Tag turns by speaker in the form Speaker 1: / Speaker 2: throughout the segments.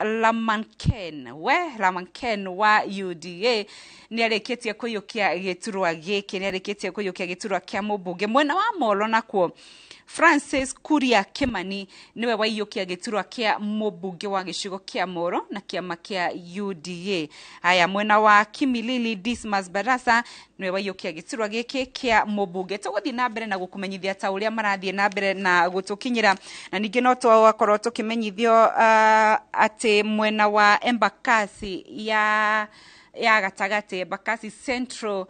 Speaker 1: Lamanken, we Lamanken wa UDA nĩ arĩkĩtie kũiyũkia gĩturwa gĩkĩ, nĩ arĩkĩtie kũiyũkia gĩturwa kĩa mũmbunge. Mwena wa Molo nakuo Francis Kuria Kimani niwe waiyũkia gĩturwa kĩa mũmbunge wa gĩcigo kĩa Moro na kĩama kĩa UDA. Haya, mwena wa Kimilili Dismas Barasa niwe waiyũkia gĩturwa gĩkĩ kĩa mũmbunge. Tũgũthiĩ na mbere na gũkũmenyithia ta ũrĩa marathiĩ na mbere na gũtũkinyĩra, na ningĩ no twakorwo tũkĩmenyithio atĩ mwena wa Embakasi ya gatagatĩ, Embakasi Central,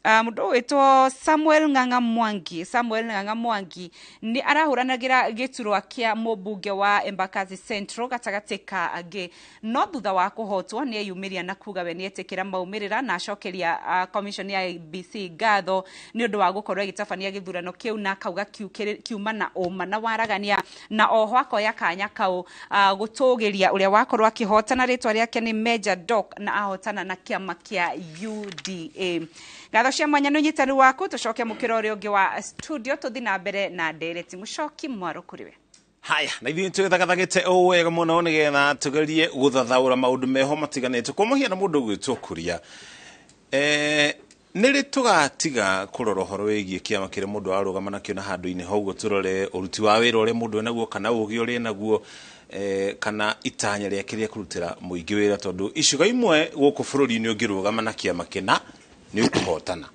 Speaker 1: mũndũ ũgwĩtwo Samuel Ng'ang'a Mwangi, Samuel Ng'ang'a Mwangi nĩ arahũranagĩra gĩturwa kĩa mũmbunge wa Embakasi Central gatagatĩ ka angĩ, no thutha wa kũhotwo nĩ eyumĩria na kuga we nĩ etĩkĩra maumĩrĩra na acokeria commission ya IEBC ngatho nĩ ũndũ wa gũkorwo ĩgĩtabania gĩthurano kĩu, na akauga kiuma na ũma na waragania, na oho akoya kanya kau gũtũgĩria ũrĩa wakorwo akĩhotana, rĩtwa rĩake nĩ Major Doc na ahotana na kĩama kĩa UDA. Ngatho cia mwanya nĩ ũnyitani waku, tũcoke mũkĩra ũrĩa ũngĩ wa studio tũthi na mbere na ndereti. Mũcoki mwaro kũrĩ we.
Speaker 2: Haya, na ithuĩ twĩthagathagĩte ũũ wega mũno nĩgetha tũgerie gũthathaũra maũndũ meho matiganĩte. Kwa mũhiano, mũndũ ũgwĩtwo Kuria, nĩ rĩ tũgatiga kũrora ũhoro wĩgiĩ kĩama kĩrĩa mũndũ ararũgama nakĩo na handũ-inĩ ha ũguo tũrore ũruti wa wĩra ũrĩa mũndũ enaguo, kana ũgĩ ũrĩa enaguo, kana itanya rĩake rĩa kũrutĩra mũingĩ wĩra? Tondũ icigo imwe gũkũ bũrũri-inĩ ũngĩrũgama na kĩama kĩna nĩ ũkũhotana.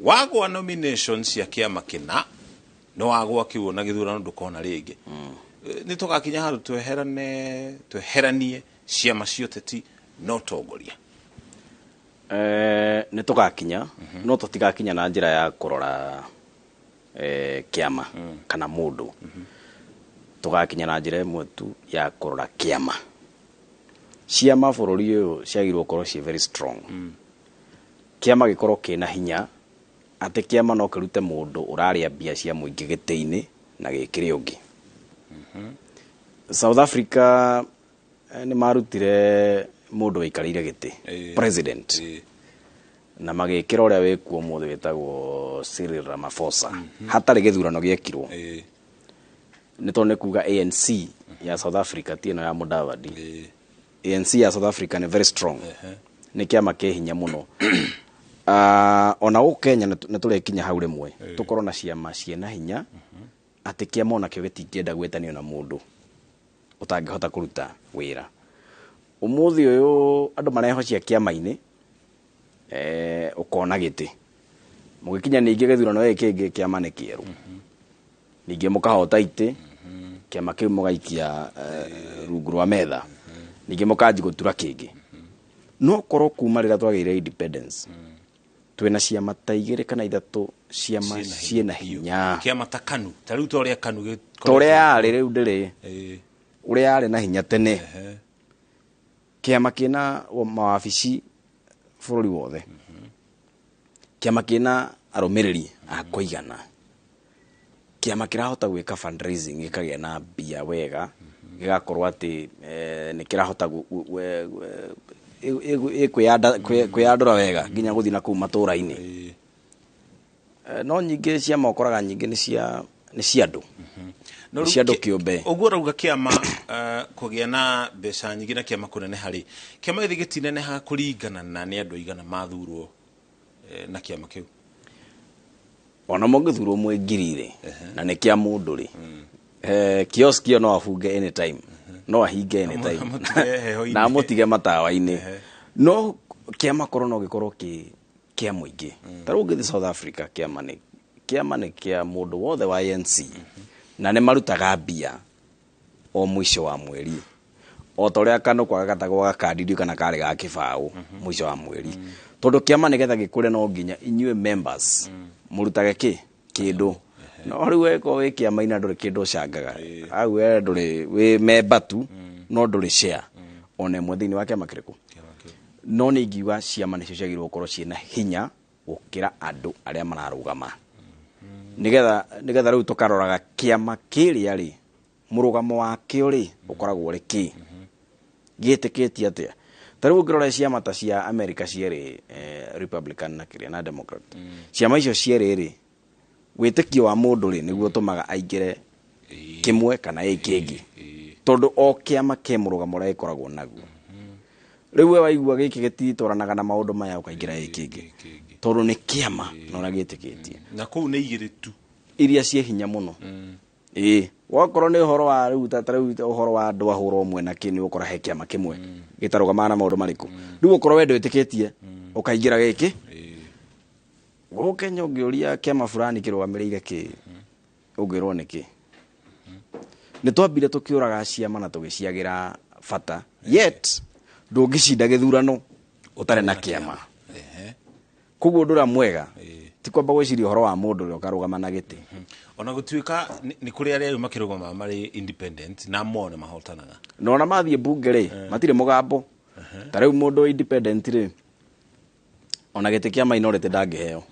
Speaker 2: Wagwa nomination cia kĩama kĩna nĩ wagwa kĩu, ona gĩthurano ndũkona rĩngĩ. Nĩ tũgakinya handũ tweherane, tweheranie ciama cia ũteti na ũtongoria?
Speaker 3: Nĩ tũgakinya, no tũtigakinya na njĩra ya kũrora kĩama kana mũndũ. Tũgakinya na njĩra ĩmwe tu ya kũrora kĩama. Ciama bũrũri ũyũ ciagĩrĩirwo gũkorwo ciĩ very strong, kĩama gĩkorwo kĩna hinya atĩ kĩama no kĩrute mũndũ ũrarĩa mbia cia mũingĩ gĩtĩ-inĩ na gĩkĩre ũngĩ. South Africa nĩ marutire mũndũ waikarĩire gĩtĩ president na magĩkĩra ũrĩa wĩkuo ũmũthĩ wĩtagwo Cyril Ramaphosa hatarĩ gĩthurano gĩekirwo, nĩ tondũ nĩ kuga ANC ya South Africa ti ĩno ya Mudavadi. ANC ya South Africa nĩ very strong, nĩ kĩama kĩ hinya mũno. Ona gũkũ Kenya nĩ tũrekinya hau rĩmwe tũkorwo na ciama ciĩna hinya atĩ kĩama onakĩo gĩtingĩenda gwĩtanio na mũndũ ũtangĩhota kũruta wĩra. Ũmũthĩ ũyũ andũ marehocia kĩama-inĩ, ũkona gĩtĩ, mũgĩkinya ningĩ gĩthurano gĩkĩ kĩngĩ kĩama nĩ kĩerũ, ningĩ mũkahota itĩ, kĩama kĩu mũgaikia rungu rwa metha, ningĩ mũkanji gũtura kĩngĩ. No korwo kuma rĩrĩa twagĩire independence twĩna ciama ta igĩrĩ kana ithatũ, ciama ciĩna hinya.
Speaker 2: Kĩama ta KANU, ta rĩu ta ũrĩa KANU
Speaker 3: ta ũrĩa yarĩ rĩu ndĩrĩ ũrĩa yarĩ na hinya tene, kĩama kĩna mawabici bũrũri wothe, kĩama kĩna arũmĩrĩri a kũigana, kĩama kĩrahota gwĩka fundraising gĩkagĩa na mbia wega, gĩgakorwo atĩ nĩ kĩrahota kwĩyandũra wega nginya gũthiĩ na kũu matũũra-inĩ. No nyingĩ ciama ũkoraga nyingĩ nĩ cia andũ,
Speaker 2: No
Speaker 3: nĩ
Speaker 2: rĩu
Speaker 3: cia andũ kĩũmbe.
Speaker 2: Ũguo ũrauga kĩama kũgĩa na mbeca nyingĩ na kĩama kũneneha rĩ, kĩama gĩthĩ gĩtinenehaga kũringana na nĩ andũ aigana mathurwo na kĩama kĩu?
Speaker 3: Ona mũngĩthurwo mwĩ 1000 rĩ, na nĩ kĩa mũndũ rĩ, kiosk ĩyo no abunge anytime, no ahinge anytime.
Speaker 2: Amũtige heho-inĩ.
Speaker 3: Na amũtige matawa-inĩ. No kĩama korwo no gĩkorwo kĩ kĩa mũingĩ. Ta rĩu ũngĩthiĩ South Africa, kĩama nĩ kĩa mũndũ wothe wa ANC, na nĩ marutaga mbia o mũico wa mweri, o ta ũrĩa kanũ kwaga gatagwo gakandi, ndiũ kana karĩ ga kĩbaũ mũico wa mweri, tondũ kĩama nĩgetha gĩkũre no nginya inyuĩ members mũrutage kĩ kĩndũ. No rĩu weko wĩ kĩama-inĩ ndũrĩ kĩndũ ũcangaga au, we ndũrĩ wĩ member tu, no ndũrĩ share ona ĩmwe thĩinĩ wa kĩama kĩrĩkũ.
Speaker 2: Kĩama kĩu.
Speaker 3: No nĩ ingiuga ciama nĩcio ciagĩrĩirwo gũkorwo ciĩna hinya gũkĩra andũ arĩa mararũgama, nĩgetha rĩu tũkaroraga kĩama kĩrĩa rĩ, mũrũgamo wakĩo rĩ ũkoragwo ũrĩ kĩ, gĩtĩkĩtie atĩa. Ta rĩu ũngĩrora ciama ta cia America cierĩ, Republican na kĩrĩa na Democrat, ciama icio cierĩ rĩ, wĩtĩkio wa mũndũ rĩ nĩguo ũtũmaga aingĩre kĩmwe kana ĩ kĩngĩ. Tondũ o kĩama ke mũrũgamo ũrĩa gĩkoragwo naguo. Rĩu we waigua gĩkĩ gĩtitwaranaga na maũndũ maya, ũkaingĩra gĩkĩ kĩngĩ,
Speaker 2: Kĩngĩ.
Speaker 3: tondũ nĩ kĩama na ũrĩa gĩtĩkĩtie.
Speaker 2: Na kũu nĩ igĩrĩ tu.
Speaker 3: Iria ciĩ hinya mũno. Ĩĩ, wakorwo nĩ ũhoro wa rĩu ta rĩu ũhoro wa andũ ahũra ũmwe na kĩ, nĩ ũgũkora he kĩama kĩmwe gĩtarũgamaga na maũndũ marĩkũ. Rĩu okorwo we ndwĩtĩkĩtie, ũkaingĩra gĩkĩ. Gũkũ Kenya ũngĩũria kĩama fulani kĩrũgamĩrĩire kĩ, ũngĩrwo nĩ kĩ. Nĩ twambire tũkĩũraga ciama na tũgĩciagĩra bata, yet ndũngĩcinda gĩthurano ũtarĩ na kĩama. Koguo ũndũ ũrĩa mwega ti kwamba gwĩciria ũhoro wa mũndũ ũrĩa ũkarũgama na gĩtĩ.
Speaker 2: Ona gũtuĩka nĩ kũrĩ arĩa rĩu makĩrũgama marĩ independent na mo nĩ mahotanaga.
Speaker 3: Na ona mathiĩ mbunge rĩ, matirĩ mũgambo. Ta rĩu mũndũ independent rĩ, ona gĩtĩ kĩa minority ndangĩheo,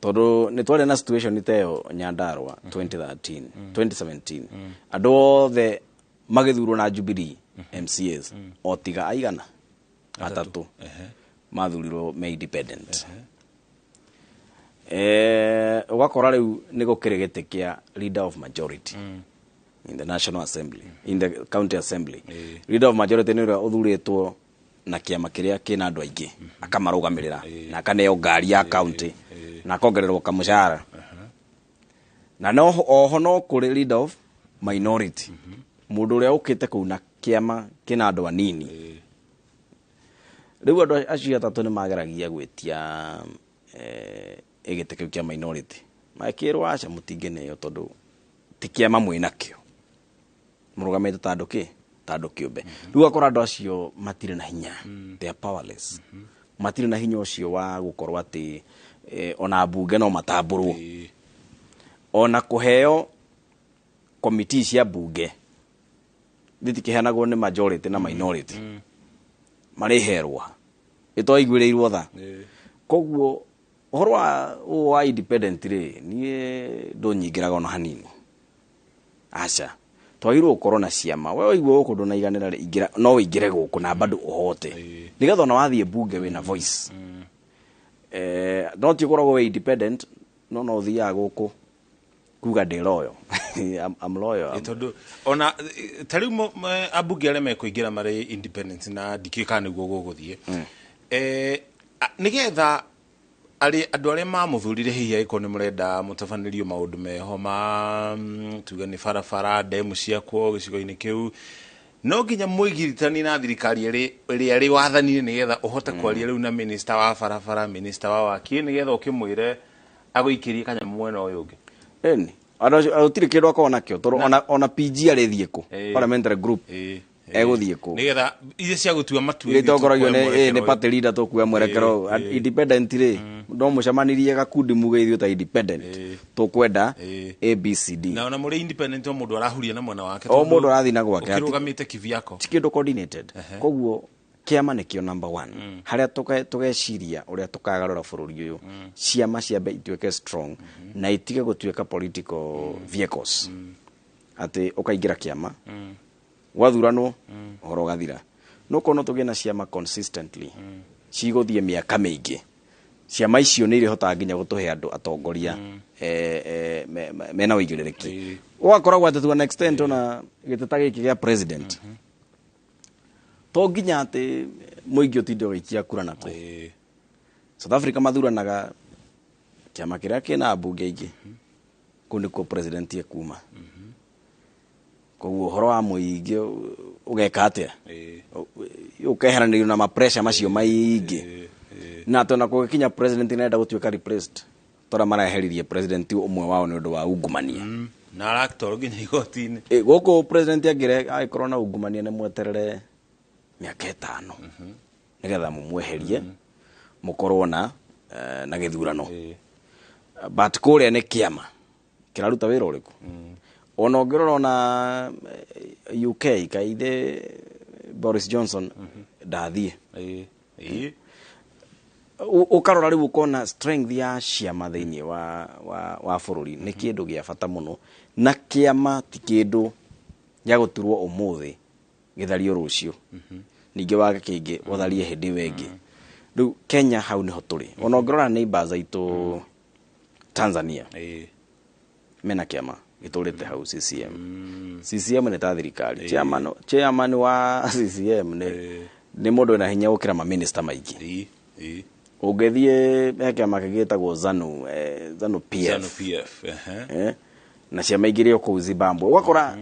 Speaker 3: tondũ nĩ twarĩ na situation ta ĩyo Nyandarua 2013, 2017, andũ othe magĩthurwo na Jubilee MCAs o tiga aigana atatũ mathurirwo me independent. Ũgakora rĩu nĩ gũkĩrĩ gĩtĩ kĩa leader of majority in the National Assembly, in the county assembly. Leader of majority nĩ ũrĩa ũthurĩtwo na kĩama kĩrĩa kĩna andũ aingĩ, akamarũgamĩrĩra na akaneo ngari ya county na akongererwo kamũcara. Na no oho no kũrĩ leader of minority, mũndũ ũrĩa ũkĩte kũu na kĩama kĩna andũ anini. Rĩu andũ acio atatũ nĩ mageragia gwĩtia gĩtĩ kĩu kĩa minority, makĩrwo aca, mũtingĩneo tondũ ti kĩama mwĩ nakĩo, mũrũgamĩte ta andũ kĩ, ta andũ kĩũmbe. Rĩu ũgakora andũ acio matirĩ na hinya, they are powerless, matirĩ na hinya ũcio wa gũkorwo atĩ ona mbunge no matambũrwo, ona kũheo committee cia mbunge thitikĩheanagwo nĩ majority na minority, marĩherwo ĩtwaiguĩrĩirwo tha. Koguo ũhoro wa ũyũ wa independent rĩ, niĩ ndũnyingĩraga ona hanini, aca. Twagĩrĩirwo gũkorwo na ciama. We waigua gũkũ ndũnaiganĩra rĩ, ingĩra, no ũingĩre gũkũ na bado ũhote, nĩgetha ona wathiĩ mbunge wĩna voice. No ti ũkoragwo wĩ independent, no ũthiaga gũkũ kuga ndĩ loyal. I'm loyal.
Speaker 2: Tondũ ona ta rĩu ambunge arĩa mekũingĩra marĩ independent, na ndikĩũĩ kana nĩguo gũgũthiĩ, nĩgetha arĩ andũ arĩa mamũthurire, hihi angĩkorwo nĩ mũrenda mũtabanĩrio maũndũ meho ma tuge nĩ barabara, ndemu ciakwo gĩcigo-inĩ kĩu, no nginya mwĩgiritanie na thirikari ĩrĩa ĩrĩ wathani-inĩ, nĩgetha ũhote kwaria rĩu na minister wa barabara, minister wa waki, nĩgetha ũkĩmwĩre agũikĩrie kanyamũ mwena ũyũ ũngĩ.
Speaker 3: Ĩni andũ acio gũtirĩ kĩndũ akoragwo nakĩo, tondũ ona PG arĩthiĩ kũ? Parliamentary group egũthiĩ kũ?
Speaker 2: Nĩgetha iria cia gũtua matua
Speaker 3: iria itongoragio
Speaker 2: ithuĩ
Speaker 3: nĩ
Speaker 2: tukuoya
Speaker 3: nĩ
Speaker 2: mwerekero
Speaker 3: party leader, tũkuoya mwerekero. Independent rĩ, no mũcemanirie gakundi muge ithuĩ ta independent tũkwenda ABCD.
Speaker 2: Na ona mũrĩ independent, o mũndũ arahuria na mwena wake.
Speaker 3: O
Speaker 2: Tondũ
Speaker 3: mũndũ arathiĩ na gwake.
Speaker 2: Ũkĩrũgamĩte kivyako.
Speaker 3: Ti kĩndũ coordinated. Koguo kĩama nĩkĩo number one harĩa tũgeciria ũrĩa tũkagarũra bũrũri ũyũ. Ciama ciambe ituĩke strong na itige gũtuĩka political vehicles, atĩ ũkaingĩra kĩama, gwathuranwo, ũhoro ũgathira. No korwo no tũgĩe na ciama consistently cigũthiĩ mĩaka mĩingĩ, ciama icio nĩ irĩhotaga nginya gũtũhe andũ atongoria mena ũigĩrĩrĩki. Ũgakoragwo atĩ to an extent ona gĩtĩ ta gĩkĩ gĩa president, to nginya atĩ mũingĩ ũtinde ũgĩikia kura nako. South Africa mathuranaga kĩama kĩrĩa kĩna ambunge aingĩ, kũu nĩkuo president ekuma. Koguo ũhoro wa mũingĩ ũgeka atĩa? Ũkeheranĩrio na mapressure macio maingĩ, na atĩ ona kũgĩkinya president nĩarenda gũtuĩka replaced, tondũ mareheririe president ũmwe wao nĩ ũndũ wa ungumania.
Speaker 2: Na aratwarwo nginya igoti-inĩ.
Speaker 3: Gũkũ president angĩre agĩkorwo na ungumania, nĩ mweterere mĩaka 5 nĩgetha mũmweherie, mũkorwo na gĩthurano. But kũrĩa nĩ kĩama kĩraruta wĩra ũrĩkũ? Ona ũngĩrora ona UK, kaithe Boris Johnson ndathiĩ. Ũkarora rĩu ũkona strength ya ciama thĩinĩ wa bũrũri nĩ kĩndũ gĩa bata mũno, na kĩama ti kĩndũ gĩa gũturwo ũmũthĩ gĩthario rũciũ, ningĩ wage kĩngĩ ũtharie hĩndĩ ĩyo ĩngĩ. Rĩu Kenya hau nĩho tũrĩ. Ona ũngĩrora neighbors aitũ Tanzania, mena kĩama. Gĩtũrĩte hau CCM. CCM nĩ ta thirikari. Chairman wa CCM nĩ mũndũ wĩna hinya gũkĩra maminista maingĩ.
Speaker 2: Ĩĩ, ĩĩ.
Speaker 3: Ũngĩthiĩ he kĩama kĩngĩ gĩtagwo ZANU, ZANU PF.
Speaker 2: ZANU PF, ehe.
Speaker 3: Na ciama ingĩ o kũu Zimbabwe, ũgakora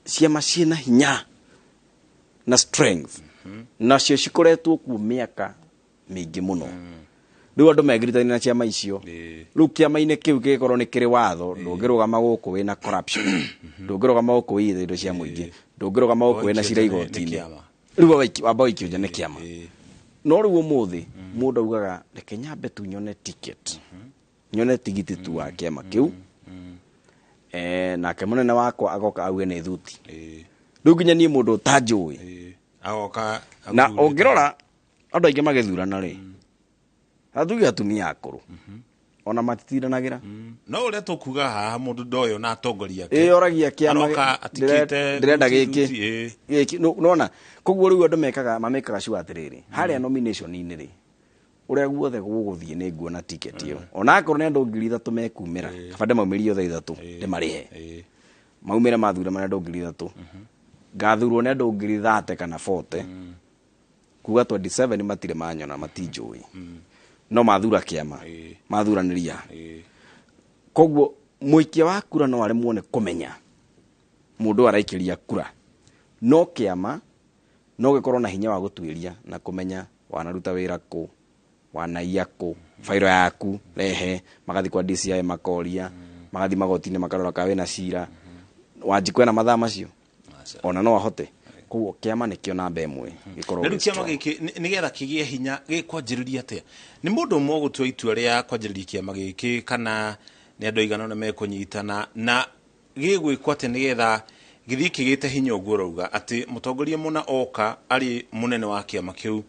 Speaker 3: ciama ciĩna hinya na strength, nacio cikoretwo kuo mĩaka mĩingĩ mũno. Rĩu andũ megiritania na ciama icio. Rĩu kĩama-inĩ kĩu kĩgĩkorwo nĩ kĩrĩ watho, ndũngĩrũgama gũkũ wĩna corruption, ndũngĩrũgama gũkũ wĩiyĩte indo cia mũingĩ, ndũngĩrũgama gũkũ wĩna cira
Speaker 2: Waikio nja nĩ
Speaker 3: igoti-inĩ.
Speaker 2: kĩama.
Speaker 3: Rĩu wamba waikio nja nĩ kĩama. No rĩu ũmũthĩ mũndũ augaga, reke nyambe tu nyone ticket, nyone tigiti tu wa kĩama kĩu, nake mũnene wakwa agoka auge nĩ thuti. Rĩu nginya niĩ mũndũ ũtanjũĩ
Speaker 2: Agoka
Speaker 3: na
Speaker 2: athurĩte.
Speaker 3: Ũngĩrora andũ aingĩ magĩthurana rĩ, atuge atumia akũrũ ona matitindanagĩra.
Speaker 2: No ũrĩa tũkuga haha, mũndũ ndoyo na atongoria ake.
Speaker 3: Ĩ oragia kĩama
Speaker 2: Aroka atikĩte
Speaker 3: ndĩrenda
Speaker 2: thuti,
Speaker 3: gĩkĩ
Speaker 2: thuti, ĩĩ.
Speaker 3: gĩkĩ. Nona koguo rĩu andũ mekaga mamekaga sure atĩrĩrĩ, harĩa nomination-inĩ rĩ, ũrĩa guothe gũgũthiĩ nĩ nguona ticket ĩyo, ona akorwo nĩ andũ 3,000 mekumĩra, kaba ndĩmaumĩrie othe ithatũ, ndĩmarĩhe maumĩre mathure marĩ andũ 3,000, ngathurwo nĩ andũ 30,000 kana 40, kuga 27 matirĩ manyona, matinjũĩ, no mathura kĩama, mathuranĩria. Koguo mũikia wa kura no aremwo nĩ kũmenya mũndũ ũyũ araikĩria kura, no kĩama no gĩkorwo na hinya wa gũtuĩria na kũmenya wanaruta wĩra kũ, wanaiya kũ, bairo yaku rehe, magathiĩ kwa DCI makoria, magathiĩ magoti-inĩ makarora kana wĩna cira. Wanjikũ ena mathaa macio?
Speaker 2: Aca.
Speaker 3: Ona no ahote. Koguo kĩama nĩkĩo namba ĩmwe gĩkorwo
Speaker 2: Na rĩu
Speaker 3: gĩ
Speaker 2: kĩama
Speaker 3: strong.
Speaker 2: gĩkĩ nĩgetha kĩgĩe hinya gĩkwanjĩrĩria atĩa? Nĩ mũndũ ũmwe ũgũtua itua rĩa kwanjĩrĩria kĩama gĩkĩ, kana nĩ andũ aigana ũna mekũnyitana, na gĩgwĩkwo atĩa nĩgetha gĩthiĩ kĩgĩte hinya ũguo ũrauga atĩ mũtongoria mũna oka arĩ mũnene wa kĩama kĩu,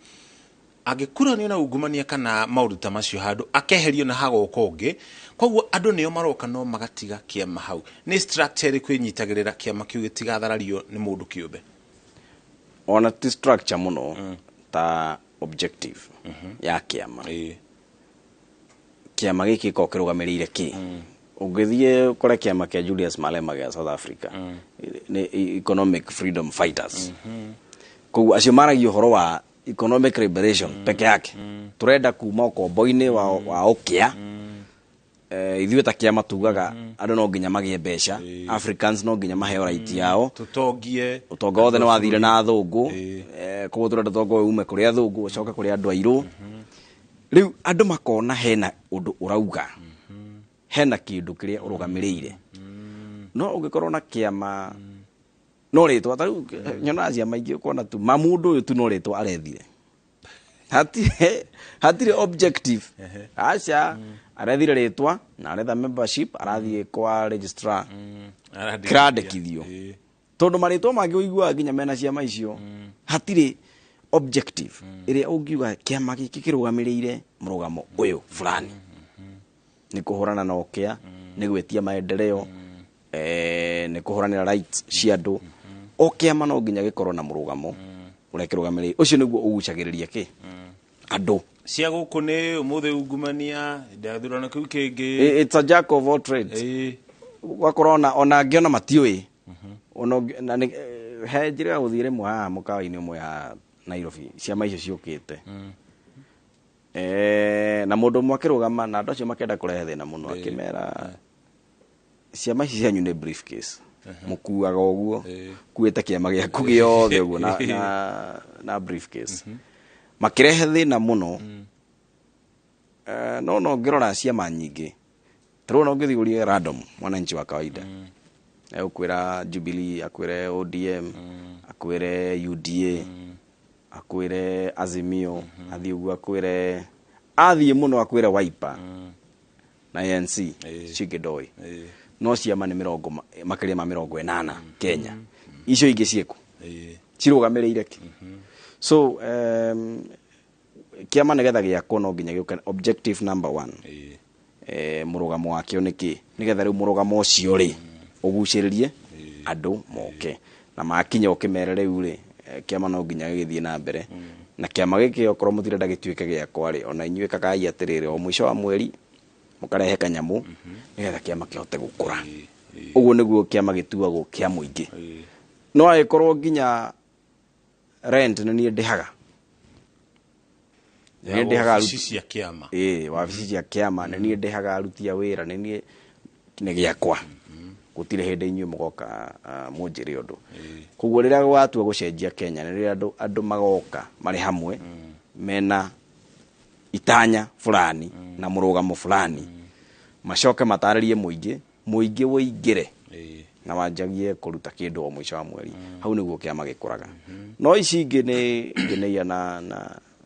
Speaker 2: angĩkuranio na ungumania kana maũndũ ta macio handũ, akeherio na hagoka ũngĩ? Koguo andũ nĩo maroka no magatiga kĩama hau. Nĩ structure ĩrĩkũ ĩnyitagĩrĩra kĩama kĩu gĩtigatharario nĩ mũndũ kĩũmbe?
Speaker 3: Ona ti structure mũno ta objective ya kĩama. Kĩama gĩkĩ gĩkoragwo kĩrũgamĩrĩire kĩ? Ũngĩthiĩ ũkore kĩama kĩa Julius Malema gĩa South Africa nĩ Economic Freedom Fighters. Koguo acio maragia ũhoro wa economic liberation peke yake, turenda kuma ũkombo-inĩ wa ũkĩa. Ithuĩ ta kĩama tugaga andũ no nginya magĩe mbeca, Africans no nginya maheo right yao.
Speaker 2: Tũtongie.
Speaker 3: Ũtonga wothe nĩ wathire na athũngũ. Koguo tũrenda ũtonga ũyũ ume kũrĩ athũngũ ũcoke kũrĩ andũ airũ. Rĩu andũ makona hena ũndũ ũrauga, hena kĩndũ kĩrĩa ũrũgamĩrĩire. No ũngĩkorwo na kĩama no rĩtwa, ta rĩu nyonaga ciama ingĩ, ũkona tu ma mũndũ ũyũ tu no rĩtwa arethire, hatirĩ objective. Aca, arethire rĩtwa na aretha membership, arathiĩ kwa registrar kĩrandĩkithio, tondũ marĩtwa mangĩ ũiguaga nginya mena ciama icio, hatirĩ objective ĩrĩa ũngiuga kĩama gĩkĩ kĩrũgamĩrĩire mũrũgamo ũyũ fulani, nĩ kũhũrana na ũkĩa, nĩ gwĩtia maendeleo, nĩ kũhũranĩra rights cia andũ. O kĩama no nginya gĩkorwo na mũrũgamo ũrĩa kĩrũgamĩrĩire, ũcio nĩguo ũgucagĩrĩria kĩ andũ.
Speaker 2: Cia gũkũ nĩ ũmũthĩ ungumania, ndathurano kĩu kĩngĩ.
Speaker 3: It's a jack of all trades. Ũgakorwo ona angĩ ona matiũĩ. Ona na he njĩra ya gũthiĩ rĩmwe haha mũkawa-inĩ ũmwe haha Nairobi, ciama icio ciũkĩte, na mũndũ ũmwe akĩrũgama na andũ acio makĩenda kũrehe thĩna mũno, akĩmera ciama ici cianyu nĩ briefcase mũkuaga ũguo, kuĩte kĩama gĩaku gĩothe ũguo na briefcase, makĩrehe thĩna mũno. No ngĩrora ciama nyingĩ tarĩu ona ũngĩthiĩ ũrie random mwananchi wa kawaida, egũkwĩra Jubilee, akwĩre ODM, akwĩre UDA, akwĩre Azimio, athiĩ ũguo akwĩre, athiĩ mũno akwĩre Wiper na ANC, cingĩ ndoĩ. No ciama nĩ mĩrongo makĩria ma 80 Kenya. Icio ingĩ ciĩkũ? Cirũgamĩrĩire kĩ? So kĩama nĩgetha gĩakwo no nginya gĩũke objective number one, mũrũgamo wakĩo nĩ kĩ, nĩgetha rĩu mũrũgamo ũcio rĩ ũgucĩrĩrie andũ moke, na makinya ũkĩmere rĩu rĩ, kĩama no nginya gĩgĩthiĩ na mbere. Na kĩama gĩkĩ okorwo mũtirenda gĩtuĩke gĩakwa rĩ, ona inyuĩ kagai atĩrĩrĩ, o mũico wa mweri mũkarehe kanyamũ nĩgetha kĩama kĩhote gũkũra. Ũguo nĩguo kĩama gĩtuagwo kĩa mũingĩ. No angĩkorwo nginya rent nĩ niĩ ndĩhaga, nĩ niĩ ndĩhaga
Speaker 2: wabici cia kĩama.
Speaker 3: Ĩĩ, wabici cia kĩama nĩ niĩ ndĩhaga, aruti a wĩra nĩ niĩ, nĩ gĩakwa, gũtirĩ hĩndĩ inyuĩ mũgoka mũnjĩre ũndũ. Koguo rĩrĩa gwatua gũcenjia Kenya nĩ rĩrĩa andũ magoka marĩ hamwe mena itanya fulani na mũrũgamo fulani, macoke matarĩrie mũingĩ, mũingĩ ũingĩre na wanjagie kũruta kĩndũ o mũico wa mweri. Hau nĩguo kĩama gĩkũraga. No ici ingĩ nĩ ngeneia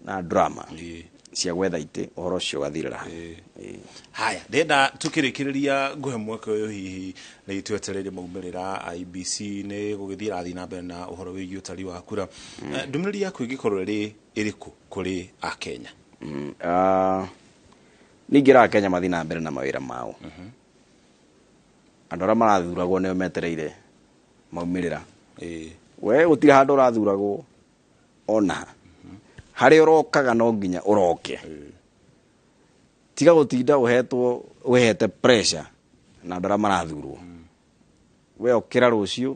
Speaker 3: na drama cia gwetha itĩ, ũhoro ũcio ũgathirĩra hau. Ĩĩ.
Speaker 2: Haya, ndenda tukĩrĩkĩrĩria nguhe mweke ũyũ, hihi nĩ twetereire maumĩrĩra IEBC nĩ gũgĩthiĩ ĩrathiĩ na mbere na ũhoro wĩgiĩ ũtari wa kura. Ndũmĩrĩri yaku ĩngĩkorwo ĩrĩ ĩrĩkũ kũrĩ akenya?
Speaker 3: Ningĩraga Kenya mathiĩ na mbere na mawĩra mao. Andũ arĩa marathuragwo nĩo metereire maumĩrĩra. We gũtirĩ handũ ũrathuragwo ona harĩa ũrokaga, no nginya ũroke. Tiga gũtinda ũhetwo wĩhete pressure na andũ arĩa marathurwo. We ũkĩra rũciũ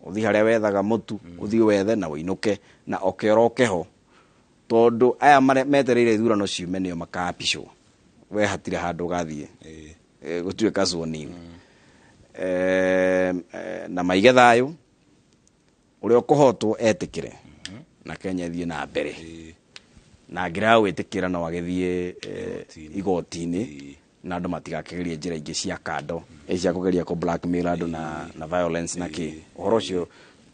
Speaker 3: ũthiĩ harĩa wethaga mũtu, ũthiĩ wethe na ũinũke na oke ũroke ho, tondũ aya metereire ithurano ciume nĩo makapicwo. We hatirĩ handũ ũgathiĩ gũtuĩka sworn in. Na maige thayũ, ũrĩa ũkũhotwo etĩkĩre na Kenya ĩthiĩ na mbere. Na angĩrega gwĩtĩkĩra no agĩthiĩ igoti-inĩ, na andũ matigakĩgerie njĩra ingĩ cia kando cia kũgeria kũ blackmail andũ na violence na kĩ. Ũhoro ũcio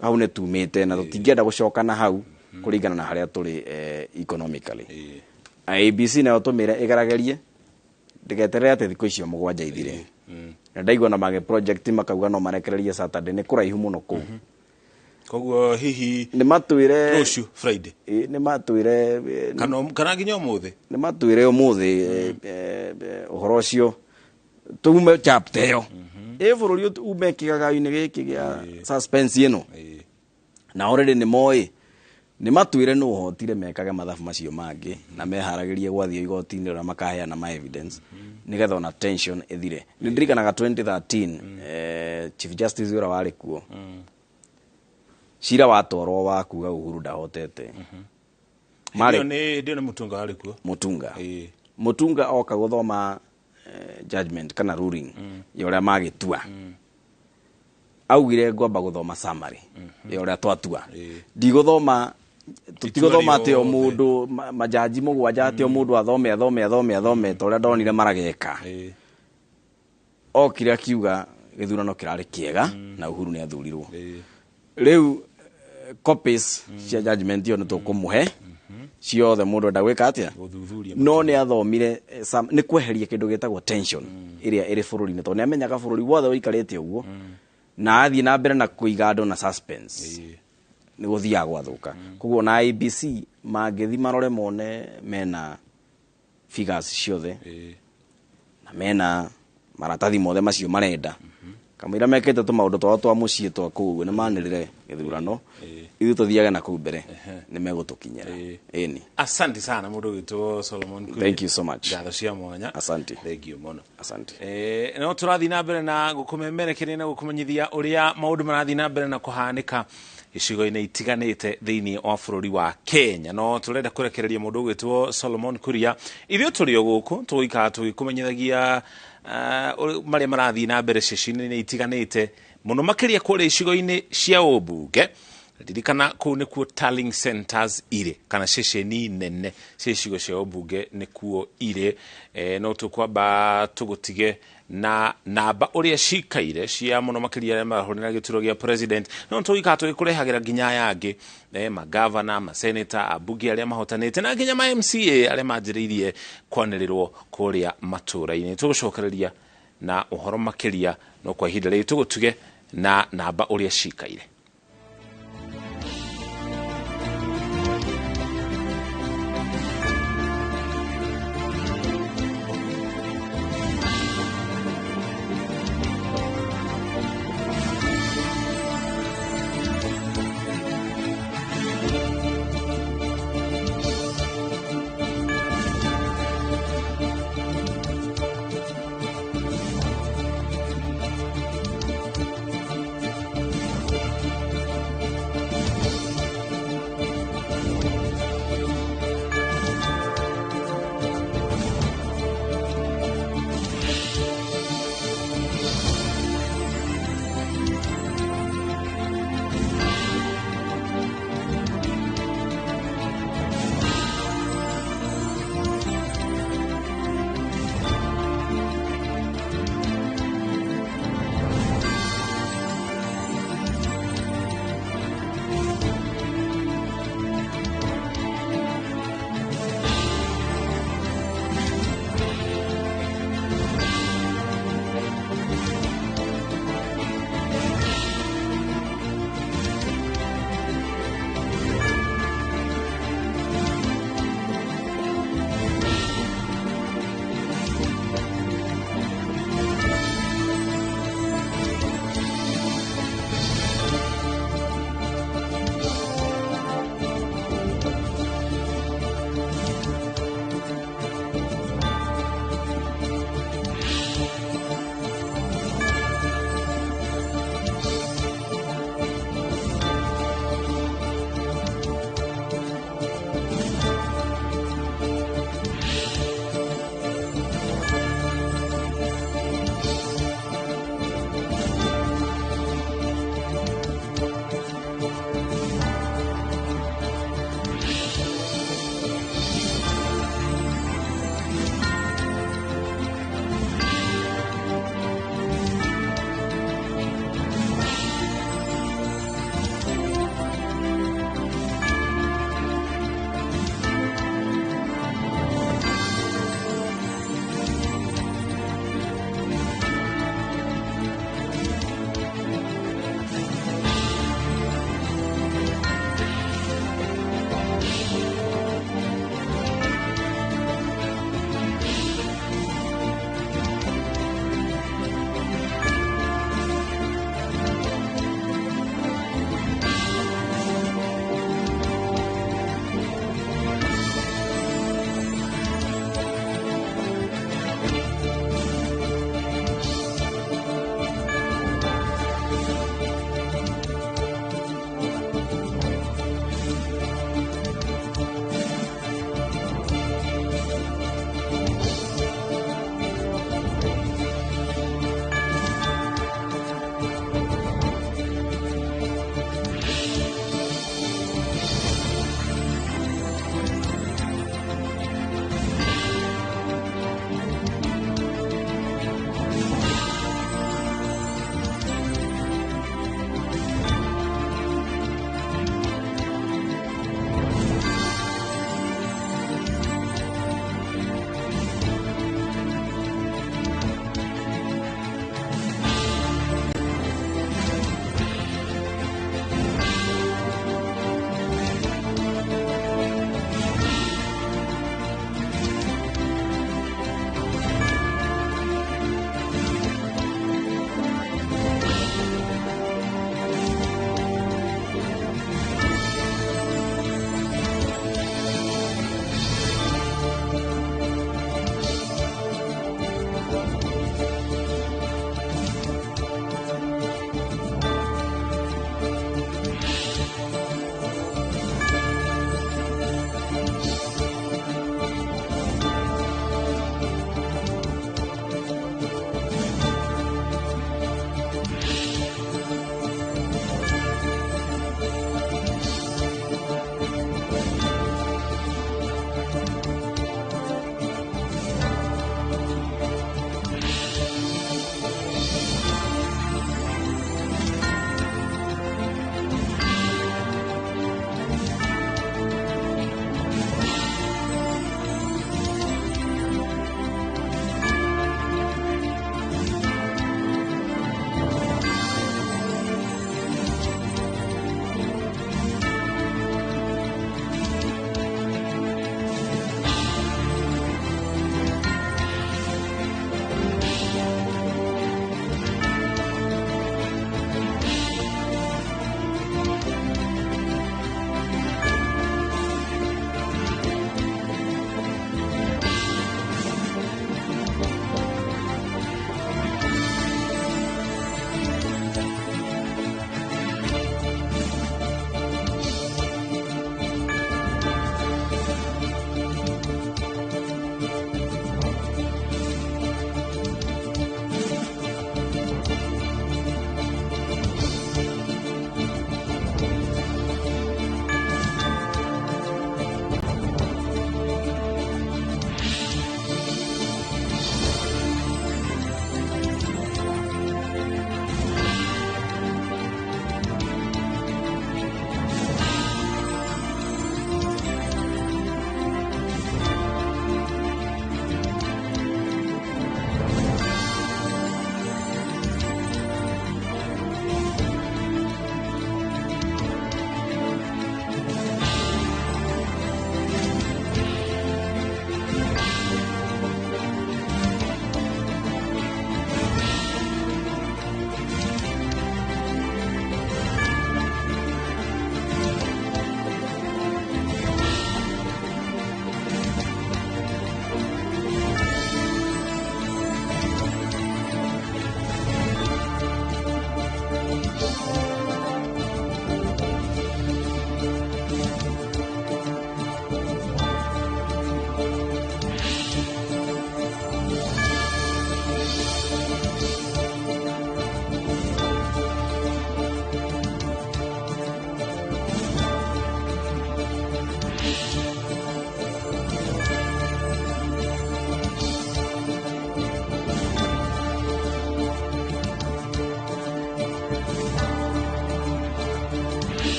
Speaker 3: hau nĩ tumĩte na tũtingĩenda gũcoka na hau kũringana na harĩa tũrĩ economically. IEBC nayo tũmĩre ĩgeragerie ndĩgeterere atĩ thikũ icio 7 ithire. Na ndaigua na mage project makauga no marekererie Saturday, nĩ kũraihu mũno kũu.
Speaker 2: Koguo hihi
Speaker 3: nĩ matwĩre
Speaker 2: rũciũ Friday
Speaker 3: Ĩ, nĩ matwĩre
Speaker 2: kana nginya ũmũthĩ.
Speaker 3: Nĩ matwĩre ũmũthĩ ũhoro ũcio tume chapter ĩyo ĩ bũrũri ume kĩgagainĩ gĩkĩ gĩa suspense ĩno. Na already nĩ moĩ, nĩ matwĩre nũ ũhotire, mekage mathabu macio mangĩ na meharagĩrie gwathiĩ igoti-inĩ ũrĩa makaheana ma evidence nĩgetha ona tension ĩthire. Nĩ ndirikanaga 2013 Chief Justice ũrĩa warĩ kuo, cira watwarwo wa kuga Uhuru ndahotete.
Speaker 2: Hĩndĩ ĩyo nĩ Mutunga warĩ kuo.
Speaker 3: Mutunga. Mutunga oka gũthoma judgment kana ruling ya ũrĩa magĩtua, augire ngwamba gũthoma summary ya ũrĩa twatua. Ndigũthoma, tũtigũthoma atĩ o
Speaker 2: rĩothe.
Speaker 3: Mũndũ majaji 7 atĩ o mũndũ athome athome athome athome ta ũrĩa ndonire marageka. Okire akiuga gĩthurano kĩrarĩ kĩega na Uhuru nĩ athurirwo. Rĩu copies cia judgment ĩyo nĩ tũkũmũhe ciothe, mũndũ enda gwĩka atĩa
Speaker 2: Gũthuthuria.
Speaker 3: No nĩ athomire nĩ kweheria kĩndũ gĩtagwo tension ĩrĩa ĩrĩ bũrũri-inĩ, tondũ nĩ amenyaga bũrũri wothe ũikarĩte ũguo na athiĩ na mbere na kũiga andũ na suspense nĩ gũthiaga gwathũka. Koguo na IEBC mangĩthi marore mone mena figures ciothe na mena maratathi mothe macio marenda, kamũira mekĩte tũmaũndũ twao twa mũciĩ twa kũu ũguo, nĩ manĩrĩre gĩthurano, ithuĩ tũthiage na kũu mbere nĩ megũtũkinyĩra. Ĩni.
Speaker 2: Asante sana mũndũ wĩtwo Solomon Kuria.
Speaker 3: Thank you so much.
Speaker 2: Ngatho cia mwanya.
Speaker 3: Asante.
Speaker 2: Thank you mũno.
Speaker 3: Asante.
Speaker 2: No tũrathiĩ na mbere na gũkũmemerekeria na gũkũmenyithia ũrĩa maũndũ marathiĩ na mbere na kũhanĩka icigo-inĩ itiganĩte thĩinĩ wa bũrũri wa Kenya. No tũrenda kũrekereria mũndũ ũgwĩtwo Solomon Kuria. Ithuĩ tũrĩ o gũkũ tũgũikara tũgĩkũmenyithagia marĩa marathiĩ na mbere ceceni-inĩ itiganĩte, mũno makĩria kũrĩa icigo-inĩ cia ũmbunge. Ririkana kũu nĩkuo tallying centers irĩ, kana ceceni nene cia icigo cia ũmbunge nĩkuo irĩ. No tũkwamba tũgũtige na namba ũrĩa cikaire cia mũno makĩria arĩa marahũrĩra gĩturwa gĩa president, no tũgĩikara tũgĩkũrehagĩra nginya aya angĩ, magavana, maseneta, ambunge arĩa mahotanĩte na nginya ma MCA arĩa manjĩrĩirie kwanĩrĩrwo kũrĩa matũũra-inĩ. Tũgũcokereria na ũhoro makĩria, no kwa ihinda rĩrĩ tũgũtuge na namba ũrĩa cikaire.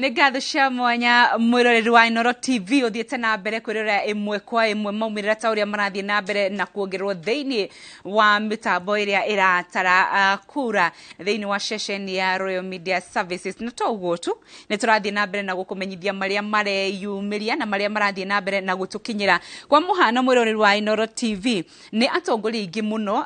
Speaker 1: Nĩ ngatho cia mwanya mwĩroreri wa Inooro TV ũthiĩte na mbere kwĩrorera ĩmwe kwa ĩmwe maumĩrĩra ta ũrĩa marathiĩ na mbere na kuongererwo thĩinĩ wa mĩtambo ĩrĩa ĩratara kura thĩinĩ wa ceceni ya Royal Media Services. Na to ũguo tu, nĩ tũrathiĩ na mbere na gũkũmenyithia marĩa mareyumĩria na marĩa marathiĩ na mbere na gũtũkinyĩra. Kwa mũhano mwĩroreri wa Inooro TV, nĩ atongoria aingĩ mũno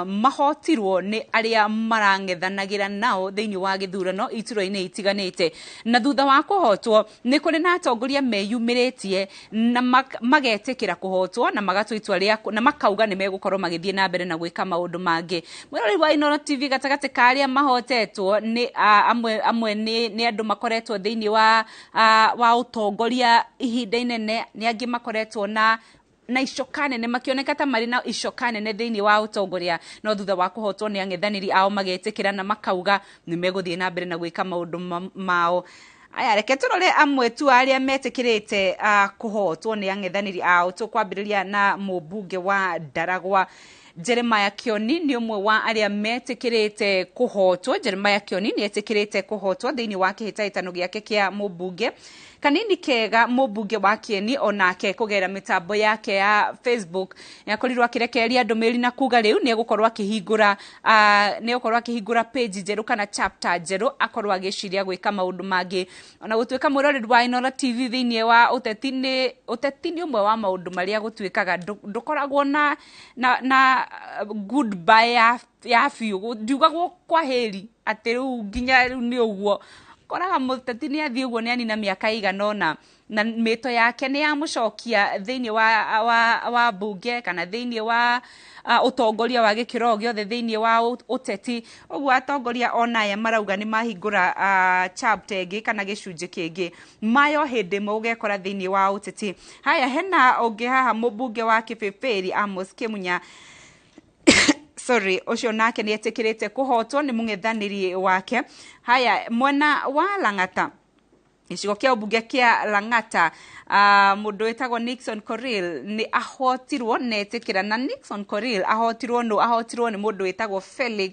Speaker 1: mahotirwo nĩ arĩa marang'ethanagĩra nao thĩinĩ wa gĩthurano iturwa-inĩ itiganĩte, na thutha wa kũhotwo nĩ kũrĩ na atongoria meyumĩrĩtie na magetĩkĩra kũhotwo na magatua itua rĩa na makauga nĩ megũkorwo magĩthiĩ na mbere na gwĩka maũndũ mangĩ. Mwĩroreri wa Inooro TV, gatagatĩ ka arĩa mahotetwo nĩ amwe nĩ andũ makoretwo thĩinĩ wa ũtongoria ihinda inene, nĩ angĩ makoretwo na icoka nene, makĩoneka ta marĩ na icoka nene thĩinĩ wa ũtongoria, no thutha wa kũhotwo nĩ ang'ethanĩri ao magetĩkĩra na makauga nĩ megũthiĩ na mbere na gwĩka maũndũ mao. Aya, reke tũrore amwe tu arĩa metĩkĩrĩte kũhotwo nĩ ang'ethanĩri ao. Tũkwambĩrĩria na mũmbunge wa Ndaragwa Jeremiah Kioni, nĩ ũmwe wa arĩa metĩkĩrĩte kũhotwo. Jeremiah Kioni nĩ etĩkĩrĩte kũhotwo thĩinĩ wa kĩhĩtahĩtano gĩake kĩa mũmbunge. Kanini kega mũmbunge wa Kieni onake kũgerera mĩtambo yake ya Facebook nĩakorirwo akĩrekereria ndũmĩrĩri na kuga rĩu nĩ egũkorwo akĩhingũra nĩ egũkorwo akĩhingũra page njerũ kana chapter njerũ, akorwo agĩciria gwĩka maũndũ mangĩ. Ona gũtuĩka mwĩroreri wa Inooro TV, thĩinĩ wa ũteti nĩ ũmwe wa maũndũ marĩa gũtuĩkaga ndũkoragwo na goodbye ya biũ, ndiugagwo kwaheri atĩ rĩu nginya rĩu nĩ ũguo. Koraga mũteti nĩ athiĩ ũguo nĩ anina mĩaka ĩigana ũna na mĩto yake nĩ yamũcokia thĩinĩ wa bunge kana thĩinĩ wa ũtongoria wa gĩkĩro gĩothe thĩinĩ wa ũteti. Ũguo atongoria ona aya marauga nĩ mahingũra chapter ĩngĩ kana gĩcunjĩ kĩngĩ mayo hĩndĩ ĩmwe ũgekora thĩinĩ wa ũteti. Haya, hena ũngĩ haha, mũmbunge wa Kĩbĩbĩri Amos Kĩmunya, sorry, ũcio nake nĩ etĩkĩrĩte kũhotwo nĩ mũng'ethanĩri wake. Haya, mwena wa Lang'ata, gĩcigo kĩa ũmbunge kĩa Lang'ata, mũndũ wĩtagwo Nixon Korir nĩ ahotirwo na etĩkĩra. Na Nixon Korir ahotirwo nũ? Ahotirwo nĩ mũndũ wĩtagwo Felix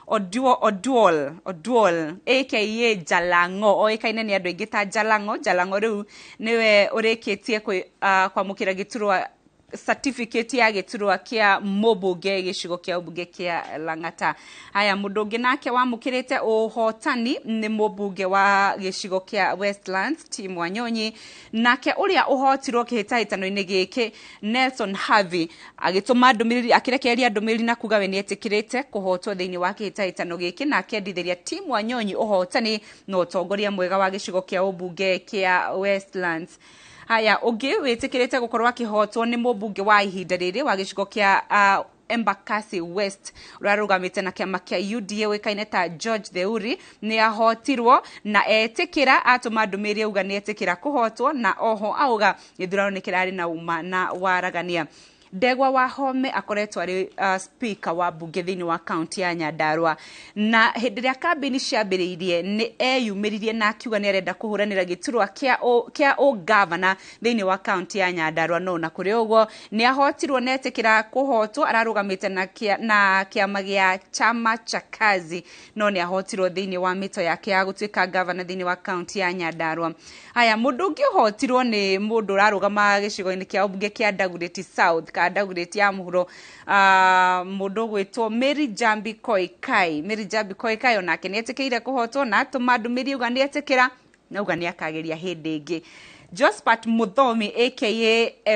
Speaker 1: Oduol Oduol Oduol aka Jalango, oĩkaine nĩ andũ aingĩ ta Jalango. Jalango rĩu nĩwe ũrĩkĩtie kwamũkĩra gĩturwa, certificate ya gĩturwa kĩa mũmbunge gĩcigo kĩa ũmbunge kĩa Lang'ata. Haya, mũndũ ũngĩ nake wamũkĩrĩte ũhotani nĩ mũmbunge wa gĩcigo kĩa Westlands Tim Wanyonyi. Nake ũrĩa ũhotirwo kĩhĩtahĩtano-inĩ gĩkĩ, Nelson Havi, agĩtũma ndũmĩrĩri, akĩrekereria ndũmĩrĩri na kuga we nĩ etĩkĩrĩte kũhotwo thĩinĩ wa kĩhĩtahĩtano gĩkĩ, na akĩendithĩria Tim Wanyonyi ũhotani na ũtongoria mwega wa gĩcigo kĩa ũmbunge kĩa Westlands. Haya, ũngĩ wĩtĩkĩrĩte gũkorwo akĩhotwo nĩ mũmbunge wa ihinda rĩrĩ wa gĩcigo kĩa Embakasi West ũrĩa arũgamĩte na kĩama kĩa UDA ũĩkaine ta George Theuri, nĩ ahotirwo na etĩkĩra, atũma ndũmĩrĩri auga nĩ etĩkĩra kũhotwo, na oho auga gĩthurano nĩ kĩrarĩ na uma na waragania. Ndegwa Wahome akoretwo arĩ speaker wa bunge thĩinĩ wa kaunti ya Nyandarua, na hĩndĩ ĩrĩa kambĩini ciambĩrĩirie nĩ eyumĩririe na akiuga nĩ arenda kũhũranĩra gĩturwa kĩa ũgavana thĩinĩ wa kaunti ya Nyandarua. No na kũrĩ ũguo nĩ ahotirwo na etĩkĩra kũhotwo. Ararũgamĩte na kĩama gĩa Chama cha Kazi, no nĩ ahotirwo thĩinĩ wa mĩto yake ya gũtuĩka gavana thĩinĩ wa kaunti ya Nyandarua. Haya, mũndũ ũngĩ ũhotirwo nĩ mũndũ ũrarũgama gĩcigo-inĩ kĩa ũmbunge kĩa Dagoretti South ka Dagoretti ya mũhuro, mũndũ ũgwĩtwo Mary Jambi Koikai. Mary Jambi Koikai onake nĩ etĩkĩire kũhotwo na atũma ndũmĩrĩri auga nĩ etĩkĩra na auga nĩ akageria hĩndĩ ĩngĩ. Josephat Muthomi aka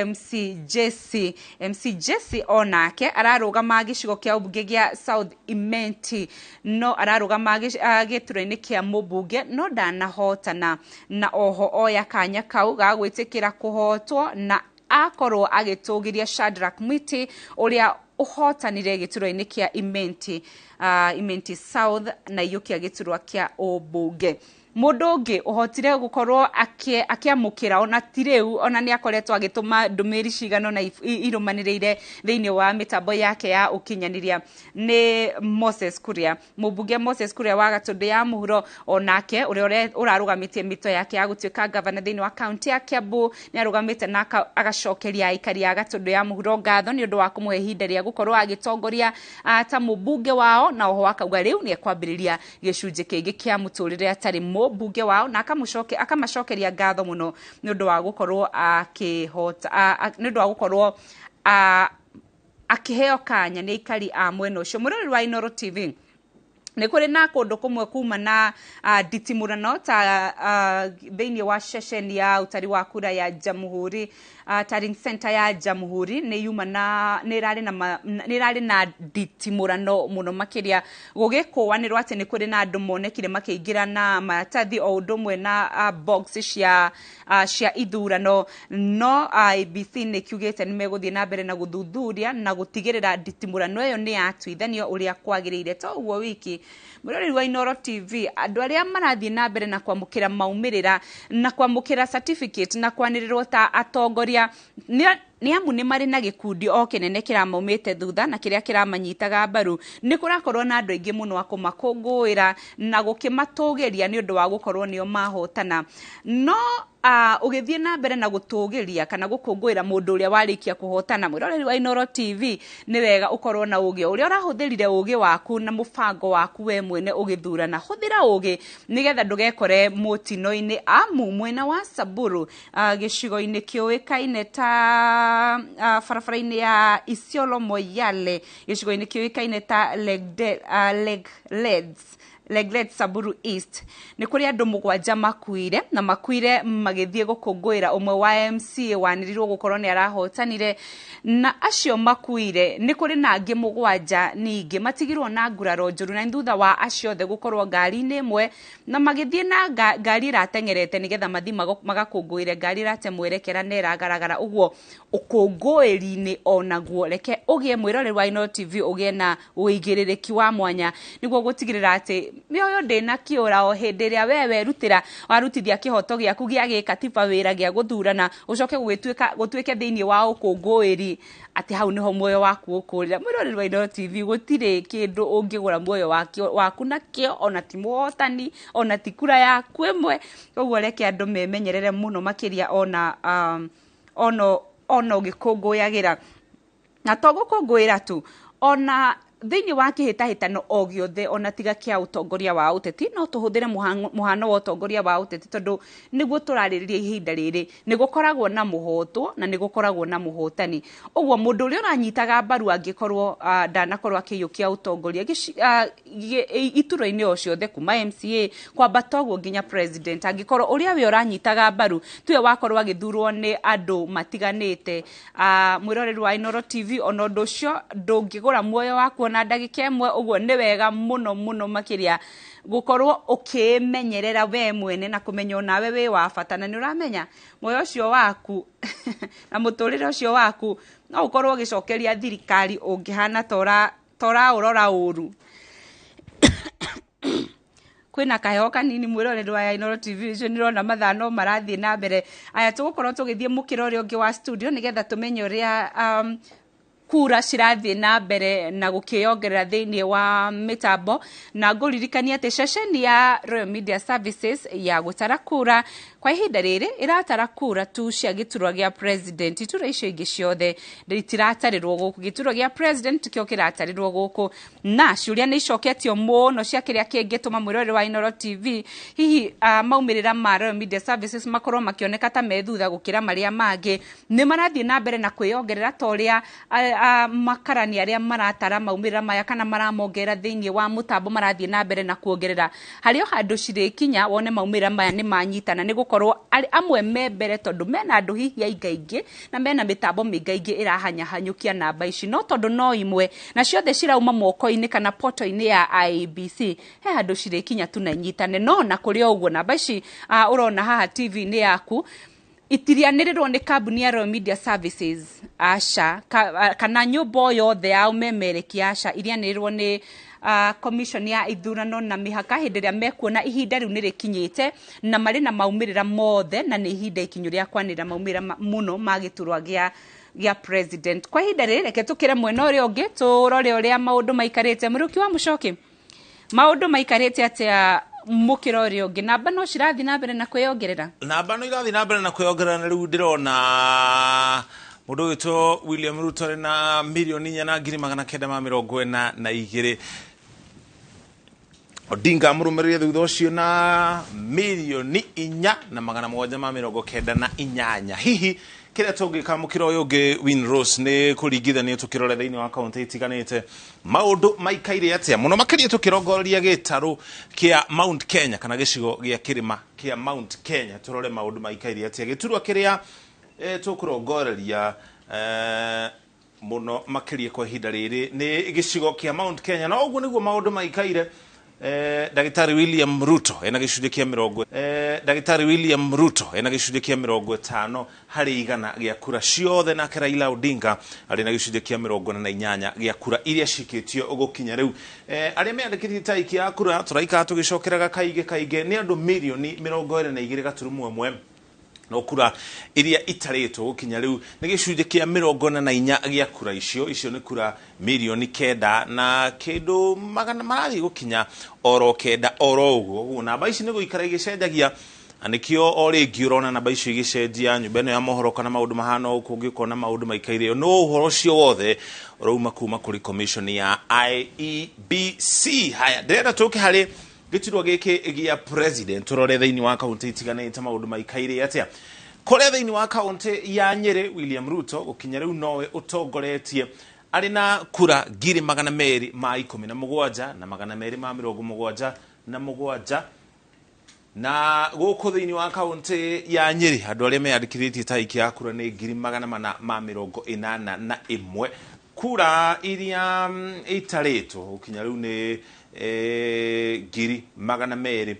Speaker 1: MC Jesse, MC Jesse onake ararũgama gĩcigo kĩa ũmbunge gĩa South Imenti, no ararũgama gĩturwa-inĩ kĩa mũmbunge no ndanahotana, na oho oya kanya kau ga gwĩtĩkĩra kũhotwo na akorwo agĩtũgĩria Shadrack Mwiti ũrĩa ũhotanire gĩturwa-inĩ kĩa Imenti South na iyũkia gĩturwa kĩa ũmbunge. Mũndũ ũngĩ ũhotire gũkorwo akĩamũkĩra ona ti rĩu, ona nĩ akoretwo agĩtũma ndũmĩrĩri cigana ũna irũmanĩrĩire thĩinĩ wa mĩtambo yake ya ũkinyanĩria nĩ Moses Kuria. Mũmbunge Moses Kuria wa Gatũndũ ya mũhuro onake ũrĩa ũrarũgamĩtie mĩto yake ya gũtuĩka gavana thĩinĩ wa kaunti ya Kiambu nĩ arũgamĩte na agacokeria aikari a Gatũndũ ya mũhuro ngatho nĩ ũndũ wa kũmũhe ihinda rĩa gũkorwo agĩtongoria ta mũmbunge wao, na oho akauga rĩu nĩ ekwambĩrĩria gĩcunjĩ kĩngĩ kĩa mũtũrĩre atarĩ Mũmbunge wao na akamacokeria ngatho mũno nĩ ũndũ wa gũkorwo akĩhota, nĩ ũndũ wa gũkorwo akĩheo kanya nĩ aikari a mwena ũcio. Mwĩroreri wa Inooro TV, nĩ kũrĩ na kũndũ kũmwe kuma na nditimũrano ta thĩinĩ wa ceceni ya ũtari wa kura ya Jamhuri, Tallying Center ya Jamhuri nĩ yuma na nĩ ĩrarĩ na nditimũrano mũno makĩria gũgĩkũanĩrwo atĩ nĩ kũrĩ na andũ monekire makĩingĩra na maratathi o ũndũ ũmwe na box cia ithurano. No IEBC nĩ kiugĩte nĩ megũthiĩ na mbere na gũthuthuria na gũtigĩrĩra nditimũrano ĩyo nĩ yatuithanio ũrĩa kwagĩrĩire. To ũguo wiki, mwĩroreri wa Inooro TV, andũ arĩa marathiĩ na mbere na kwamũkĩra maumĩrĩra na kwamũkĩra certificate na kwanĩrĩrwo ta atongoria nĩ amu nĩ marĩ na gĩkundi o kĩnene kĩramaumĩte thutha na kĩrĩa kĩramanyitaga mbaru. Nĩ kũrakorwo na andũ aingĩ mũno a kũmakũngũĩra na gũkĩmatũgĩria nĩ ũndũ wa gũkorwo nĩo mahotana. No ũgĩthiĩ na mbere na gũtũgĩria kana gũkũngũĩra mũndũ ũrĩa warĩkia kũhotana, mwĩroreri wa Inooro TV, nĩ wega ũkorwo na ũgĩ ũrĩa ũrahũthĩrire ũgĩ waku na mũbango waku we mwene ũgĩthurana. Hũthĩra ũgĩ nĩgetha ndũgekore mũtino-inĩ. Amu mwena wa Samburu, gĩcigo-inĩ kĩũĩkaine ta barabara-inĩ ya Isiolo Moyale, gĩcigo-inĩ kĩũĩkaine ta Legled Samburu East, nĩ kũrĩ andũ 7 makuire na makuire magĩthiĩ gũkũngũĩra ũmwe wa MCA wanĩrĩirwo gũkorwo nĩ arahotanire, na acio makuire nĩ kũrĩ na angĩ 7 ningĩ matigirwo na nguraro njũru, na thutha wa acio othe gũkorwo ngari-inĩ ĩmwe na magĩthiĩ na ngari ĩrateng'erete nĩgetha mathiĩ magakũngũĩre ngari ĩrate mwerekera na ĩragaragara. Ũguo ũkũngũĩri-inĩ onaguo reke ũgĩe, mwĩroreri wa Inooro TV, ũgĩe na ũigĩrĩrĩki wa mwanya nĩguo gũtigĩrĩra atĩ mĩoyo ndĩna kĩũra o hĩndĩ ĩrĩa we werutĩra warutithia kĩhoto gĩaku gĩa gĩkatiba wĩra gĩa gũthurana, ũcoke gũtuĩke thĩinĩ wa ũkũngũĩri atĩ hau nĩho muoyo waku ũkũrĩra. Mwĩroreri wa Inooro TV, gũtirĩ kĩndũ ũngĩgũra muoyo waku nakĩo, ona ti mũhotani, ona ti kura yaku ĩmwe. Koguo reke andũ memenyerere mũno makĩria ona ũgĩkũngũyagĩra. Na to gũkũngũĩra tu, ona thĩinĩ wa kĩhĩtahĩtano o gĩothe, ona tiga kĩa ũtongoria wa ũteti, no tũhũthĩre mũhano wa ũtongoria wa ũteti tondũ nĩguo tũrarĩrĩria ihinda rĩrĩ. Nĩ gũkoragwo na mũhotwo na nĩ gũkoragwo na mũhotani. Ũguo mũndũ ũrĩa ũranyitaga mbaru angĩkorwo ndanakorwo akĩiyũkia ũtongoria iturwa-inĩ o ciothe kuma MCA kwambata ũguo nginya president, angĩkorwo ũrĩa we ũranyitaga mbaru tuwe wakorwo agĩthurwo nĩ andũ matiganĩte, mwĩroreri wa Inooro TV, ona ũndũ ũcio ndũngĩgũra muoyo waku na ndagĩka ĩmwe. Ũguo nĩ wega mũno mũno makĩria gũkorwo ũkĩmenyerera we mwene na kũmenya onawe wĩ wa bata, na nĩ ũramenya muoyo ũcio waku na mũtũrĩre ũcio waku no ũkorwo ũgĩcokeria thirikari ũngĩhana ta ũraũrora ũru. Kwĩna kaheho kanini mwĩroreri wa Inooro TV, ũcio nĩũrona mathaa no marathiĩ na mbere. Aya, tũgũkorwo tũgĩthiĩ mũkĩra ũrĩa ũngĩ wa studio nĩgetha tũmenye ũrĩa kura cirathiĩ na mbere na gũkĩongerera thĩinĩ wa mĩtambo. Na ngũririkania atĩ ceceni ya Royal Media Services ya gũtara kura kwa ihinda rĩrĩ ĩratara kura tu cia gĩturwa gĩa president. Iturwa icio ingĩ ciothe itiratarĩrwo gũkũ, gĩturwa gĩa president kĩo kĩratarĩrwo gũkũ. Na ciũria nĩ icoketio mũno cia kĩrĩa kĩngĩtũma mwĩroreri wa Inooro TV hihi maumĩrĩra ma Royal Media Services makorwo makĩoneka ta me thutha gũkĩra marĩa mangĩ. Nĩ marathiĩ na mbere na kwĩyongerera ta ũrĩa makarani arĩa maratara maumĩrĩra maya kana maramongerera thĩinĩ wa mũtambo marathiĩ na mbere na kuongerera. Harĩ o handũ cirĩkinya wone maumĩrĩra maya nĩ manyitana, nĩ gũkorwo amwe me mbere tondũ mena andũ hihi aingaingĩ na mena mĩtambo mĩingaingĩ ĩrahanyahanyũkia namba ici, no tondũ no imwe na ciothe cirauma moko-inĩ kana poto-inĩ ya IEBC, he handũ cirĩkinya tu na inyitane. No na kũrĩ o ũguo namba ici ũrona haha TV-inĩ yaku itirianĩrĩrwo nĩ kambuni ya Royal Media Services aca, kana nyũmba o yothe ya ũmemerekia aca, irianĩrĩrwo nĩ commission ya ithurano na mĩhaka hĩndĩ ĩrĩa mekuona ihinda rĩu nĩ rĩkinyĩte na marĩ na maumĩrĩra mothe, na nĩ ihinda ikinyu rĩa kwanĩrĩra maumĩrĩra mũno ma gĩturwa gĩa president. Kwa ihinda rĩrĩ reke tũkĩre mwena ũrĩa ũngĩ tũrore ũrĩa maũndũ maikarĩte. Mũrũki wa Mũcoki, maũndũ maikarĩte atĩa mũkĩra ũrĩa ũngĩ? Namba no cirathiĩ na mbere na kwĩyongerera?
Speaker 2: Namba no irathiĩ na mbere na kwĩyongerera, na rĩu ndĩrona mũndũ wĩtwo William Ruto arĩ na 4,942,000. Odinga amũrũmĩrĩire thutha ũcio na 4,798,000. Hihi kĩrĩa tũngĩka mũkĩra ũyũ ũngĩ Winrose nĩ kũringithania tũkĩrore thĩinĩ wa kaũntĩ itiganĩte maũndũ maikaire atĩa mũno makĩria tũkĩrongoreria gĩtarũ kĩa Mount Kenya kana gĩcigo gĩa kĩrĩma kĩa Mount Kenya, tũrore maũndũ maikaire atĩa gĩturwa kĩrĩa tũkũrongoreria mũno makĩria kwa ihinda rĩrĩ nĩ gĩcigo kĩa Mount Kenya. Na ũguo nĩguo maũndũ maikaire. Ndagĩtarĩ William Ruto ena gĩcunjĩ kĩa mĩrongo Ndagĩtarĩ William Ruto ena gĩcunjĩ kĩa 50% gĩa kura ciothe, nake Raila Odinga arĩ na gĩcunjĩ kĩa 48 gĩa kura iria cikĩtio gũkinya rĩu. Arĩa meyandĩkithĩtie ta aikia a kura tũraikara tũgĩcokeraga kaingĩ kaingĩ nĩ andũ 22.1 million, no kura iria itarĩtwo gũkinya rĩu nĩ gĩcunjĩ kĩa 44 gĩa kura icio. Icio nĩ kura 9 million na kĩndũ magana marathiĩ gũkinya oro 9 oro ũguo. Ũguo namba ici nĩ gũikara igĩcenjagia, na nĩkĩo o rĩngĩ ũrona namba icio igĩcenjia nyũmba ĩno ya mohoro kana maũndũ mahana ũguo ũngĩkona maũndũ maikaire, no ũhoro ũcio wothe ũrauma kuma kũrĩ commission ya IEBC. Haya, ndĩrenda tũke harĩ gĩturwa gĩkĩ gĩa president, tũrore thĩinĩ wa kaũntĩ itiganĩte maũndũ maikaire atĩa. Kũrĩa thĩinĩ wa kaũntĩ ya Nyĩrĩ, William Ruto gũkinya rĩu nowe ũtongoretie arĩ na kura 217,277. Na gũkũ thĩinĩ wa kaũntĩ ya Nyĩrĩ andũ arĩa meyandĩkithĩtie ta aikia a kura nĩ 481,000. Kura iria itarĩtwo gũkinya rĩu nĩ 200,000,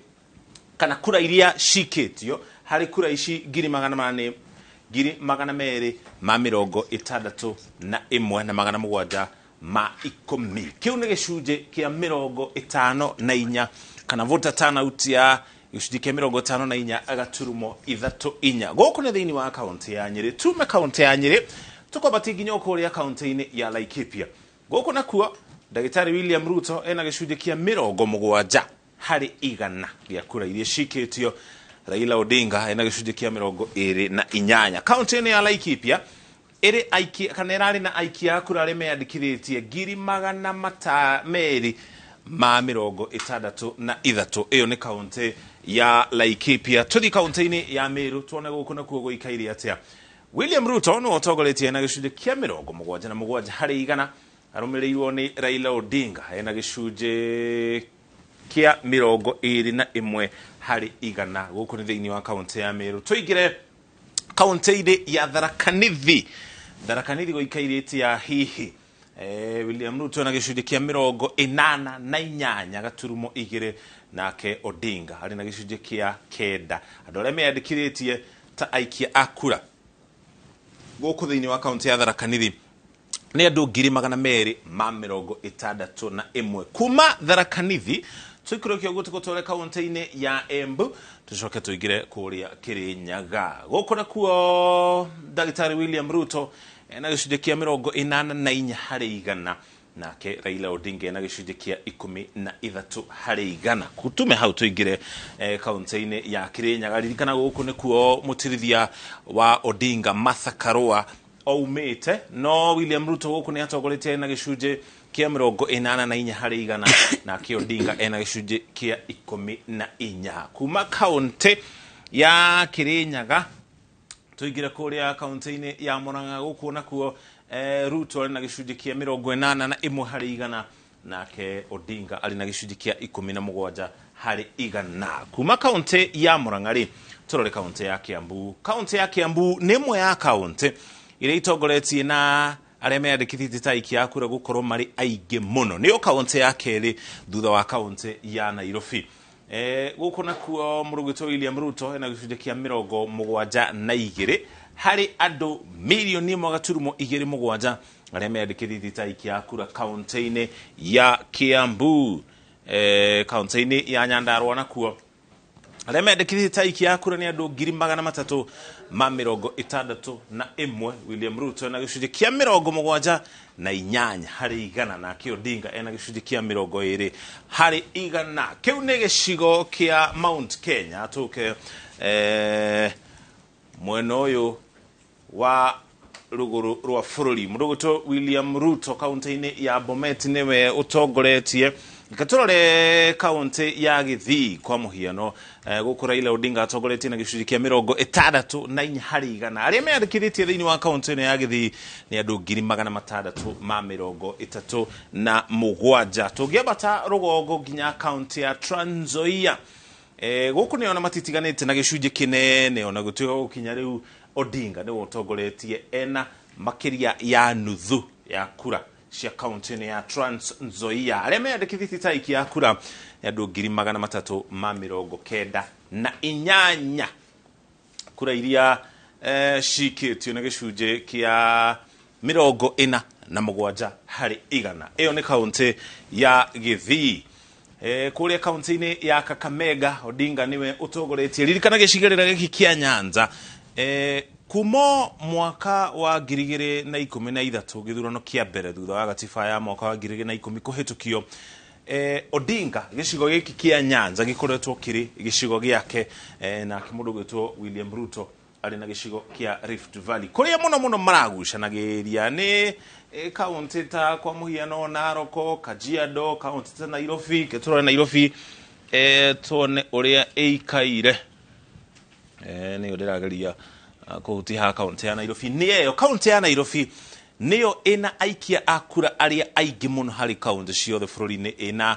Speaker 2: kana kura iria cikĩtio harĩ kura ici 400,000 nĩ 261,710. Kĩu nĩ gĩcunjĩ kĩa 54, kana voter turnout ya gĩcunjĩ kĩa 54.34. Gũkũ nĩ thĩinĩ wa kaũntĩ ya Nyĩrĩ. Tume kaũntĩ ya Nyĩrĩ tũkwambatia nginya kũrĩa kaũntĩ-inĩ ya Laikipia. Gũkũ nakuo Ndagĩtarĩ William Ruto ena gĩcunjĩ kĩa 70% gĩa kura iria cikĩtio. Raila Odinga ena gĩcunjĩ kĩa 28. Kaũntĩ-inĩ ya Laikipia ĩrĩ aikia kana ĩrarĩ na aikia a kura arĩa meyandĩkithĩtie 263,000. Ĩyo nĩ kaũntĩ ya Laikipia. Tũthiĩ kaũntĩ-inĩ ya Meru tuone gũkũ nakuo gũikaire atĩa. William Ruto nĩwe ũtongoretie na gĩcunjĩ kĩa 77%, arũmĩrĩirwo nĩ Raila Odinga ena gĩcunjĩ kĩa 21%. Gũkũ nĩ thĩinĩ wa kaũntĩ ya Meru. Tũingĩre kaũntĩ-inĩ ya Tharaka Nithi. Tharaka Nithi gũikaire atĩa hihi? William Ruto na gĩcunjĩ kĩa 88.2, nake Odinga arĩ na gĩcunjĩ kĩa 9. Andũ arĩa meyandĩkithĩtie ta aikia a kura gũkũ thĩinĩ wa kaũntĩ ya Tharaka Nithi nĩ andũ 261,000. Kuma Tharaka Nithi tũikũrũke ũguo tũgũtware kaũntĩ-inĩ ya Embu, tũcoke tũingĩre kũrĩa Kĩrĩnyaga. Gũkũ nakuo Ndagĩtarĩ William Ruto ena gĩcunjĩ kĩa 84%, nake Raila Odinga ena gĩcunjĩ kĩa 13%. Kutume hau tũingĩre kaũntĩ-inĩ ya Kĩrĩnyaga. Ririkana gũkũ nĩkuo mũtirithia wa Odinga Martha Karua aumĩte, no William Ruto gũkũ nĩ atongoretie na gĩcunjĩ kĩa 84%, nake Odinga ena gĩcunjĩ kĩa 14. Kuma kaũntĩ ya Kĩrĩnyaga tũingĩre kũrĩa kaũntĩ-inĩ ya Murang'a. Gũkũ nakuo Ruto arĩ na gĩcunjĩ kĩa 81%, nake Odinga arĩ na gĩcunjĩ kĩa 17%. Kuma kaũntĩ ya Murang'a rĩ, tũrore kaũntĩ ya Kiambu. Kaũntĩ ya Kiambu nĩ ĩmwe ya kaũntĩ iria itongoretie na arĩa meyandĩkithĩtie ta aikia a kura gũkorwo marĩ aingĩ mũno. Nĩyo kaũntĩ ya kerĩ thutha wa kaũntĩ ya Nairobi. Gũkũ nakuo mũrũgĩtwo William Ruto ena gĩcunjĩ kĩa 72 harĩ andũ 1.27 million arĩa meyandĩkithĩtie ta aikia a kura kaũntĩ-inĩ ya Kiambu. Kaũntĩ-inĩ ya Nyandarua nakuo arĩa meyandĩkithĩtie ta aikia a kura nĩ andũ 361,000. William Ruto ena gĩcunjĩ kĩa 78%, nake Odinga ena gĩcunjĩ kĩa 20%. Kĩu nĩ gĩcigo kĩa Mount Kenya. Tũke mwena ũyũ wa rũgũrũ rwa bũrũri. Mũndũ ũgwĩtwo William Ruto kaunti-inĩ ya Bomet nĩwe ũtongoretie Reke tũrore kaunti ya Gĩthii kwa mũhiano, gũkũ Raila Odinga atongoretie na gĩcunjĩ kĩa 64 harĩ igana. Arĩa meyandĩkithĩtie thĩinĩ wa kaunti ĩno ya Gĩthii nĩ andũ 637,000. Tũngĩambata rũgongo nginya kaunti ya Trans Nzoia, gũkũ nĩo na matitiganĩte na gĩcunjĩ kĩnene, ona gũtuĩka gũkinya rĩu Odinga nĩwe ũtongoretie ena makĩria ya nuthu ya kura cia kaunti ya Trans Nzoia. Arĩa meyandĩkithĩtie ta aikia a kura nĩ andũ 398,000. Kura iria cikĩtio nĩ gĩcunjĩ kĩa 47 harĩ igana. Ĩyo nĩ kaunti ya Gĩthii. Kũrĩa kaunti-inĩ ya Kakamega, Odinga nĩwe ũtongoretie. Ririkana gĩcigĩrĩra gĩkĩ kĩa Nyanza, kuma mwaka wa 2013, gĩthurano kĩa mbere thutha wa gatiba ya mwaka wa 2010 kũhĩtũkio, Odinga gĩcigo gĩkĩ kĩa Nyanza gĩkoretwo kĩrĩ gĩcigo gĩake, nake mũndũ ũgwĩtwo William Ruto arĩ na gĩcigo kĩa Rift Valley. Kũrĩa mũno mũno maragucanagĩria nĩ kaunti ta kwa mũhiano Narok, Kajiado, kaunti ta Nairobi. Tũrore Nairobi, tuone ũrĩa ĩikaire. Nĩyo ndĩrageria kũhutia haha. Kaunti ya Nairobi nĩ ĩyo. Kaunti ya Nairobi nĩyo ĩna aikia a kura arĩa aingĩ mũno harĩ kaunti ciothe bũrũri-inĩ, ĩna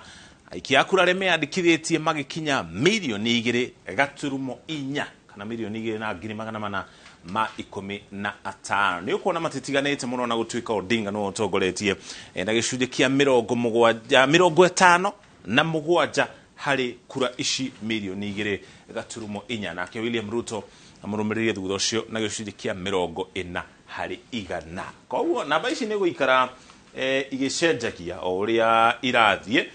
Speaker 2: aikia a kura arĩa meyandĩkithĩtie magĩkinya 2.4 mirioni kana 2,415,000. Nĩ ũkuona matitiganĩte mũno na gũtuĩka Odinga nĩwe ũtongoretie na gĩcunjĩ kĩa 70, 57 harĩ kura ici 2.4 mirioni, nake William Ruto amũrũmĩrĩire thutha ũcio na gĩcunjĩ kĩa 40 harĩ igana. Koguo namba ici nĩ gũikara igĩcenjagia o ũrĩa irathiĩ.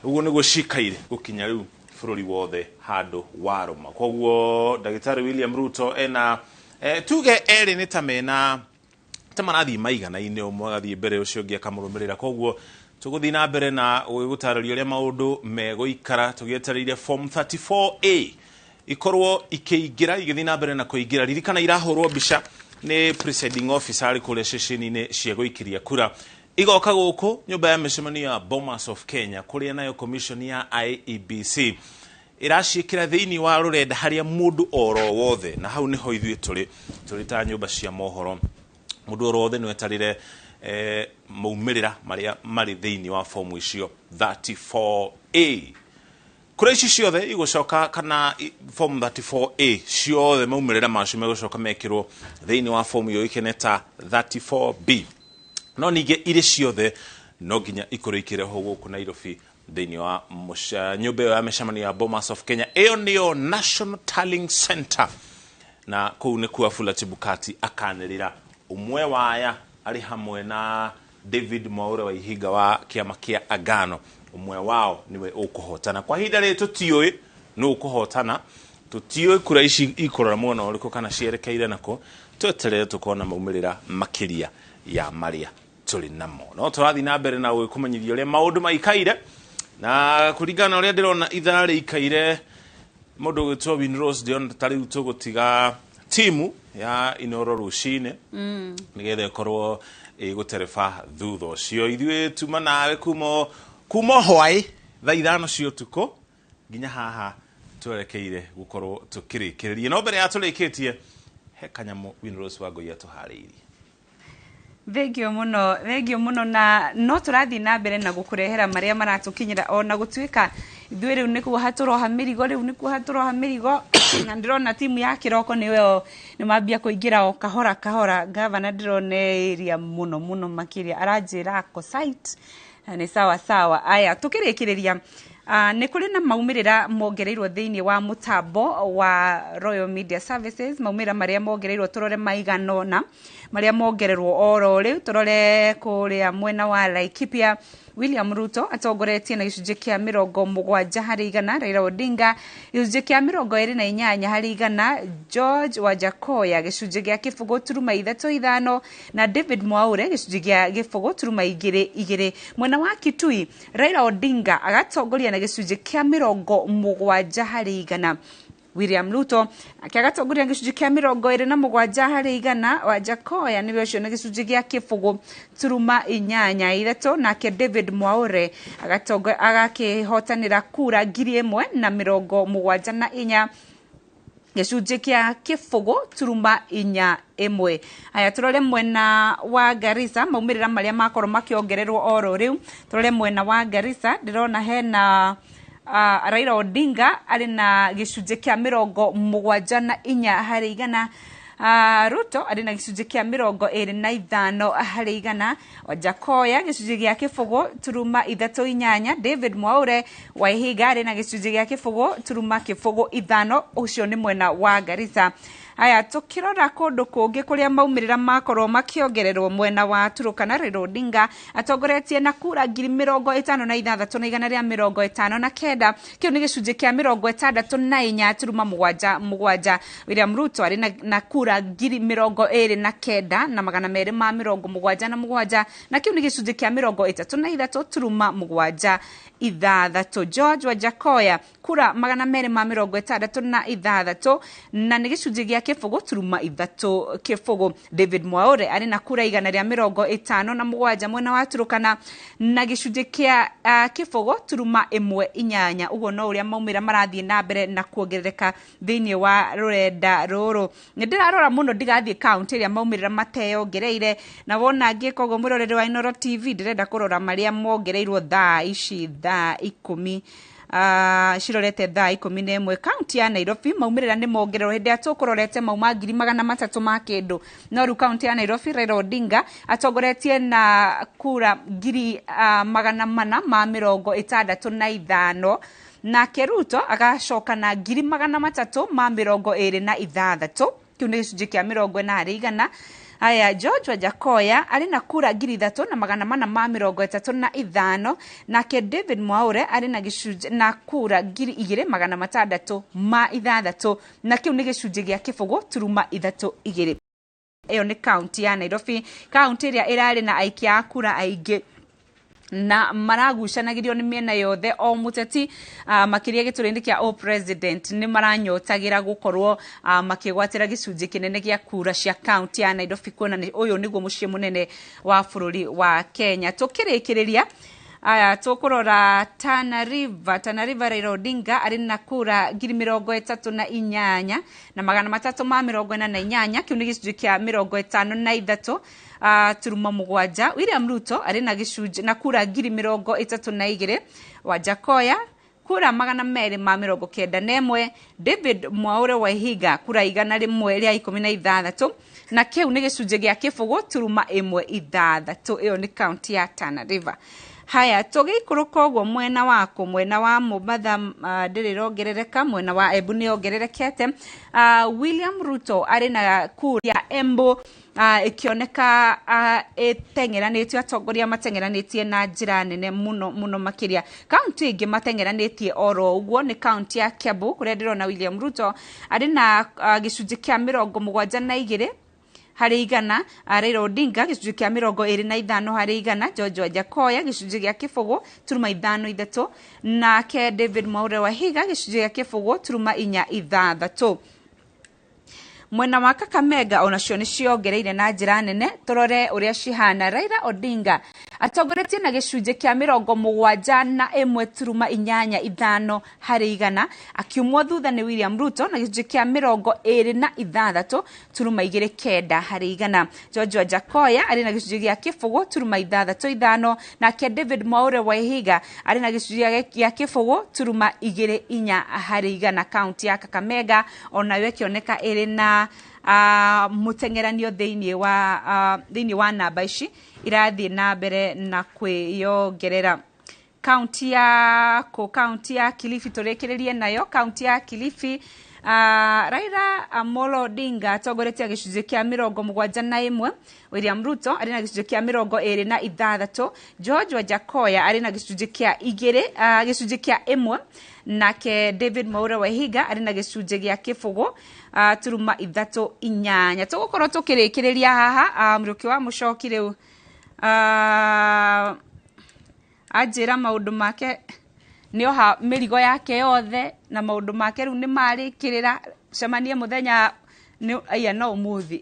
Speaker 2: Ũguo nĩguo cikaire gũkinya rĩu bũrũri wothe handũ warũma. Koguo ndagĩtarĩ William Ruto ena tuge erĩ nĩ ta mena ta marathiĩ maiganaine, ũmwe agathiĩ mbere, ũcio ũngĩ akamũrũmĩrĩra. Koguo tũgũthiĩ na mbere na gũtarĩria ũrĩa maũndũ megũikara tũgĩetereire form 34A ikorwo ikĩingĩra, igĩthiĩ na mbere na kũingĩra. Ririkana irahũrwo mbica nĩ presiding officer arĩ kũrĩa ceceni-inĩ cia gũikĩria kura, igoka gũkũ nyũmba ya mĩcemanio ya Bomas of Kenya, kũrĩa nayo commission ya IEBC ĩraciĩkĩra thĩinĩ wa rũrenda harĩa mũndũ oro wothe, na hau nĩho ithuĩ tũrĩ ta nyũmba cia mohoro, mũndũ oro wothe nĩwetarĩre maumĩrĩra marĩa marĩ thĩinĩ wa fomu icio 34A. Kura ici ciothe igũcoka kana form 34A ciothe, maumĩrĩra macio megũcoka mekĩrwo thĩinĩ wa fomu yũĩkaine ta 34B, no ningĩ irĩ ciothe no nginya ikorwo ikĩrehwo gũkũ Nairobi thĩinĩ wa nyũmba ĩyo ya mĩcemanio ya Bomas of Kenya. Ĩyo nĩyo National Tallying Center, na kũu nĩkuo Wafula Chebukati akanĩrĩra ũmwe waya arĩ hamwe na David Mwaure wa Ihinga wa kĩama kĩa Agano. Ũmwe wao nĩwe ũkũhotana. Kwa ihinda rĩrĩ tũtiũĩ nũ ũkũhotana, tũtiũĩ kura ici ikũrora mwena ũrĩkũ kana cierekeire nako. Tweterere tũkona maumĩrĩra makĩria ya marĩa tũrĩ namo. No tũrathiĩ na mbere na gũkũmenyithia ũrĩa maũndũ maikaire, na kũringana na ũrĩa ndĩrona ithaa rĩikaire, mũndũ ũgwĩtwo Winrose, ndĩrona ta rĩu tũgũtiga timu ya Inoro rũcinĩ nĩgetha ĩkorwo ĩgũtereba. Thutha ũcio ithuĩ tuma nawe kuma hwaĩ thaa 5 cia ũtukũ nginya haha twerekeire gũkorwo tũkĩrĩkĩrĩria. No mbere ya tũrĩkĩtie, he kanyamũ Winrose wa Ngũi atũharĩirie.
Speaker 1: Thengio mũno, thengio mũno. Na no tũrathiĩ na mbere na gũkũrehera marĩa maratũkinyĩra, ona gũtuĩka ithuĩ rĩu nĩ kuoha tũroha mĩrigo, rĩu nĩ kuoha tũroha mĩrigo, na ndĩrona timu ya kĩroko nĩyo nĩ mambia kũingĩra o kahora kahora. Gavana ndĩrona area mũno mũno makĩria aranjĩra ako site na nĩ sawa sawa. Aya, tũkĩrĩkĩrĩria, nĩ kũrĩ na maumĩrĩra mongereirwo thĩinĩ wa mũtambo wa Royal Media Services. Maumĩrĩra marĩa mongereirwo, tũrore maigana ũna marĩa mongererwo oro rĩu. Tũrore kũrĩa mwena wa Laikipia, William Ruto atongoretie na gĩcunjĩ kĩa 70 harĩ igana, Raila Odinga gĩcunjĩ kĩa 28 harĩ igana, George Wajakoya gĩcunjĩ gĩa 0.35, na David Mwaure gĩcunjĩ gĩa 0.22. Mwena wa Kitui, Raila Odinga agatongoria na gĩcunjĩ kĩa 70 harĩ igana. William Ruto nake agatongoria gĩcunjĩ kĩa 27 harĩ igana. Wajackoyah nĩwe ũcio na gĩcunjĩ gĩa 0.83, nake David Mwaure agakĩhotanĩra kura 1,074 gĩcunjĩ kĩa 0.41. Aya, tũrore mwena wa Garissa, maumĩrĩra marĩa makorwo makĩongererwo oro rĩu. Tũrore mwena wa Garissa, ndĩrona hena Raila Odinga arĩ na gĩcunjĩ kĩa 74 harĩ igana. Ruto arĩ na gĩcunjĩ kĩa 25 harĩ igana. Wajackoyah gĩcunjĩ gĩa 0.38. David Mwaure Waihiga arĩ na gĩcunjĩ gĩa 0.05. Ũcio nĩ mwena wa Garissa. Aya, tukirora kũndũ kũngĩ kũrĩa maumĩrĩra makorwo makĩongererwo, mwena wa Turkana, Raila Odinga atongoretie na kura 56,159, kĩu nĩ gĩcunjĩ kĩa 64.77. William Ruto arĩ na kura 29,277, na kĩu nĩ gĩcunjĩ kĩa 33.76. George Wajackoyah kura 266, na nĩ gĩcunjĩ gĩa 0.30. David Mwaure arĩ na kura 157 mwena wa Turkana na gĩcunjĩ kĩa 0.18. Ũguo no ũrĩa maumĩra marathiĩ na mbere na kuongerereka thĩinĩ wa rũrenda rũrũ. Nĩ ndĩrarora mũno ndigathiĩ kaunti ĩrĩa maumĩrĩra mateyongereire, na wona ngĩka ũguo, mwĩroreri wa Inooro TV, ndĩrenda kũrora marĩa mongereirwo thaa ici thaa 10 cirorete thaa 11. Kaunti ya Nairobi maumĩrĩra nĩ mongererwo. Hĩndĩ ĩrĩa tũkũrorete mauma 300,000 ma kĩndũ, no rĩu kaunti ya Nairobi Raila Odinga atongoretie na kura 465,000, nake Ruto agacoka na 326,000, kĩu nĩ gĩcunjĩ kĩa 40 harĩ igana. Aya, George Wajackoyah arĩ na kura 3435, nake David Mwaure arĩ na gĩcunjĩ na kura 2606, na kĩu nĩ gĩcunjĩ gĩa 0.32. Ĩyo nĩ kaunti ya Nairobi, kaunti ĩrĩa ĩrarĩ na aikia a kura aingĩ na maragucanagĩrio nĩ mĩena yothe. O mũteti, makĩria gĩturwa-inĩ kĩa o president, nĩ maranyotagĩra gũkorwo makĩgwatĩra gĩcunjĩ kĩnene gĩa kura cia kaunti ya Nairobi, kuona ũyũ nĩguo mũciĩ mũnene wa bũrũri wa Kenya. Tũkĩrĩkĩrĩria, aya, tũkũrora Tana River. Tana River, Raila Odinga arĩ na kura 38,348, kĩu nĩ gĩcunjĩ kĩa 53.7. William Ruto arĩ na gĩcunjĩ na kura 32,000. Wajackoyah kura 291. David Mwaure Waihiga kura 116, na kĩu nĩ gĩcunjĩ gĩa 0.16. Ĩyo nĩ kaunti ya Tana River. Haya, tũgĩikũrũka ũguo mwena waku, mwena wa Mombatha ndĩrĩ ĩrongerereka, mwena wa Embu nĩ yongererekete. William Ruto arĩ na kura ya Embu ĩkĩoneka ĩteng'eranĩtio, atongoria mateng'eranĩtie na njĩra nene mũno mũno makĩria. Kaunti ĩngĩ mateng'eranĩtie oro ũguo nĩ kaunti ya Kiambu, kũrĩa ndĩrona William Ruto arĩ na gĩcunjĩ kĩa 72 harĩ igana, Raila Odinga gĩcunjĩ kĩa 25 harĩ igana, George Wajackoyah gĩcunjĩ gĩa 0.53, nake David Mwaure Waihiga gĩcunjĩ gĩa 0.46. Mwena wa Kakamega onacio nĩ ciongereire na njĩra nene. Tũrore ũrĩa cihana. Raila Odinga atongoretie na gĩcunjĩ kĩa 71.85 harĩ igana, akiumwo thutha nĩ William Ruto na gĩcunjĩ kĩa 26.29 harĩ igana. George Wajackoyah arĩ na gĩcunjĩ gĩa 0.65, nake David Mwaure Waihiga arĩ na gĩcunjĩ gĩa 0.24 harĩ igana. Kaunti ya Kakamega onayo ĩkĩoneka ĩrĩ na mũteng'eranio thĩinĩ wa namba ici irathiĩ na mbere na kwĩyongerera. Kaunti ya kũ kaunti ya Kilifi, tũrĩkĩrĩrie nayo kaunti ya Kilifi. Raila Amolo Odinga atongoretie gĩcunjĩ kĩa 71. William Ruto arĩ na gĩcunjĩ kĩa 26. George Wajackoyah arĩ na gĩcunjĩ kĩa igĩrĩ, gĩcunjĩ kĩa 1, nake David Mwaure Waihiga arĩ na gĩcunjĩ gĩa 0.38. Tũgũkorwo tũkĩrĩkĩrĩria haha. Mũrũki wa Mũcoki rĩu anjĩra maũndũ make Nĩoha mĩrigo yake yothe na maũndũ make rĩu nĩ marĩkĩrĩra. Cemanie mũthenya nĩ aya no ũmũthĩ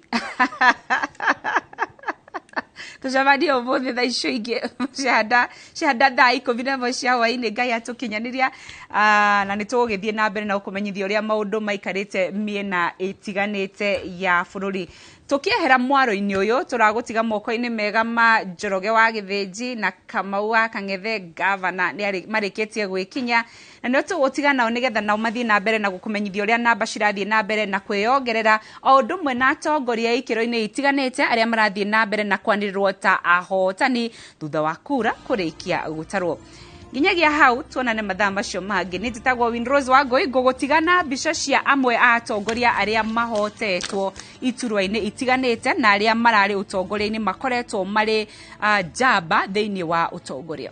Speaker 1: tũcemanie ũmũthĩ thaa icio ingĩ cihanda thaa 11 cia hwaĩ-inĩ. Ngai atũkinyanĩria, na nĩ tũgũgĩthiĩ na mbere na gũkũmenyithia ũrĩa maũndũ maikarĩte mĩena ĩtiganĩte ya bũrũri. Tũkĩehera mwaro-inĩ ũyũ, tũragũtiga moko-inĩ mega ma Njoroge wa Gĩthĩnji na Kamau wa Kang'ethe gavana nĩ marĩkĩtie gwĩkinya, na nĩo tũgũtiga nao nĩgetha nao mathiĩ na mbere na gũkũmenyithia ũrĩa namba cirathiĩ na mbere na kwĩyongerera, o ũndũ ũmwe na atongoria a ikĩro-inĩ itiganĩte arĩa marathiĩ na mbere na kwanĩrĩrwo ta ahotani thutha wa kura kũrĩkia gũtarwo. Nginyagia hau tuonane mathaa macio mangĩ. Nĩ njĩtagwo Winrose Wangũi, ngũgũtiga na mbica cia amwe a atongoria arĩa mahotetwo iturwa-inĩ itiganĩte na arĩa mararĩ ũtongoria-inĩ makoretwo marĩ njamba thĩinĩ wa ũtongoria.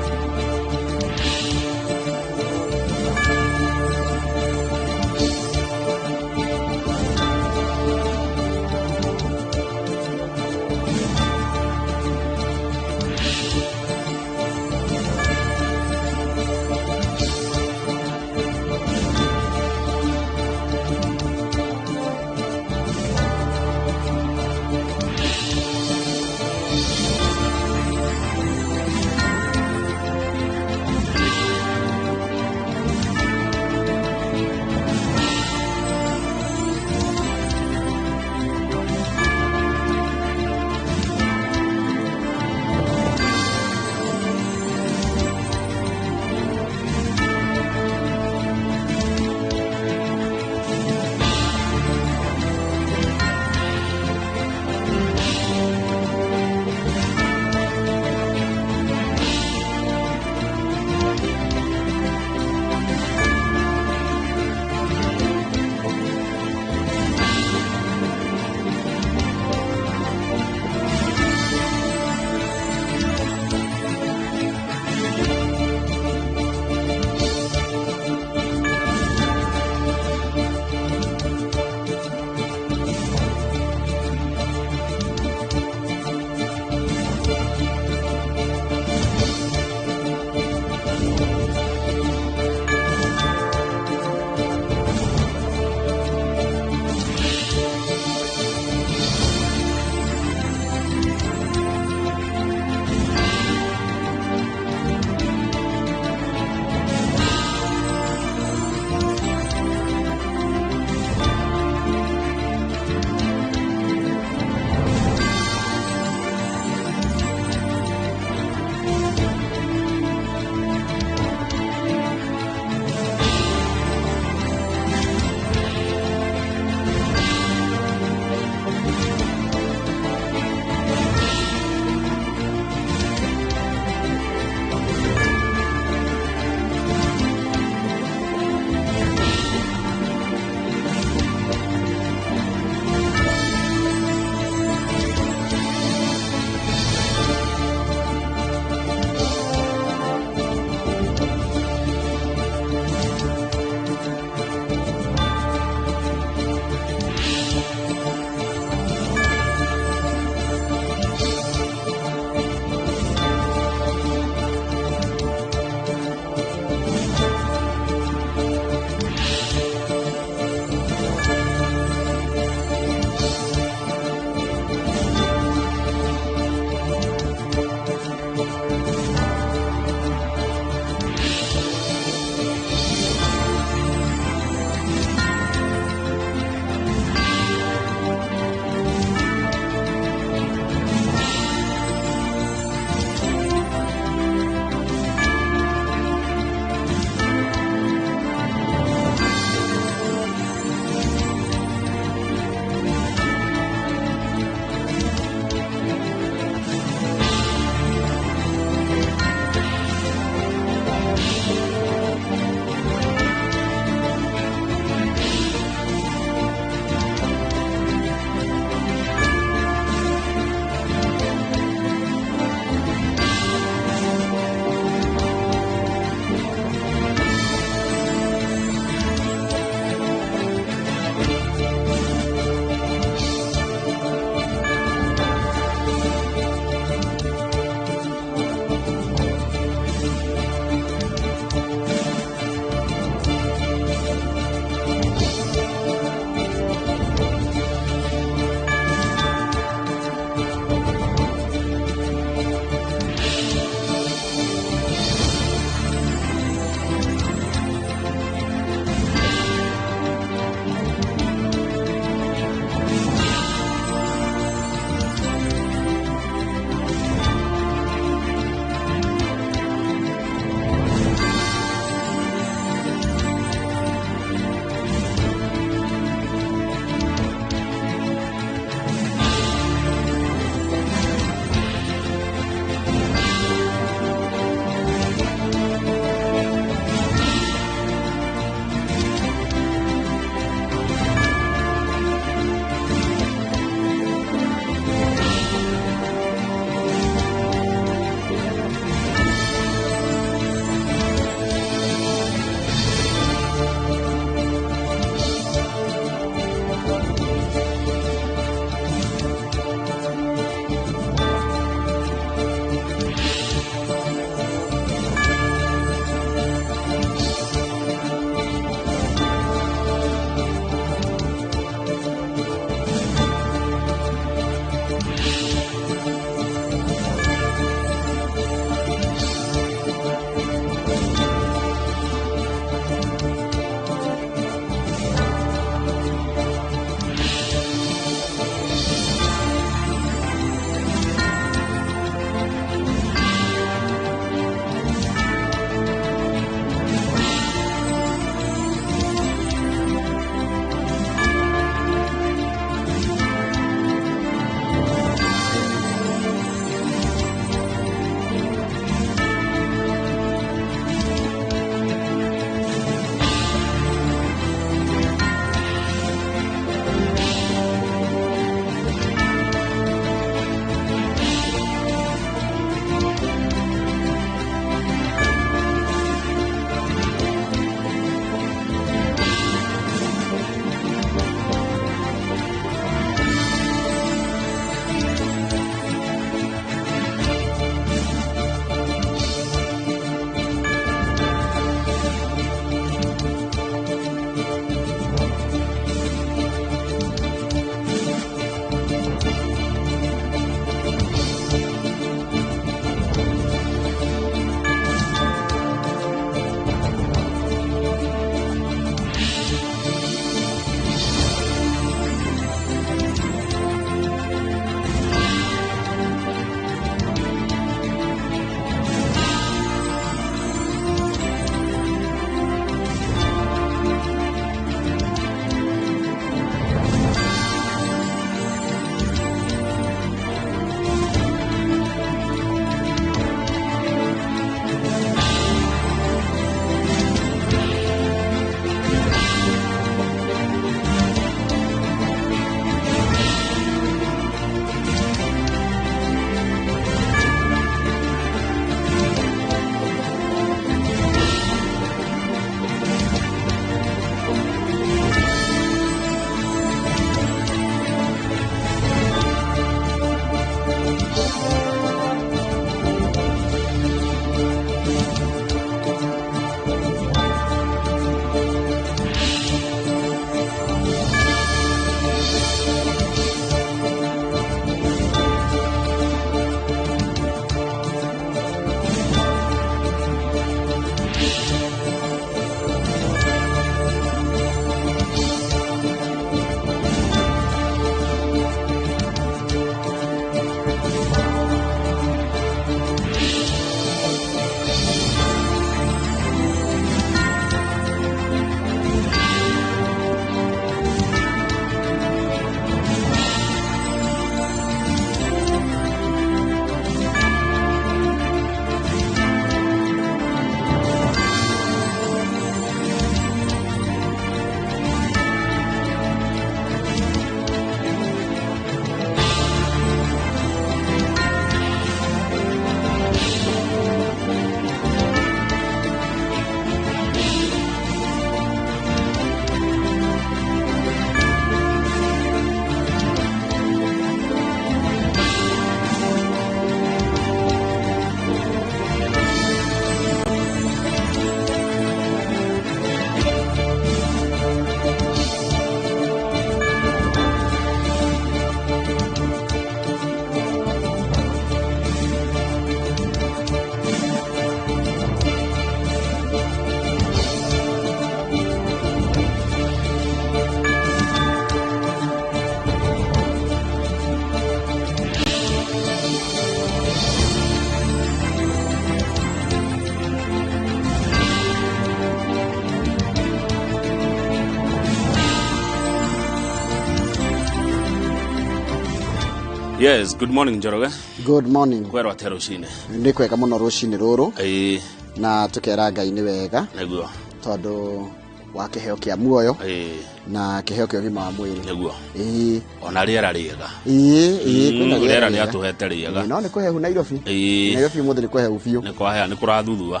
Speaker 4: Yes, good morning Njoroge.
Speaker 5: Good morning.
Speaker 4: Kwerwo atĩa rũcinĩ?
Speaker 5: Nĩ kwega mũno rũcinĩ rũrũ.
Speaker 4: Ĩĩ.
Speaker 5: Na tũkera Ngai nĩ wega.
Speaker 4: Nĩguo.
Speaker 5: Tondũ wa kĩheo kĩa muoyo.
Speaker 4: Ĩĩ.
Speaker 5: Na kĩheo kĩa ũgima wa mwĩrĩ.
Speaker 4: Nĩguo.
Speaker 5: Ĩĩ.
Speaker 4: Ona rĩera rĩega.
Speaker 5: Ĩĩ, ĩĩ, kwĩna
Speaker 4: rĩera nĩ atũhete rĩega.
Speaker 5: No nĩ kũhehu Nairobi.
Speaker 4: Ĩĩ.
Speaker 5: Nairobi ũmũthĩ nĩ kũhehu biũ.
Speaker 4: Nĩ kwahea, nĩ kũrathuthua.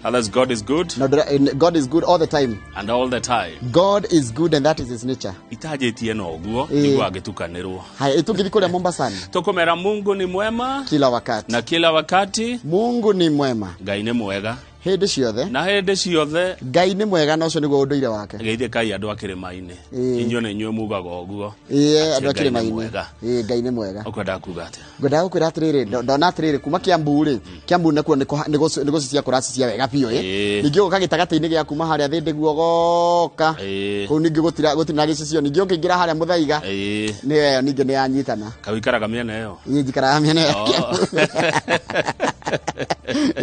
Speaker 4: Others, God is good.
Speaker 5: No, God is good all the time.
Speaker 4: And all the time.
Speaker 5: God is good and that is his nature.
Speaker 4: Itanjĩtie na ũguo, nĩguo angĩtukanĩrwo.
Speaker 5: Haya, tũngĩthiĩ kũrĩa Mombasani.
Speaker 4: Tũkũmera Mungu ni mwema
Speaker 5: kila wakati.
Speaker 4: Na kila wakati.
Speaker 5: Mungu ni mwema.
Speaker 4: Ngai nĩ mwega.
Speaker 5: Hĩndĩ ciothe.
Speaker 4: Na hĩndĩ ciothe.
Speaker 5: Ngai nĩ mwega na ũcio nĩguo ũndũire wake.
Speaker 4: Geithĩkai andũ a kĩrĩma-inĩ. Inyuĩ nĩ inyuĩ mugaga ũguo.
Speaker 5: Ĩĩ, andũ a
Speaker 4: Atĩ Ngai nĩ
Speaker 5: kĩrĩma-inĩ.
Speaker 4: mwega.
Speaker 5: Ĩĩ, Ngai nĩ mwega.
Speaker 4: Ũkwendaga kuga atĩa?
Speaker 5: Ngwendaga gũkwĩra atĩrĩrĩ, ndona atĩrĩrĩ, kuma Kiambu rĩ, Kiambu nakuo nĩ gũcicia kũracicia wega biũ ĩ. Ningĩ ũgoka gĩtagatĩ-inĩ gĩa kuma harĩa Thĩndĩ guo ũgoka. Kũu ningĩ gũtirĩ na gĩcicio. Ningĩ ũkĩingĩra harĩa Mũthaiga, nĩ ĩyo ningĩ nĩ yanyitana.
Speaker 4: Kaĩ ũikaraga mĩena ĩyo?
Speaker 5: Niĩ njikaraga mĩena ĩyo ya Kiambu.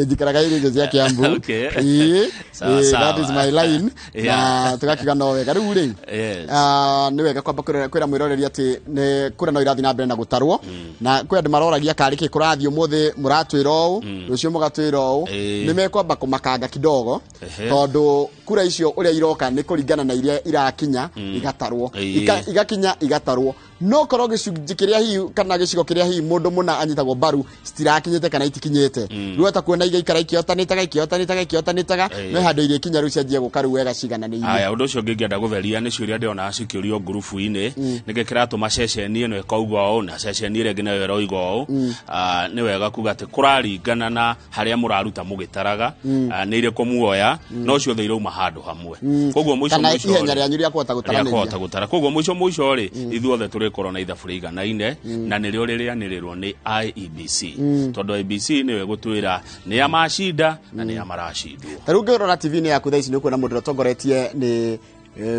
Speaker 5: Njikaraga irio cia Kiambu.
Speaker 4: Okay.
Speaker 5: Ĩĩ.
Speaker 4: Sawa,
Speaker 5: Ĩĩ,
Speaker 4: sawa.
Speaker 5: that is my line.
Speaker 4: Yeah.
Speaker 5: Na tũgakiuga no wega. Rĩu rĩ,
Speaker 4: Yes.
Speaker 5: nĩ wega kwamba kwĩra mwĩroreri atĩ nĩ kura no irathiĩ na mbere na gũtarwo. Na kwĩ andũ maroragia karĩ kĩ kũrathiĩ ũmũthĩ mũratwĩra ũũ, rũciũ mũgatwĩra ũũ. Nĩ mekwamba kũmakanga kidogo, tondũ kura icio ũrĩa iroka nĩ kũringana na iria irakinya, igatarwo. Igakinya, igatarwo. No korwo gĩcunjĩ kĩrĩa hihi kana gĩcigo kĩrĩa hihi mũndũ mũna anyitagwo mbaru citirakinyĩte kana itikinyĩte. Rĩu ata kuona igaikara ikĩotanĩtaga, ikĩotanĩtaga, ikĩotanĩtaga, no handũ irĩkinya rĩu cianjie gũka rĩu wega cigananĩirie.
Speaker 4: Aya, ũndũ ũcio ũngĩ ingĩenda gũtheria nĩ ciũria ndĩrona cikĩũrio ngurubu-inĩ. Nĩkĩ kĩratũma ceceni ĩno ĩkauga ũũ na ceceni ĩrĩa ĩngĩ nayo ĩroiga ũũ? Nĩ wega kuga atĩ kũraringana na harĩa mũraruta mũgĩtaraga, nĩ irĩkũ muoya, no ciothe irauma handũ hamwe. Koguo mũico
Speaker 5: Kana
Speaker 4: mũico
Speaker 5: ihenya
Speaker 4: rĩ,
Speaker 5: rĩanyu rĩa kũhota
Speaker 4: rĩa
Speaker 5: gũtaranĩria.
Speaker 4: kũhota gũtara. Koguo mũico mũico rĩ, ithuothe tũrĩkorwo na ithabu rĩiganaine, na nĩrĩo rĩrĩanĩrĩrwo nĩ IEBC. Tondũ IEBC nĩyo ĩgũtwĩra nĩ a macinda na nĩ a maracindwo.
Speaker 5: Ta rĩu ũngĩrora TV-inĩ yaku thaa ici nĩ ũkuona mũndũ ũrĩa ũtongoretie nĩ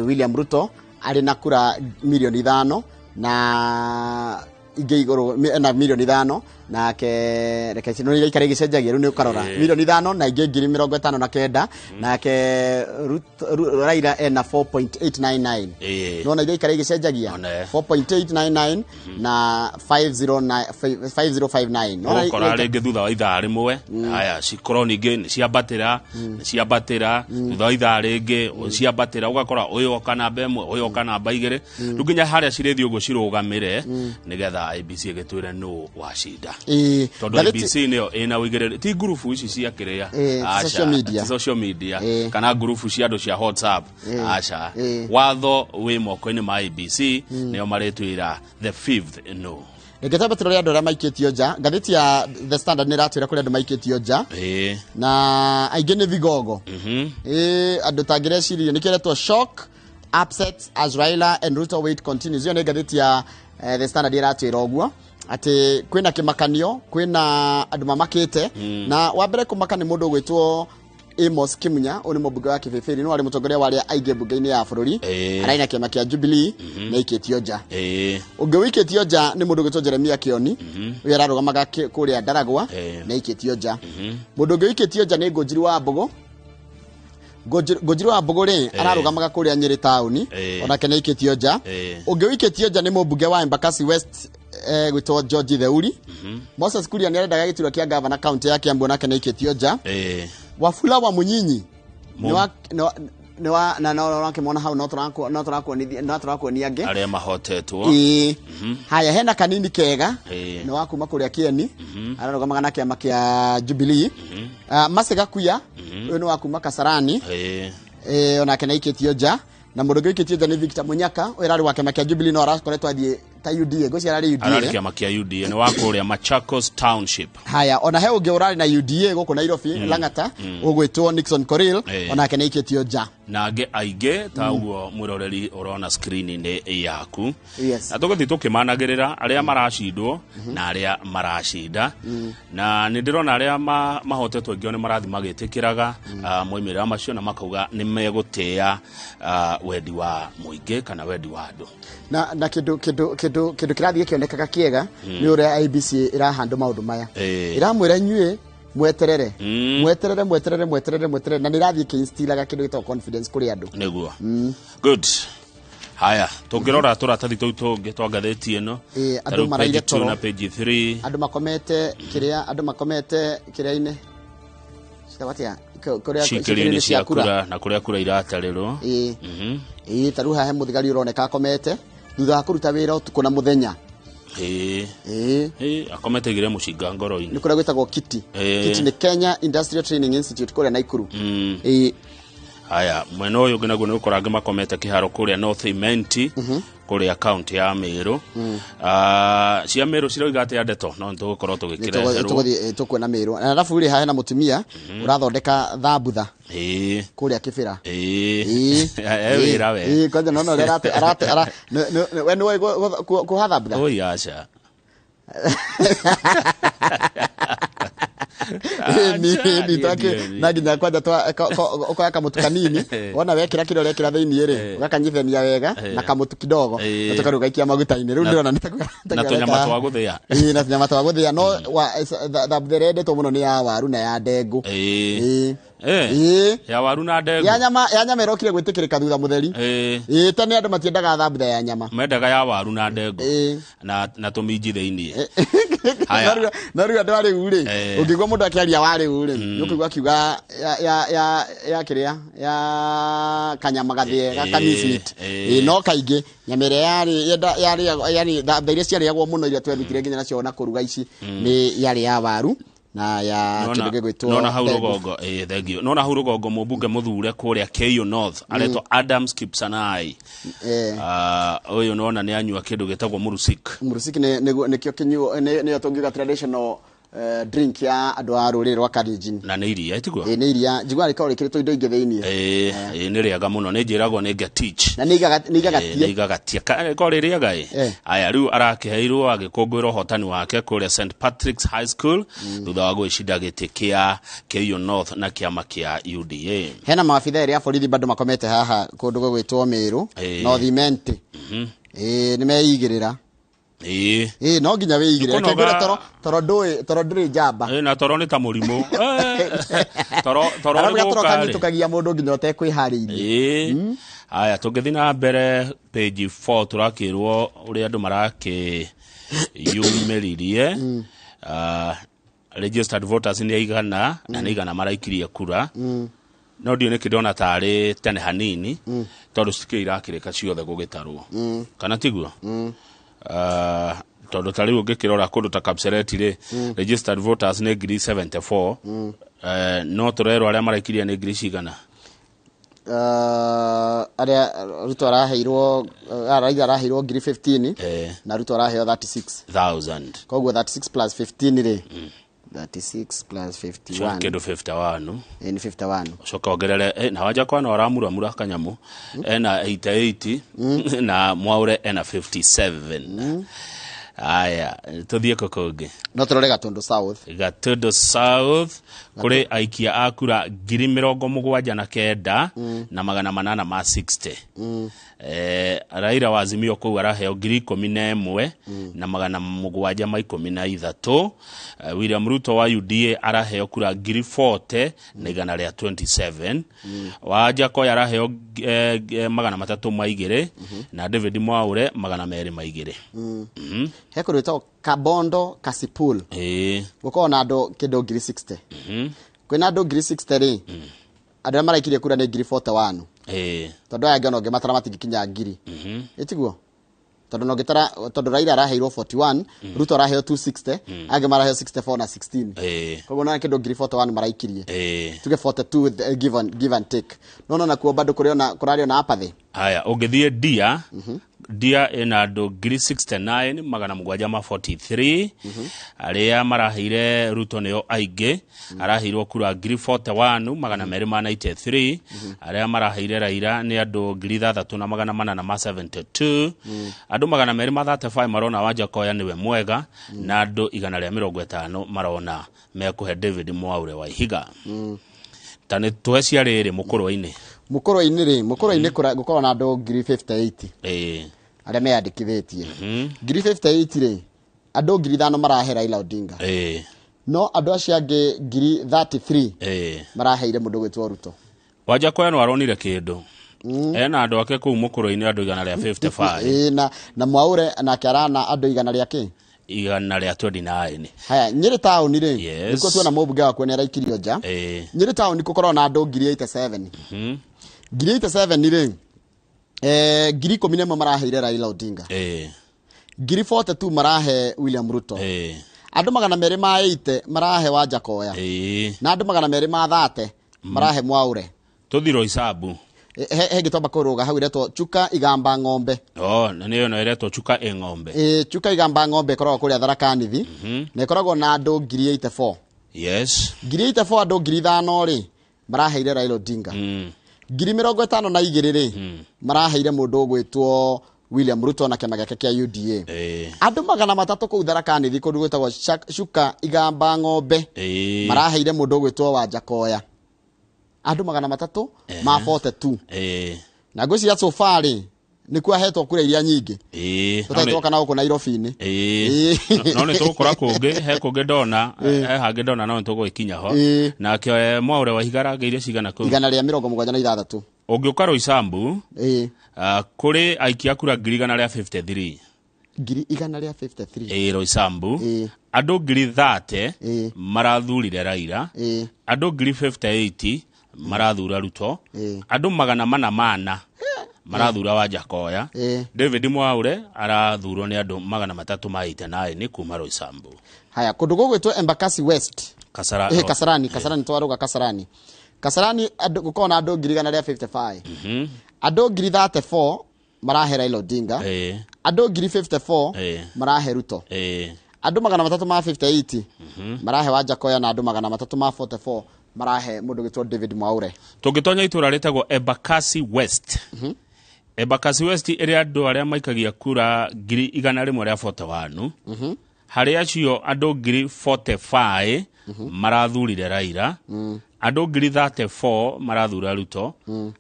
Speaker 5: William Ruto arĩ na kura mirioni 5 na ingĩ igũrũ, na mirioni 5, nake reke no iraikara igĩcenjagia rĩu nĩ ũkarora. Mirioni 5 na ingĩ ngiri mĩrongo ĩtano na kenda, nake Raila ena 4.899. Nĩwona iraikara igĩcenjagia? 4.899 na 5059. Nĩwona
Speaker 4: Ũgũkora
Speaker 5: iraikara
Speaker 4: rĩngĩ thutha wa ithaa rĩmwe, aya cikorwo ningĩ nĩ ciambatĩra, nĩ ciambatĩra, thutha wa ithaa rĩngĩ, ciambatĩra, ũgakora ũyũ oka namba ĩmwe, ũyũ oka namba igĩrĩ. Rĩu nginya harĩa cirĩthiĩ ũguo cirũgamĩre, nĩgetha IEBC ĩgĩtwĩre nũ wacinda. Tondũ IEBC nĩyo ĩna ũigĩrĩri, ti ngurubu ici cia kĩrĩa,
Speaker 5: Ĩĩ,
Speaker 4: aca,
Speaker 5: social media.
Speaker 4: ti social media,
Speaker 5: Ĩĩ.
Speaker 4: kana ngurubu cia andũ cia WhatsApp, aca. Watho wĩ moko-inĩ ma IEBC, nĩo marĩtwĩra the fifth no.
Speaker 5: Reke twambe tũrore andũ arĩa maikĩtio nja. Ngathĩti ya The Standard nĩ ĩratwĩra kũrĩ andũ maikĩtio nja. Na aingĩ nĩ vigogo. Andũ tangĩreciria nĩkĩo ĩretwo shock upset as Raila and Ruto wait continues. Ĩyo nĩ ngathĩti ya The Standard ĩratwĩra ũguo atĩ kwĩna kĩmakanio, kwĩna andũ mamakĩte. Na wa mbere kũmaka nĩ mũndũ ũgwĩtwo Amos Kimunya, ũyũ nĩ mũmbunge wa Kĩbĩbĩri, no arĩ mũtongoria wa arĩa aingĩ mbunge-inĩ ya bũrũri. Ararĩ na kĩama kĩa Jubilee, na aikĩtio nja. Ũngĩ wĩikĩtio nja nĩ mũndũ ũgwĩtwo Jeremia Kĩoni, ũyũ ararũgamaga kũrĩa Ndaragwa, na aikĩtio nja. Mũndũ ũngĩ wĩikĩtio nja nĩ Ngũnjiri wa Mbũgũ. Ngũnjiri wa Mbũgũ rĩ, ararũgamaga kũrĩa Nyĩrĩ taũni, onake nĩ aikĩtio nja. Ũngĩ wĩikĩtio nja nĩ mũmbunge wa Embakasi West, gwĩtwo George Theuri. Moses Kuria nĩ arendaga gĩturwa kĩa gavana kaunti ya Kiambu, onake nĩ aikĩtio nja. Wafula wa Munyinyi, nĩ wa, na no, no, no, hau, no tũrakuo, no tũrakuonithia, no tũrakuonia angĩ.
Speaker 4: Arĩa mahotetwo.
Speaker 5: Haya, hena kanini kega.
Speaker 4: Nĩ
Speaker 5: wa kuma kũrĩa Kieni. Ararũgamaga na kĩama kĩa Jubilee. Mercy Gakuya, ũyũ nĩ wa kuma Kasarani. Onake nĩ aikĩtio nja. Na mũndũ ũngĩ ũikĩtio nja nĩ Victor Munyaka, ũyũ ararĩ wa kĩama kĩa Jubilee, no arakoretwo athiĩ ta UDA, ngwĩciria ararĩ UDA.
Speaker 4: Ararĩ kĩama kĩa UDA, nĩ wa kũrĩa Machakos Township.
Speaker 5: Haya, ona he ũngĩ ũrarĩ na UDA gũkũ Nairobi, Lang'ata, ũgwĩtwo Nixon Korir, onake nĩ aikĩtio nja.
Speaker 4: Na angĩ aingĩ ta ũguo mwĩroreri ũrona screen-inĩ yaku. Na tũgũthiĩ tũkĩmanagĩrĩra arĩa maracindwo na arĩa maracinda. Na nĩ ndĩrona arĩa mahotetwo aingĩ nĩ marathiĩ magĩtĩkĩraga, moimĩrĩra macio na makauga nĩ megũtĩa, wendi wa mũingĩ kana wendi wa andũ.
Speaker 5: Na kĩndũ kĩrathiĩ gĩkĩonekaga kĩega nĩ ũrĩa IEBC ĩrahandũ maũndũ maya. Ĩramwĩra inyuĩ mweterere. Mweterere, mweterere, mweterere, mweterere. Na nĩ ĩrathiĩ ĩkĩinstillaga kĩndũ gĩtagwo confidence kũrĩ andũ.
Speaker 4: Nĩguo. Good. Haya, tũngĩrora tũratathi tũu tũngĩ twa ngathĩti ĩno,
Speaker 5: Ĩĩ,
Speaker 4: ta
Speaker 5: andũ
Speaker 4: rĩu
Speaker 5: maraire
Speaker 4: page 2
Speaker 5: toro.
Speaker 4: na page 3.
Speaker 5: Andũ makomete kĩrĩa, andũ makomete kĩrĩa-inĩ citagwo atĩa, kũrĩa
Speaker 4: cikĩrio-inĩ cia kura na kũrĩa kura iratarĩrwo.
Speaker 5: Ĩĩ. Ĩĩ, ta rĩu haha he mũthigari ũroneka akomete thutha wa kũruta wĩra ũtukũ na mũthenya.
Speaker 4: Ĩĩ.
Speaker 5: Ĩĩ.
Speaker 4: Ĩĩ, akomete igire mũcinga ngoro-inĩ.
Speaker 5: Nĩ kũrĩa gwĩtagwo Kiti.
Speaker 4: Ĩĩ.
Speaker 5: Kiti nĩ Kenya Industrial Training Institute kũrĩa Naikuru. Ĩĩ.
Speaker 4: Haya, mwena ũyũ ũngĩ naguo nĩ ũkora angĩ makomete kĩharo kũrĩa North Imenti, kũrĩa kaunti ya Meru. Cia Meru ciroiga atĩa ndeto? No nĩtũgũkorwo tũgĩkĩreherwo.
Speaker 5: Tũgũthiĩ tũkuona Meru. Na arabu rĩ, haha hena mũtumia ũrathondeka thambutha
Speaker 4: Ĩĩ.
Speaker 5: kũrĩa Kĩbĩra.
Speaker 4: Ĩĩ.
Speaker 5: Ĩĩ.
Speaker 4: E wĩra we.
Speaker 5: Ĩĩ, kwanja nona ũrĩa arate arate ara we nĩũĩ kuoha thambutha?
Speaker 4: Oi aca.
Speaker 5: Na nginya kwanja ũkoya kamũtu kanini, wona wekĩra kĩrĩa ũrekĩra thĩiniĩ rĩ, ũgakanyithania wega na kamũtu kidogo, na tũkarĩ ũgaikia maguta-inĩ. Rĩu ndĩrona nĩ
Speaker 4: na tũnyama twa gũthĩa.
Speaker 5: Ĩĩ, na tũnyama twa gũthĩa. No thambutha ĩrĩa yendetwo mũno nĩ ya waru na ya ndengũ.
Speaker 4: Ĩĩ.
Speaker 5: Ĩĩ. Ĩĩ.
Speaker 4: Ya waru na ndengũ.
Speaker 5: Ya nyama, ya nyama ĩrokire gwĩtĩkĩrĩka thutha mũtheri.
Speaker 4: Ĩĩ.
Speaker 5: Ĩĩ, tene andũ matiendaga thambutha ya nyama.
Speaker 4: Mendaga ya waru na ndengũ.
Speaker 5: Ĩĩ.
Speaker 4: Na tũminji thĩiniĩ. Haya.
Speaker 5: Na rĩu andũ a rĩu rĩ,
Speaker 4: Eh.
Speaker 5: ũngĩigua mũndũ akĩaria wa rĩu rĩ, nĩ ũkũigua akiuga ya kĩrĩa, ya kanyama gathĩe, ga ka meat.
Speaker 4: Eh.
Speaker 5: Ĩĩ, no kaingĩ nyama ĩrĩa yarĩ, yenda, yarĩagwo, yani thambutha iria ciarĩagwo mũno iria twerutire nginya nacio na kũruga ici, nĩ yarĩ ya waru na ya kĩndũ gĩgwĩtwo
Speaker 4: Nona hau
Speaker 5: ndengũ.
Speaker 4: rũgongo, ĩĩ, thank you. Nona hau rũgongo mũmbunge mũthure kũrĩa KU North aretwo Adams Kipsanai.
Speaker 5: Eh.
Speaker 4: Ũyũ nona nĩ anyua kĩndũ gĩtagwo murusik.
Speaker 5: Murusik nĩkĩo kĩnyuo, nĩyo tũngiuga traditional drink ya andũ a rũrĩrĩ rwa Kalenjin.
Speaker 4: Na nĩ iria, tiguo?
Speaker 5: Ĩĩ, nĩ iria. Njiguaga rĩkoragwo rĩkĩrĩtwo indo ingĩ thĩiniĩ.
Speaker 4: Ĩĩ, ĩĩ, nĩ rĩega mũno, nĩ njĩragwo nĩ Ngetich.
Speaker 5: Na nĩ igagatie.
Speaker 4: Nĩ igagatie. Ko rĩrĩaga ĩ?
Speaker 5: Eh.
Speaker 4: Aya, rĩu arakĩheirwo agĩkũngũĩra ũhotani wake kũrĩa St Patrick's High School, thutha wa gwĩcinda gĩtĩ kĩa KU North na kĩama kĩa UDA.
Speaker 5: Hena maabitha erĩ a borithi bado makomete haha kũndũ gũgwĩtwo Meru,
Speaker 4: Ĩĩ.
Speaker 5: North Imenti. Ĩĩ, nĩ meigĩrĩra.
Speaker 4: Ĩĩ.
Speaker 5: Ĩĩ, no nginya wĩigĩrĩre.
Speaker 4: Nĩkũnoga.
Speaker 5: Reke ngwĩre toro ndũĩ, toro ndũrĩ njamba.
Speaker 4: Ĩĩ, na toro nĩ ta mũrimũ. Toro
Speaker 5: Arabu
Speaker 4: nĩ
Speaker 5: gatoro
Speaker 4: gũka rĩ.
Speaker 5: kanyitũkagia mũndũ nginya ũtekwĩharĩirie.
Speaker 4: Ĩĩ. Haya, tũngĩthiĩ na mbere page 4 tũrakĩrwo ũrĩa andũ marakĩyumĩririe. Registered voters nĩ aigana, na nĩ igana maraikirie kura. No ndiũ nĩkĩ ndona tarĩ tene hanini, tondũ citikĩrĩ irakĩrĩka ciothe gũgĩtarwo. Kana tiguo? Tondũ ta rĩu ũngĩkĩrora kũndũ ta Kapseret rĩ, registered voters nĩ ngiri 74. No tũrerwo arĩa maraikirie nĩ ngiri cigana?
Speaker 5: Arĩa Ruto araheirwo, Raila araheirwo ngiri 15, na Ruto araheo 36.
Speaker 4: Thousand.
Speaker 5: Koguo 36 plus 15 rĩ, 36 plus 51.
Speaker 4: Kĩndũ 51.
Speaker 5: Ĩĩ, nĩ 51.
Speaker 4: Ũcoka ongerere, na wanja kwa no aramuramura kanyamu. Ena 88, na Mwaure ena 57. Aya, tũthiĩ kũ kũngĩ?
Speaker 5: No tũrore Gatundu South.
Speaker 4: Gatundu South kũrĩ aikia a kura ngiri mĩrongo mũgwanja na kenda na magana manana ma 60. Raila wa Azimio kũu araheo ngiri ikũmi na ĩmwe na magana mũgwanja ma ikũmi na ithatũ. William Ruto wa UDA araheo kura ngiri 40 na igana rĩa 27. Wa Jakoya araheo magana matatũ ma igĩrĩ na David Mwaure magana merĩ ma igĩrĩ.
Speaker 5: He kũndũ gwĩtagwo Kabondo Kasipul. Gũkoragwo na andũ kĩndũ ngiri 60. Kwĩna andũ ngiri 60 rĩ, andũ arĩa maraikirie kura nĩ ngiri 41. Tondũ aya angĩ ona ũngĩmatara matingĩkinya ngiri. Ĩtiguo? Tondũ no ngĩtara, tondũ Raila araheirwo 41, Ruto araheo 260, angĩ maraheo 64 na 16. Koguo na kĩndũ ngiri 41 maraikirie. Tuge 42 with give and take. No no nakuo bado kũrĩ ona, kũrarĩ ona apathy.
Speaker 4: Haya, ũngĩthiĩ Ndia, Ndia ĩna andũ ngiri 69 magana mũgwanja ma 43. Arĩa maraheire Ruto nĩo aingĩ, araheirwo kura ngiri 41 magana merĩ ma 93. Arĩa maraheire Raila nĩ andũ ngiri ithathatũ na magana manana ma 72. Andũ magana merĩ ma 35 marona Wanja Koya nĩwe mwega, na andũ igana rĩa mĩrongo ĩtano marona mekũhe David Mwaure wa Ihiga. Ta nĩ tũhe cia rĩrĩ mũkũrwe-inĩ.
Speaker 5: Mũkũrwe-inĩ rĩ, mũkũrwe-inĩ gũkorwo na andũ ngiri 58. Arĩa meyandĩkithĩtie. Ngiri 58 rĩ, andũ ngiri ithano marahe Raila Odinga. No andũ acio angĩ ngiri 33 maraheire mũndũ gwĩtwo Ruto.
Speaker 4: Wanja Koya no aronire kĩndũ. Ena andũ ake kũu mũkũrũ-inĩ andũ 155.
Speaker 5: Ĩĩ, na Mwaure nake arana andũ igana rĩa kĩ?
Speaker 4: 129.
Speaker 5: Haya, Nyĩrĩ taũni rĩ,
Speaker 4: Yes.
Speaker 5: nĩkuo tuona mũmbunge wakuo nĩ araikirio nja. Nyĩrĩ taũni gũkoragwo na andũ 87,000. 87,000 rĩ, 11,000 maraheire Raila Odinga. 42,000 marahe William Ruto. Andũ 280 marahe Wanjakoya. Na andũ 230 marahe Mwaure.
Speaker 4: Tũthiĩ Roysambu.
Speaker 5: He ngĩtwamba kũrũga hau iretwo Chuka Igamba Ng'ombe.
Speaker 4: Oh, na nĩyo ĩno ĩretwo Chuka ĩ Ng'ombe.
Speaker 5: Chuka Igamba Ng'ombe ĩkoragwo kũrĩa Tharaka Nithi. Na ĩkoragwo na andũ 84,000.
Speaker 4: Yes.
Speaker 5: 84,000 andũ 5,000 rĩ maraheire Raila Odinga. 52,000 rĩ maraheire mũndũ ũgwĩtwo William Ruto na kĩama gĩake kĩa UDA. Andũ 300 kũu Tharaka Nithi kũndũ gwĩtagwo Chuka Igamba Ng'ombe maraheire mũndũ ũgwĩtwo Wanjakoya. Andũ 342. Na ngwĩciria so far rĩ nĩkuo ahetwo kura iria nyingĩ. Tũtarĩ twoka na gũkũ Nairobi-inĩ.
Speaker 4: No nĩ tũgũkora kũngĩ, he kũngĩ ndona, he hangĩ ndona no nĩ tũgũgĩkinya ho. Nake Mwaure wa Ihiga aragĩire cigana kũu?
Speaker 5: 176.
Speaker 4: Ũngĩũka Roysambu, kũrĩ aikia a kura 153,000.
Speaker 5: 153,000.
Speaker 4: Roysambu. Andũ 30,000 marathurire Raila. Andũ 58,000 marathura Ruto. Andũ 404 marathura Wanjakoya. David Mwaure arathurwo nĩ andũ 389 kuma Roysambu.
Speaker 5: Haya, kũndũ gũgwĩtwo Embakasi West.
Speaker 4: Kasara,
Speaker 5: Kasarani, Kasarani twaruga Kasarani. Kasarani andũ gũkoragwo na andũ 155,000. Andũ 34,000 marahe Raila Odinga. Andũ 54,000 marahe Ruto. Andũ 358 marahe Wanjakoya na andũ 344 marahe mũndũ ũgwĩtwo David Mwaure.
Speaker 4: Tũngĩtonya itũra rĩtagwo Embakasi West. Embakasi West ĩrĩ andũ arĩa maikagia kura 141,000. Harĩ acio andũ 45,000 marathurire Raila. Andũ 34,000 marathura Ruto.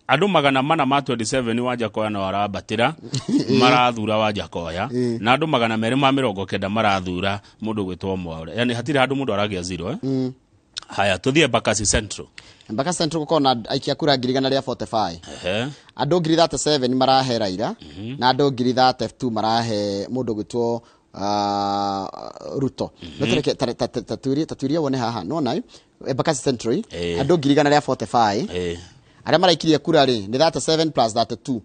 Speaker 4: Andũ 427 Wanjakoya no arambatĩra marathura Wanjakoya. Na andũ 290 marathura mũndũ ũgwĩtwo Mwaure. Yani hatirĩ handũ mũndũ aragĩa zero, Haya, tũthiĩ Embakasi Central.
Speaker 5: Embakasi Central gũkoragwo na aikia kura 145,000. Andũ 37,000 marahe Raila na andũ 32,000 marahe mũndũ ũgwĩtwo Ruto. No tũreke tatuĩrie wone haha. Nĩwona Embakasi Central andũ 145,000. Arĩa maraikirie kura rĩ nĩ 37 plus 32.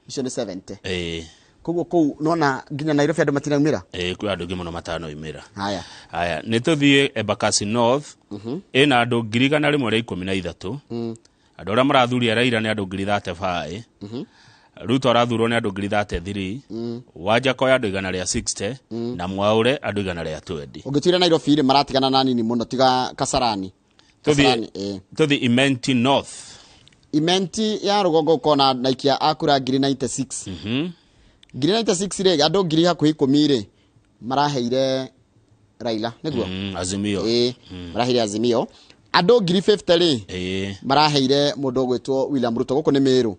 Speaker 5: Icio nĩ 70. Koguo kũu nĩwona nginya Nairobi andũ matiraumĩra?
Speaker 4: Kwĩ andũ aingĩ mũno matanoimĩra.
Speaker 5: Haya.
Speaker 4: Haya, nĩ tũthiĩ Embakasi North. Ĩna andũ 113,000. Andũ arĩa marathuria Raila nĩ andũ 35,000. Ruto arathurwo nĩ andũ 33,000. Wanjakoya andũ 160 na Mwaure andũ 120.
Speaker 5: Ũngĩtuĩra Nairobi rĩ maratigana na nini mũno tiga Kasarani. Kasarani,
Speaker 4: Tũthiĩ Imenti North.
Speaker 5: Imenti ya rũgongo ũkona na aikia a kura 96,000. 96,000 rĩ andũ 10,000 rĩ maraheire Raila nĩguo?
Speaker 4: Azimio.
Speaker 5: Maraheire Azimio. Andũ 50,000 rĩ maraheire mũndũ ũgwĩtwo William Ruto gũkũ nĩ Meru.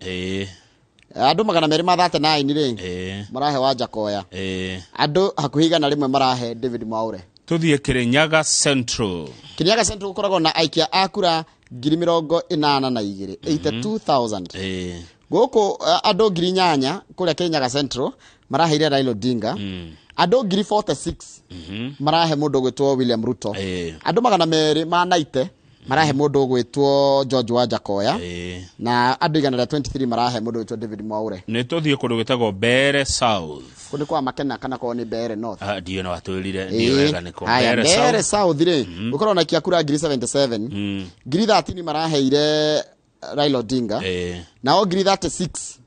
Speaker 5: Andũ 239 rĩ marahe Wanjakoya. Andũ hakuhĩ 100 marahe David Mwaure.
Speaker 4: Tũthiĩ Kirinyaga Central.
Speaker 5: Kirinyaga Central gũkoragwo na aikia a kura 82,000, 82,000. Gũkũ andũ 8,000 kũrĩa Kirinyaga Central maraheire Raila Odinga. Andũ 46,000 marahe mũndũ ũgwĩtwo William Ruto. Andũ 290 marahe mũndũ ũgwĩtwo George Wanjakoya. Na andũ 123 marahe mũndũ ũgwĩtwo David Mwaure.
Speaker 4: Nĩ tũthiĩ kũndũ gwĩtagwo Mbeere South.
Speaker 5: Kũu nĩ kwa Makena kana korwo nĩ Mbeere North?
Speaker 4: Ndiũĩ no atwĩrire, ndiũĩ wega nĩ kũ.
Speaker 5: Haya,
Speaker 4: Mbeere
Speaker 5: Mbeere
Speaker 4: South.
Speaker 5: South rĩ, gũkoragwo na aikia kura 77,000. 13,000 maraheire Raila Odinga. Nao 36,000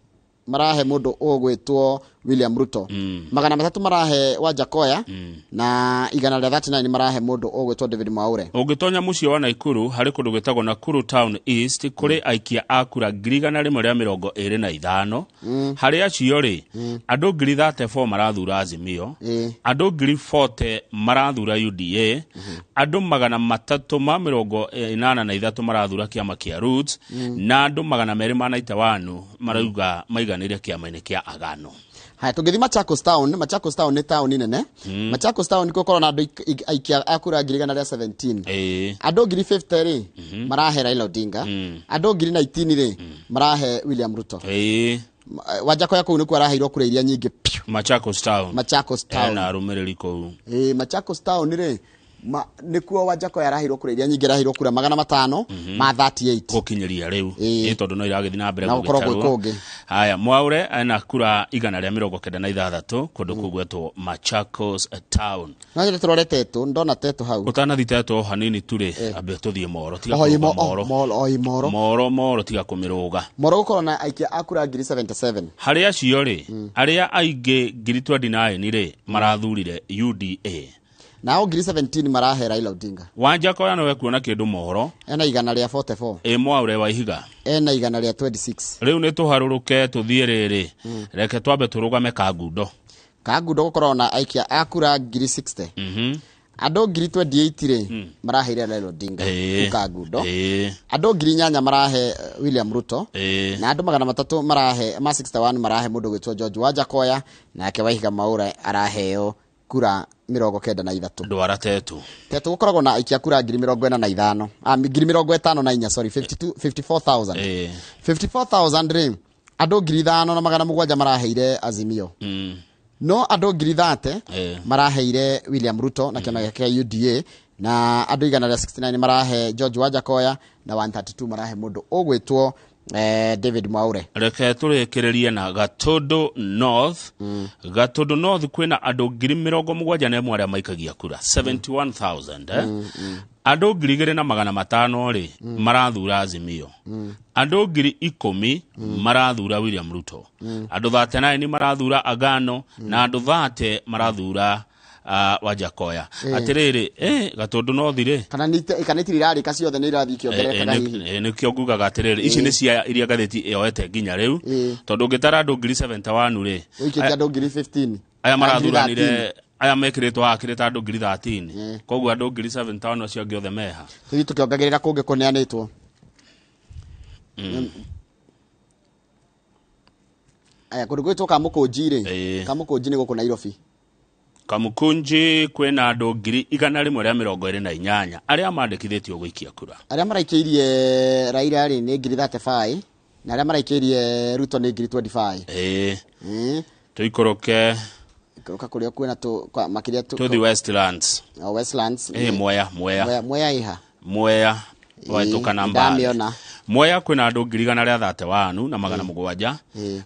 Speaker 5: marahe mũndũ ũgwĩtwo William Ruto. 300 marahe Wanjakoya na 139 marahe mũndũ ũgwĩtwo David Mwaure.
Speaker 4: Ũngĩtonya mũciĩ wa Nakuru harĩ kũndũ gwĩtagwo Nakuru Town East kũrĩ aikia a kura 125,000. Harĩ acio rĩ andũ 34,000 marathura Azimio, andũ 40,000 marathura UDA, andũ 383 marathura kĩama kĩa Roots, na andũ 291 marauga maiganĩire kĩama-inĩ kĩa Agano.
Speaker 5: Haya, tũngĩthiĩ Machakos Town. Machakos Town nĩ taũni nene. Machakos Town nĩkuo gũkoragwo na andũ aikia a kura 117,000. Andũ 50,000 rĩ, marahe Raila Odinga. Andũ 19,000 rĩ, marahe William Ruto. Wanjakoya kũu nĩkuo araheirwo kura iria nyingĩ piũ.
Speaker 4: Machakos Town.
Speaker 5: Machakos Town.
Speaker 4: Ena arũmĩrĩri kũu.
Speaker 5: Machakos Town rĩ, nĩkuo Wanjakoya araheirwo kura iria nyingĩ, araheirwo kura 538.
Speaker 4: Gũkinyĩria rĩu. Tondũ no iragĩthiĩ na mbere
Speaker 5: Na gũkorwo gwĩ
Speaker 4: gũgĩtarwo.
Speaker 5: kũngĩ.
Speaker 4: Haya, Mwaure ena kura 196 kũndũ kũgwetwo Machakos Town.
Speaker 5: No nyende tũrore Tetu, ndona Tetu hau.
Speaker 4: Ũtanathi Tetu hanini tu rĩ, ambe tũthiĩ Moro, tiga
Speaker 5: Oi,
Speaker 4: kũrũga Moro.
Speaker 5: Moro, oi, Moro.
Speaker 4: Moro, Moro, tiga kũmĩrũga.
Speaker 5: Moro gũkorwo na aikia a kura 77,000.
Speaker 4: Harĩ acio rĩ, arĩa aingĩ 29,000 rĩ, marathurire UDA.
Speaker 5: Nao 17,000 marahe Raila Odinga.
Speaker 4: Wanjakoya nowe kuona kĩndũ Moro.
Speaker 5: Ena 144.
Speaker 4: Mwaure wa Ihiga.
Speaker 5: Ena 126.
Speaker 4: Rĩu nĩ tũharũrũke tũthiĩ rĩrĩ. Reke twambe tũrũgame Kangundo.
Speaker 5: Kangundo gũkorwo na aikia a kura 60,000. Andũ 28,000 rĩ, maraheire Raila Odinga. Kũu Kangundo. Andũ 8,000 marahe William Ruto. Na andũ 300 marahe, ma 61 marahe mũndũ gwĩtwo George Wanjakoya, nake Waihiga Mwaura araheo kura 93.
Speaker 4: Ndwara Tetu.
Speaker 5: Tetu gũkoragwo na aikia kura 45,000. 54,000, sorry, 54,000. 54,000 rĩ, andũ 5,700 maraheire Azimio. No andũ 30,000 maraheire William Ruto na kĩama gĩake kĩa UDA, na andũ 169 marahe George Wanjakoya, na 132 marahe mũndũ ũgwĩtwo David Mwaure.
Speaker 4: Reke tũrĩkĩrĩrie na Gatundu North. Gatundu North kwĩna andũ 71,000 arĩa maikagia kura, 71,000, Andũ 2,500 rĩ, marathura Azimio. Andũ 10,000 marathura William Ruto. Andũ 39 marathura Agano, na andũ 30 marathura Wanjakoya. Atĩrĩrĩ, Gatundu North rĩ,
Speaker 5: Kana kana itirĩ irarĩka ciothe nĩ irathiĩ ikĩongererekaga hihi.
Speaker 4: Nĩkĩo ngugaga atĩrĩrĩ, ici nĩ cia iria ngathĩti ĩyoete nginya rĩu. Tondũ ũngĩtara andũ 71,000 rĩ,
Speaker 5: Ũikĩtie andũ 15,000.
Speaker 4: aya
Speaker 5: Ah,
Speaker 4: marathuranire, aya mekĩrĩtwo haha kĩrĩ ta andũ 13,000. Koguo andũ 71,000 acio angĩ othe meha.
Speaker 5: Tũthiĩ tũkĩongagĩrĩra kũngĩ kũneanĩtwo. Aya, kũndũ gwĩtwo Kamũkũnji rĩ, Kamũkũnji nĩ gũkũ Nairobi.
Speaker 4: Kamũkũnji kwĩna andũ 128,000 arĩa mandĩkithĩtio gũikia kura.
Speaker 5: Arĩa maraikĩirie Raila rĩ nĩ 35,000, na arĩa maraikĩirie Ruto nĩ 25,000.
Speaker 4: Tũikũrũke.
Speaker 5: Ikũrũka kũrĩa kwĩna tũ, kwa, makĩria tũ,
Speaker 4: Tũthiĩ Westlands.
Speaker 5: Oh, Westlands.
Speaker 4: Mwea, Mwea.
Speaker 5: Mwea, Mwea ĩha.
Speaker 4: Mwea, wahĩtũka na Mbale.
Speaker 5: Ndamĩona.
Speaker 4: Mwea kwĩna andũ 131,700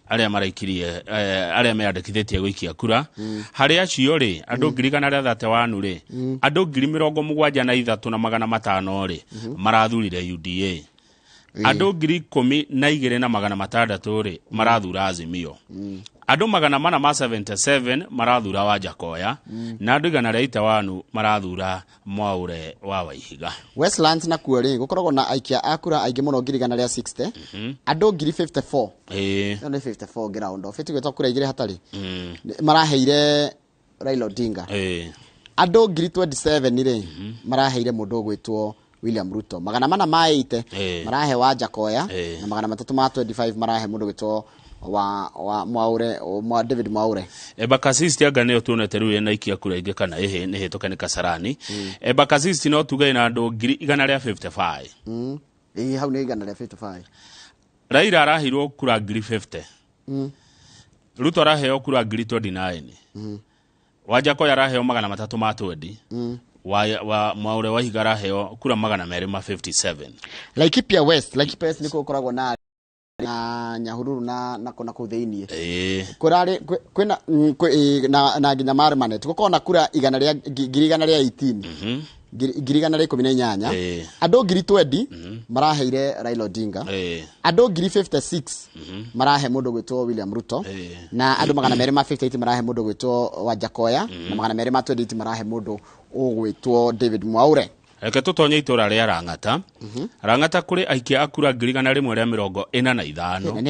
Speaker 4: arĩa maraikirie, arĩa meyandĩkithĩtie gũikia kura. Harĩ acio rĩ, andũ 131,000 rĩ, andũ 73,500 rĩ, marathurire UDA. Andũ 12,600 rĩ, marathura Azimio. Andũ 477 marathura Wanjakoya, na andũ 181 marathura Mwaure wa Waihiga.
Speaker 5: Westlands nakuo rĩ, gũkoragwo na aikia a kura aingĩ mũno 160,000. Andũ 54,000. Ĩyo nĩ 54 ngĩraũndo. Fifty gwĩtwo kura igĩrĩ hatarĩ. Maraheire Raila Odinga. Andũ 27,000 rĩ, maraheire mũndũ ũgwĩtwo William Ruto. 480 marahe Wanjakoya, na 325 marahe mũndũ ũgwĩtwo wa Mwaure, o, David Mwaure.
Speaker 4: Embakasi anga nĩyo tuonete rĩu ĩna ikia kura ingĩ kana ĩhĩ nĩ hĩtũke nĩ Kasarani. Embakasi no tuge ĩna andũ 155,000.
Speaker 5: Hau nĩ 155.
Speaker 4: Raila araheirwo kura 50,000. Ruto araheo kura 29,000. Wanjakoya araheo 320. Wa Mwaure wa Ihiga araheo kura 257.
Speaker 5: Laikipia West, Laikipia West nĩkuo gũkoragwo na Nyahururu na kũna kũu thĩiniĩ. Kũrarĩ, kwĩna, kwĩ, na nginya Marmanet. Gũkoragwo na kura igana rĩa, ngiri igana rĩa eighteen. 118,000. Andũ 20,000 maraheire Raila Odinga. Andũ 56,000 marahe mũndũ gwĩtwo William Ruto. Na andũ 258 marahe mũndũ gwĩtwo Wanjakoya. Na 228 marahe mũndũ ũgwĩtwo David Mwaure.
Speaker 4: Reke tũtonye itũra rĩa Lang'ata. Lang'ata kũrĩ aikia a kura 145.
Speaker 5: Na nĩ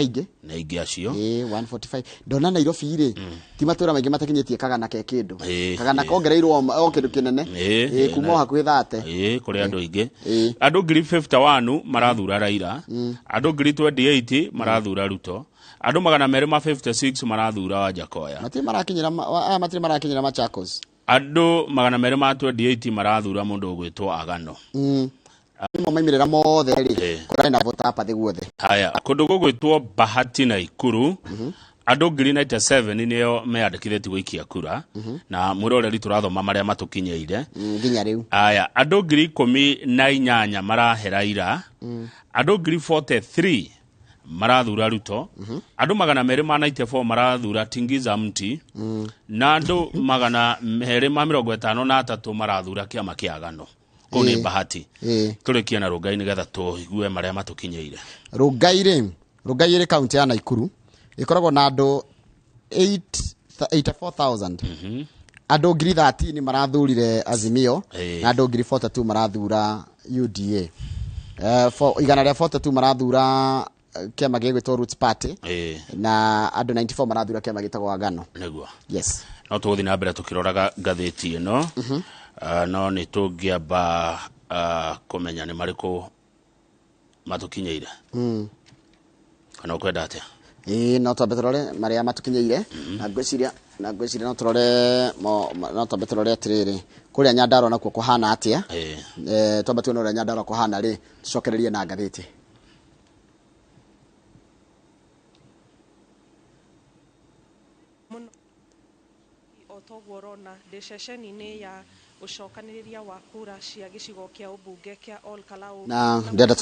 Speaker 5: aingĩ.
Speaker 4: Nĩ aingĩ acio.
Speaker 5: 145. Ndona Nairobi rĩ, ti matũra maingĩ matakinyĩtie kagana ke kĩndũ. Kagana kongereirwo o kĩndũ kĩnene. Kuma o hakuhĩ thate.
Speaker 4: Kũrĩ andũ aingĩ. Andũ 51,000 marathura Raila. Andũ 28,000 marathura Ruto. Andũ 256 marathura Wajakoya.
Speaker 5: Matirĩ marakinyĩra aya, matirĩ marakinyĩra Machakos.
Speaker 4: Andũ 228 marathura mũndũ ũgwĩtwo Agano.
Speaker 5: Mo maimĩrĩra mothe rĩ, kũrarĩ na voter apathy guothe.
Speaker 4: Haya, kũndũ gũgwĩtwo Bahati na Ikuru, andũ 97,000 nĩo meyandĩkithĩtie gũikia kura, na mwĩroreri tũrathoma marĩa matũkinyĩire
Speaker 5: nginya rĩu.
Speaker 4: Aya, andũ 18,000 marahe Raila, andũ 43,000 marathura Ruto, andũ 294 marathura Tingiza Mti, na andũ 253 marathura kĩama kĩa Agano. Kũu nĩ Bahati. Tũrĩkie na Rũngai nĩgetha tũigue marĩa matũkinyĩire.
Speaker 5: Rũngai rĩ, Rũngai ĩrĩ kaunti ya Naikuru, ĩkoragwo na andũ 84,000. Andũ 13,000 marathurire Azimio, na andũ 42,000 marathura UDA. 142 marathura kĩama gĩgwĩtwo Roots Party, na andũ 94 marathura kĩama gĩtagwo Agano.
Speaker 4: Nĩguo.
Speaker 5: Yes.
Speaker 4: No tũgũthiĩ na mbere tũkĩroraga ngathĩti ĩno, no nĩ tũngĩamba kũmenya nĩ marĩkũ matũkinyĩire, kana ũkwenda atĩa?
Speaker 5: Ĩĩ, no twambe tũrore marĩa matũkinyĩire, na ngwĩciria no tũrore no twambe tũrore atĩrĩrĩ, kũrĩa Nyandarua nakuo kũhana atĩa. Twambe tuone ũrĩa Nyandarua kũhana rĩ, tũcokererie na ngathĩti.
Speaker 6: Mũno o toguo ũrona ndĩ ceceni-inĩ ya ũcokanĩrĩria wa kura cia gĩcigo kĩa ũmbunge kĩa Ol Kalou.
Speaker 5: Na ndĩrenda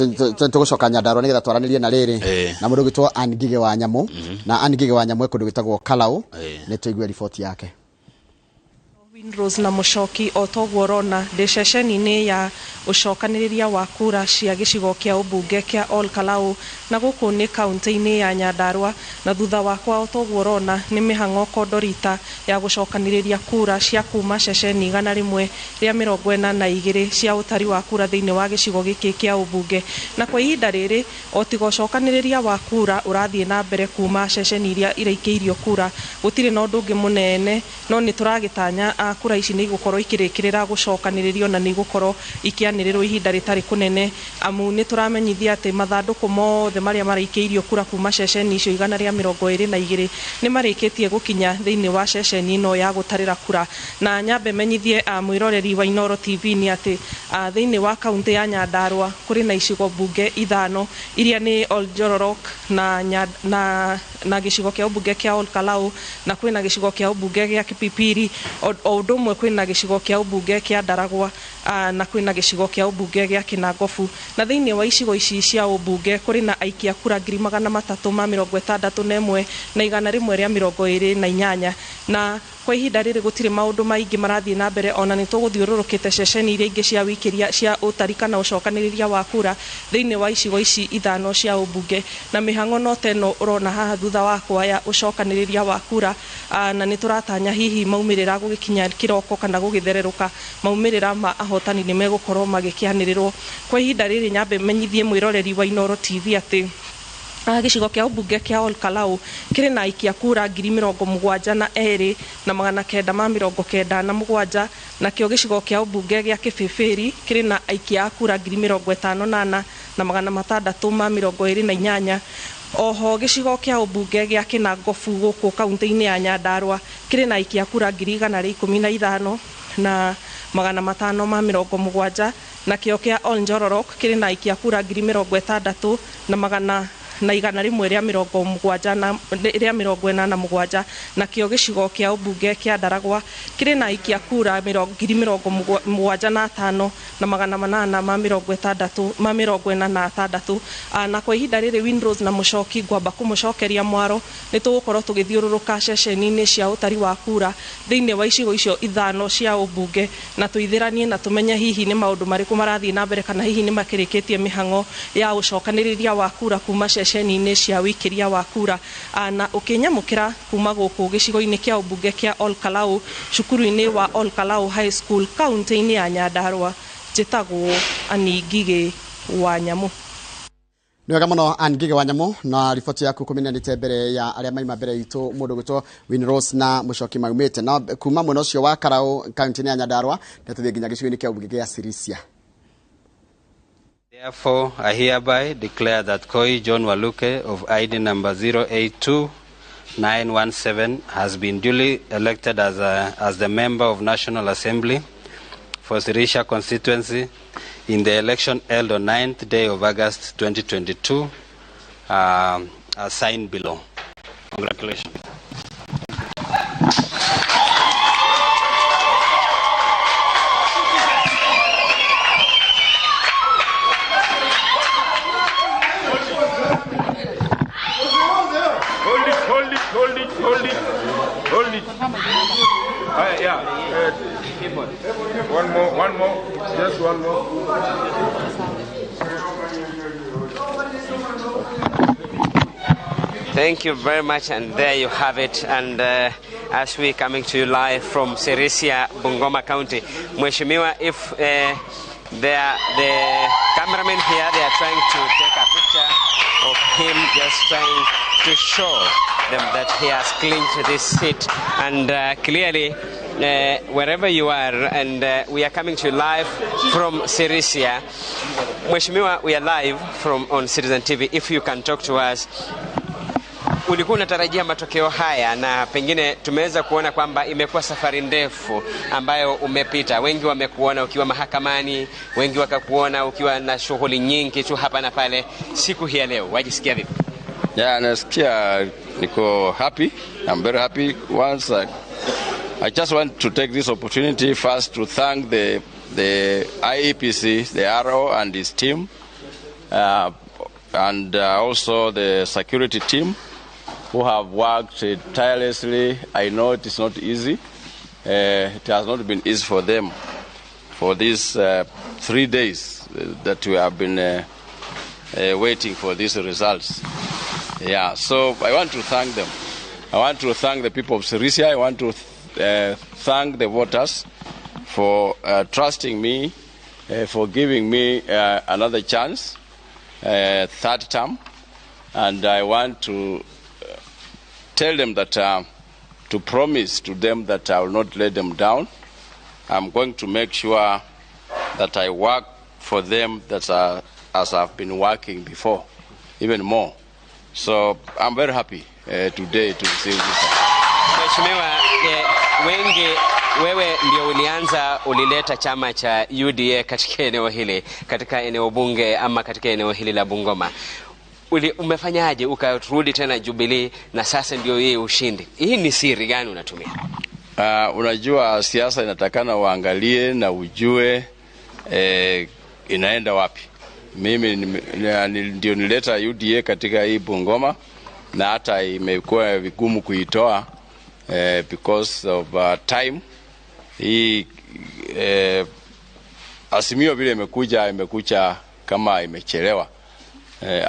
Speaker 5: tũgũcoka Nyandarua nĩgetha twaranĩrie na rĩrĩ na mũndũ ũgwĩtwo Ann Ngigĩ wa Nyamũ, na Ann Ngigĩ wa Nyamũ e kũndũ gwĩtagwo Kalau. Nĩ tũigue riboti yake.
Speaker 6: Winrose na Mũcoki, o toguo ũrona ndĩ ceceni-inĩ ya ũcokanĩrĩria wa kura cia gĩcigo kĩa ũmbunge kĩa Ol Kalou, na gũkũ nĩ kaunti-inĩ ya Nyandarua, na thutha wakwa o toguo ũrona nĩ mĩhang'o kondorita ya gũcokanĩrĩria kura cia kuma ceceni 142 cia ũtari wa kura thĩinĩ wa gĩcigo gĩkĩ kĩa ũmbunge. Na kwa ihinda rĩrĩ, o tiga ũcokanĩrĩria wa kura ũrathiĩ na mbere kuma ceceni iria iraikĩirio kura, gũtirĩ na ũndũ ũngĩ mũnene, no nĩ tũragĩtanya kura ici nĩ igũkorwo ikĩrĩkĩrĩra gũcokanĩrĩrio na nĩ igũkorwo ikĩanĩrĩrwo ihinda rĩtarĩ kũnene, amu nĩ tũramenyithia atĩ mathandũkũ mothe marĩa maraikĩirio kura kuma ceceni icio 122 nĩ marĩkĩtie gũkinya thĩinĩ wa ceceni ĩno ya gũtarĩra kura. Na nyambe menyithie mwĩroreri wa Inooro TV nĩ atĩ thĩinĩ wa kaunti ya Nyandarua kũrĩ na icigo mbunge ithano, iria nĩ Oljororok na gĩcigo kĩa ũmbunge kĩa Ol Kalou, na kwĩna gĩcigo kĩa ũmbunge gĩa Kipipiri, o ũndũ ũmwe kwĩna gĩcigo kĩa ũmbunge kĩa Ndaragwa, na kwĩna gĩcigo kĩa ũmbunge gĩa Kinangofu. Na thĩinĩ wa icigo ici cia ũmbunge kũrĩ na aikia kura 361,128, na kwa ihinda rĩrĩ gũtirĩ maũndũ maingĩ marathiĩ na mbere, ona nĩ tũgũthiũrũrũkĩte ceceni iria ingĩ cia wĩikĩria cia ũtari kana ũcokanĩrĩria wa kura thĩinĩ wa icigo ici ithano cia ũmbunge, na mĩhang'o no ta ĩno ũrona haha thutha wakwa ya ũcokanĩrĩria wa kura, na nĩ tũratanya hihi maumĩrĩra gũgĩkinya kĩroko kana gũgĩthererũka, maumĩrĩra ma ahotani nĩ megũkorwo magĩkĩanĩrĩrwo. Kwa ihinda rĩrĩ nyambe menyithie mwĩroreri wa Inooro TV atĩ gĩcigo kĩa ũmbunge kĩa Ol Kalou kĩrĩ na aikia kura 72,997, nakĩo gĩcigo kĩa ũmbunge gĩa Kĩbĩbĩri kĩrĩ na aikia a kura 54,628. Oho gĩcigo kĩa ũmbunge gĩa Kinangofu gũkũ kaunti-inĩ ya Nyandarua kĩrĩ na aikia kura 115,570, nakĩo kĩa Ol Njororok kĩrĩ na aikia kura 60,187, nakĩo gĩcigo kĩa ũmbunge kĩa Ndaragwa kĩrĩ na aikia kura 75,846. Na kwa ihinda rĩrĩ, Winrose na Mũcoki, ngwamba kũmũcokeria mwaro, nĩ tũgũkorwo tũgĩthiũrũrũka ceceni-inĩ cia ũtari wa kura thĩinĩ wa icigo icio ithano cia ũmbunge, na tũithĩranie na tũmenye hihi nĩ maũndũ marĩkũ marathiĩ na mbere, kana hihi nĩ makĩrĩkĩtie mĩhang'o ya ũcokanĩrĩria wa kura kuma ceceni-inĩ cia wĩikĩria wa kura. Na ũkĩnyamũkĩra kuma gũkũ gĩcigo-inĩ kĩa ũmbunge kĩa Ol Kalou, cukuru-inĩ wa Ol Kalou High School, kaunti-inĩ ya Nyandarua, njĩtagwo Ani Ngigĩ wa Nyamũ.
Speaker 5: Nĩ wega mũno, Ann Ngigĩ wa Nyamũ, na riboti yaku kũmĩnanĩte mbere ya arĩa maima mbere itũ, mũndũ gwĩtwo Winrose na Mũcoki maumĩte na kuma mwena ũcio wa Karau, kaunti-inĩ ya Nyandarua, na tũthiĩ nginya gĩcigo-inĩ kĩa ũmbunge gĩa Sirisia.
Speaker 7: Therefore, I hereby declare that Koi John Waluke of ID number 082917 has been duly elected as the member of National Assembly for Sirisia constituency in the election held on 9th day of August 2022, as signed below. Congratulations.
Speaker 8: Hold it, hold it, hold it, hold it, hold it. Yeah. One more, one more, just one more.
Speaker 7: Thank you very much, and there you have it. And as we coming to you live from Sirisia, Bungoma County, Mheshimiwa, if the cameramen here, they are trying to take a picture of him, just trying to show them that he has clinched this seat. And clearly, wherever you are, and we are coming to you live from Sirisia. Mheshimiwa, we are live from on Citizen TV. If you can talk to us. Ulikuwa unatarajia matokeo haya, na pengine tumeweza kuona kwamba imekuwa safari ndefu ambayo umepita. Wengi wamekuona ukiwa mahakamani, wengi wakakuona ukiwa na shughuli nyingi tu hapa na pale. Siku hii ya leo wajisikia vipi?
Speaker 9: Yeah, nasikia niko happy. I'm very happy. Once I just want to take this opportunity first to thank the IEPC, the RO and his team, and also the security team who have worked tirelessly. I know it is not easy. It has not been easy for them for these 3 days that we have been waiting for these results. Yeah, so I want to thank them. I want to thank the people of Sirisia. I want to thank the voters for trusting me, for giving me another chance, third term. And I want to tell them that, to promise to them that I will not let them down. I'm going to make sure that I work for them that as I've been working before, even more. So I'm very happy today to receive this.
Speaker 7: Mheshimiwa, wengi wewe ndio ulianza, ulileta chama cha UDA katika eneo hili, katika eneo bunge ama katika eneo hili la Bungoma. Umefanyaje ukarudi tena Jubilee na sasa ndio hii ushindi? Hii ni siri gani unatumia?
Speaker 9: Unajua siasa inatakana uangalie na ujue inaenda wapi. Mimi ndio nileta UDA katika hii Bungoma, na hata imekuwa vigumu kuitoa because of time. Hii Azimio vile imekuja kama imechelewa.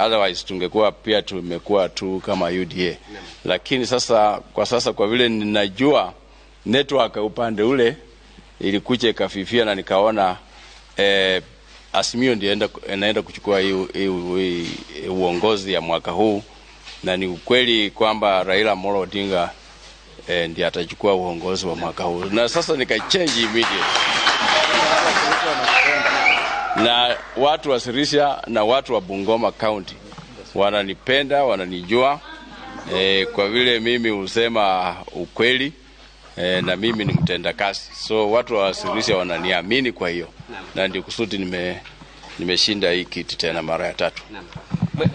Speaker 9: Otherwise tungekuwa pia tumekuwa tu kama UDA. Lakini sasa kwa sasa kwa vile ninajua network upande ule ilikuja ikafifia, na nikaona Azimio ndio inaenda kuchukua hii uongozi ya mwaka huu, na ni ukweli kwamba Raila Amolo Odinga ndiye atachukua uongozi wa mwaka huu. Na sasa nika change immediately. Na watu wa Sirisia na watu wa Bungoma County wananipenda, wananijua, kwa vile mimi husema ukweli, na mimi ni mtendakazi. So watu wa Sirisia wananiamini kwa hiyo. Na ndio kusudi nimeshinda hii kiti tena mara ya tatu.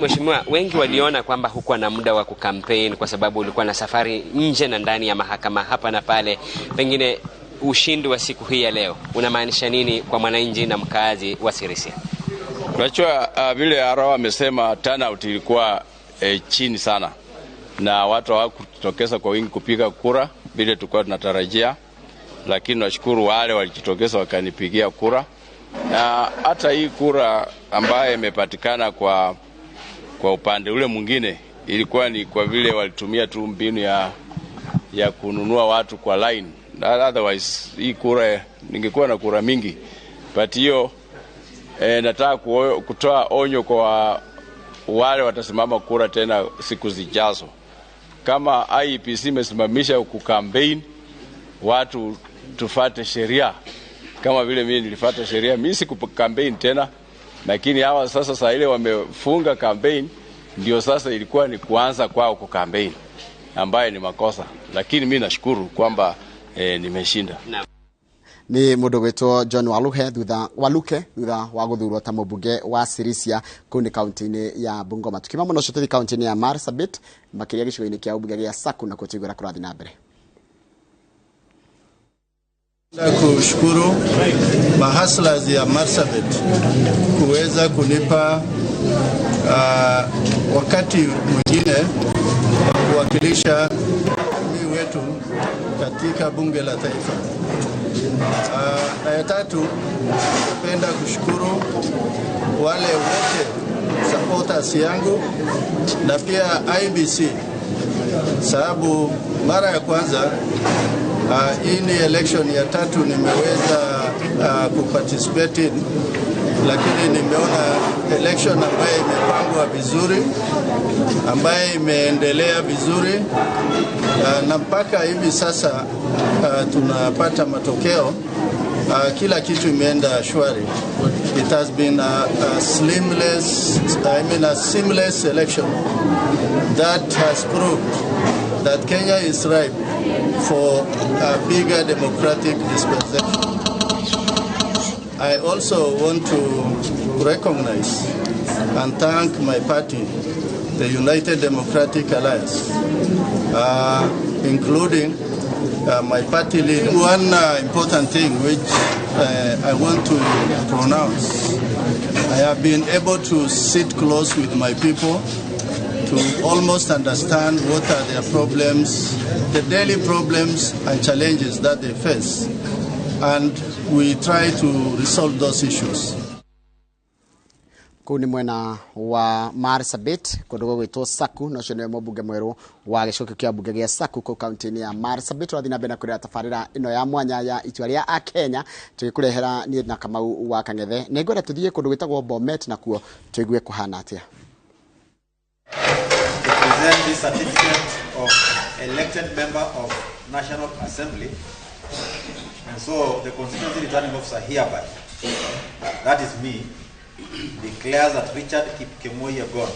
Speaker 7: Mheshimiwa, wengi waliona kwamba hukuwa na muda wa kukampaign kwa sababu ulikuwa na safari nje na ndani ya mahakama hapa na pale. Pengine ushindi wa siku hii ya leo unamaanisha nini kwa mwananchi na mkazi wa Sirisia?
Speaker 9: Unajua vile RO amesema turnout ilikuwa chini sana, na watu hawakutokeza kwa wingi kupiga kura vile tulikuwa tunatarajia, lakini nashukuru wale walijitokeza wakanipigia kura. Na hata hii kura ambayo imepatikana kwa upande ule mwingine ilikuwa ni kwa vile walitumia tu mbinu ya kununua watu kwa line. Otherwise hii kura ningekuwa na kura mingi. But hiyo nataka kutoa onyo kwa wale watasimama kura tena siku zijazo. Kama IEPC imesimamisha kukampaign, watu tufate sheria. Kama vile mimi nilifuata sheria, mimi sikukampaign tena. Lakini hawa sasa saa ile wamefunga campaign, ndio sasa ilikuwa ni kuanza kwao kwa campaign, ambaye ni makosa. Lakini mimi nashukuru kwamba nimeshinda.
Speaker 5: Ni mundu gwitwo John Waluke thutha Waluke thutha wa guthurwo ta mubunge wa Sirisia kuu ni kaunti-ini ya Bungoma. Tukima muno ucio tuthi kaunti-ini ya Marsabit makiria gicigo-ini kia ubunge gia Saku na kutigwira kurathi na mbere.
Speaker 10: Kushukuru mahaslas ya Marsabit kuweza kunipa wakati mwingine kuwakilisha jamii wetu katika bunge la taifa. Na ya tatu, napenda kushukuru wale wote supporters yangu na pia IBC, sababu mara ya kwanza hii ni election ya tatu nimeweza kuparticipate in, lakini nimeona election ambayo imepangwa vizuri, ambayo imeendelea vizuri, na mpaka hivi sasa tunapata matokeo. Kila kitu imeenda shwari. It has been a seamless election that has proved that Kenya is ripe for a bigger democratic dispensation. I also want to recognize and thank my party, the United Democratic Alliance, including my party leader. One important thing which I want to pronounce, I have been able to sit close with my people to almost understand what are their problems, the daily problems and challenges that they face, and we try to resolve those issues.
Speaker 5: Kuu ni mwena wa Marsabit kundu gwitwo Saku na ucio niwe mũmbunge mwerũ wa gĩcigo kĩa mbunge gĩa Saku kũu kaunti-inĩ ya Marsabit. Tũrathiĩ na mbere na kũrera tabarĩra ĩno ya mwanya ya itua rĩa Akenya tũgĩkũrehera niĩ na Kamau wa Kang'ethe. Nĩngwenda tũthiĩ kũndũ gwĩtagwo Bomet nakuo tũigue kũhana atĩa.
Speaker 11: To present this certificate of elected member of National Assembly, and so the constituency returning officer hereby, that is me, declares that Richard Kipkemoi Yegon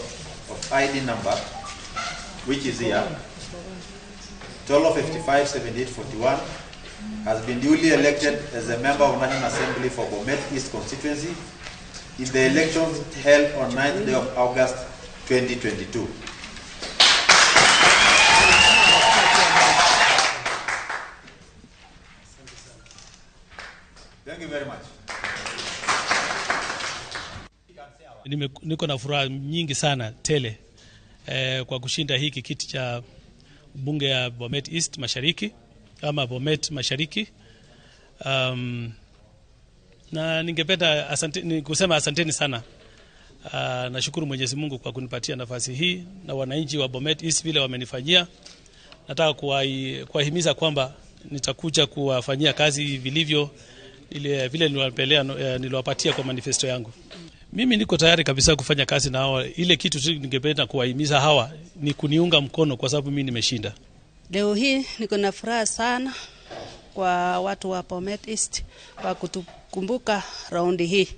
Speaker 11: of ID number, which is here, 12557841, has been duly elected as a member of National Assembly for Bomet East constituency in the elections held on 9th day of August 2022. Thank you very much.
Speaker 12: Niko na furaha nyingi sana tele kwa kushinda hiki kiti cha bunge ya Bomet East Mashariki ama Bomet Mashariki. Na ningependa kusema asanteni sana. Nashukuru Mwenyezi Mungu kwa kunipatia nafasi hii na wananchi wa Bomet East vile wamenifanyia. Nataka kuwahimiza kwamba nitakuja kuwafanyia kazi vilivyo ile vile niliwapatia kwa manifesto yangu. Mimi niko tayari kabisa kufanya kazi na hawa. Ile kitu tu ningependa kuwahimiza hawa ni kuniunga mkono kwa sababu mimi nimeshinda.
Speaker 13: Leo hii niko na furaha sana kwa watu wa Bomet East kwa kutukumbuka raundi hii.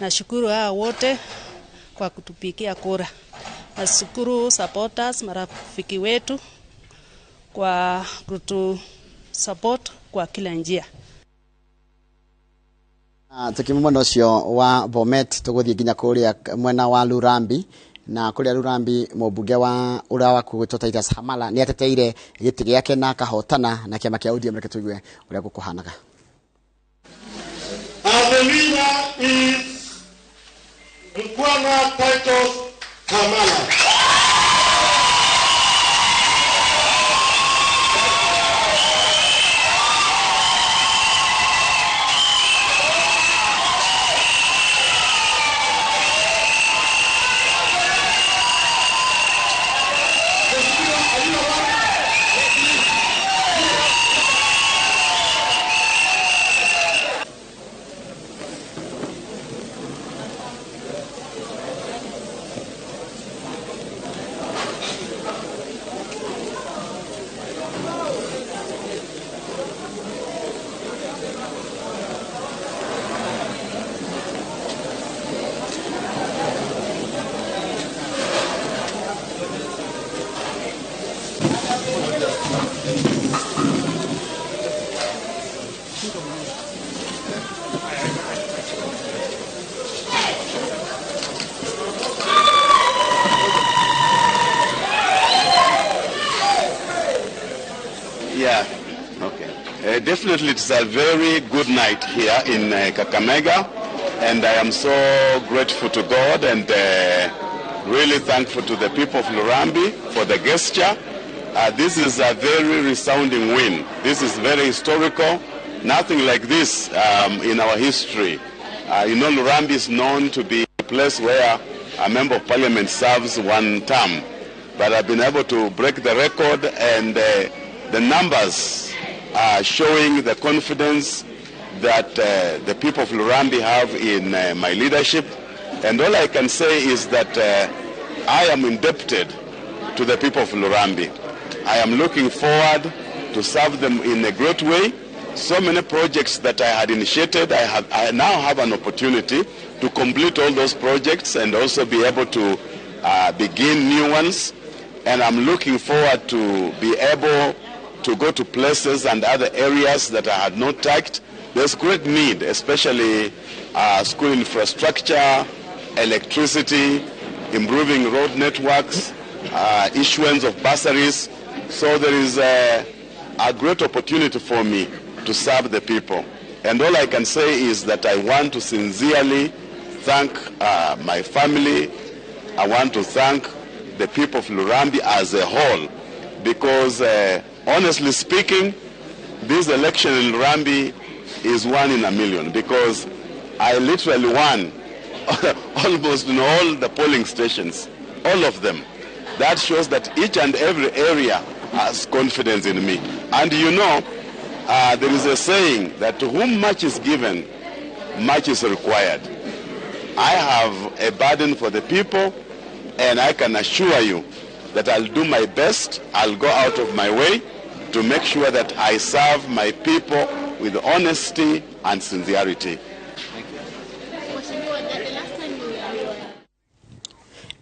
Speaker 13: Nashukuru hawa wote kwa kutupigia kura. Nashukuru supporters, marafiki wetu kwa kutu support kwa kila njia.
Speaker 5: Tukimwona ucio wa Bomet tuguthie nginya kuria mwena wa Lurambi na kuria Lurambi mũmbunge wa uria wa kugwitwo Titus Hamala ni ateteire gĩtĩ gĩake na akahotana na kĩama kĩa ODM. Reke tũigue ũrĩa gũkũhanaga.
Speaker 14: And the leader is Mkwana Titus Hamala.
Speaker 15: Definitely it's a very good night here in Kakamega, and I am so grateful to God and really thankful to the people of Lurambi for the gesture. This is a very resounding win. This is very historical. Nothing like this in our history. You know, Lurambi is known to be a place where a member of parliament serves one term. But I've been able to break the record, and the numbers are showing the confidence that the people of Lurambi have in my leadership. And all I can say is that I am indebted to the people of Lurambi. I am looking forward to serve them in a great way. So many projects that I had initiated, I now have an opportunity to complete all those projects and also be able to begin new ones. And I'm looking forward to be able to go to places and other areas that I had not touched. There's great need, especially school infrastructure, electricity, improving road networks, issuance of bursaries. So there is a great opportunity for me to serve the people. And all I can say is that I want to sincerely thank my family. I want to thank the people of Lurambi as a whole, because honestly speaking, this election in Lurambi is one in a million, because I literally won almost in all the polling stations, all of them. That shows that each and every area has confidence in me. And you know, there is a saying that to whom much is given, much is required. I have a burden for the people, and I can assure you that I'll do my best. I'll go out of my way to make sure that I serve my people with honesty and sincerity.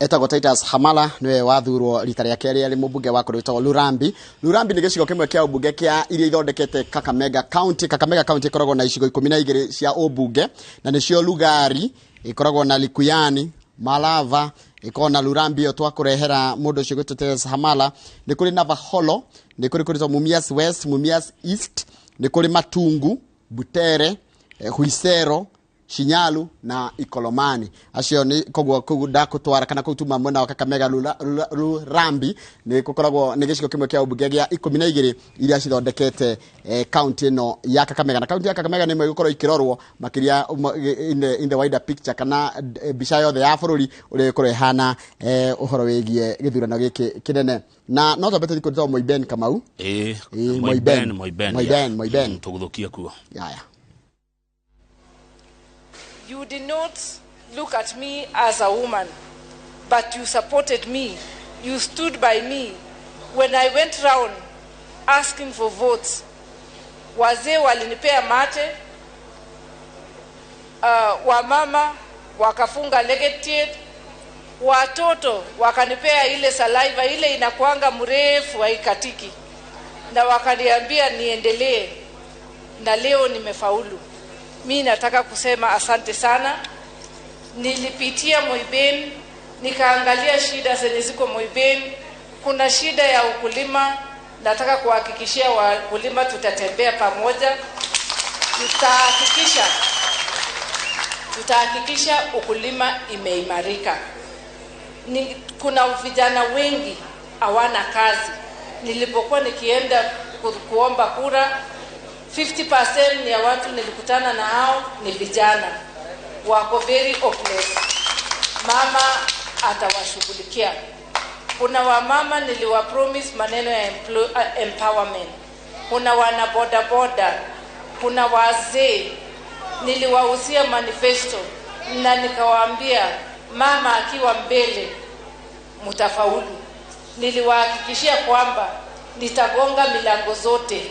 Speaker 5: Etagwo Titus Hamala niwe wathurwo rita rĩa kerĩ arĩ mũmbunge wa kũndũ gwĩtagwo Lurambi. Lurambi nĩ gĩcigo kĩmwe kĩa ũmbunge kĩa iria ithondekete Kakamega County. Kakamega County ĩkoragwo na icigo 12 cia ũmbunge, na nĩcio Lugari, ĩkoragwo na Likuyani, Malava, ĩkoragwo na Lurambi ĩyo twakũrehera mũndũ ũcio gwĩtwo Titus Hamala. Nĩ kũrĩ Navaholo, nĩ kũrĩ kũrĩtwo Mumias West, Mumias East, nĩ kũrĩ Matungu, Butere, Huisero, Shinyalu na Ikolomani. Acio ni koguo kuu ndakutwara kana kuu tuma mwena wa Kakamega Lurambi ni gukoragwo ni gicigo kimwe kia ubunge gia 12 iria cithondekete county ino ya Kakamega. Na county ya Kakamega ni igukorwo ikirorwo makiria in the wider picture kana mbica yothe ya bururi uria igukorwo ihana uhoro wigie githurano giki kinene. Na no twambe tuthi kũrĩ Moiben Kamau. Moiben
Speaker 4: tuguthukia kuo.
Speaker 5: Yaya.
Speaker 16: You did not look at me as a woman, but you supported me. You stood by me. When I went round asking for votes, wazee walinipea mate, wamama wakafunga legeted, watoto wakanipea ile saliva, ile inakuanga mrefu haikatiki, na wakaniambia niendelee, na leo nimefaulu. Mi nataka kusema asante sana. Nilipitia Moiben, nikaangalia shida zenye ziko Moiben. Kuna shida ya ukulima, nataka kuhakikishia wakulima tutatembea pamoja. Tutahakikisha ukulima imeimarika. Kuna vijana wengi hawana kazi. Nilipokuwa nikienda kuomba kura, 50% ya watu nilikutana na hao ni vijana. Wako very hopeless. Mama atawashughulikia. Kuna wamama niliwa promise maneno ya empowerment. Kuna wana boda boda, kuna wazee niliwahusia manifesto na nikawaambia mama akiwa mbele mtafaulu. Niliwahakikishia kwamba nitagonga milango zote,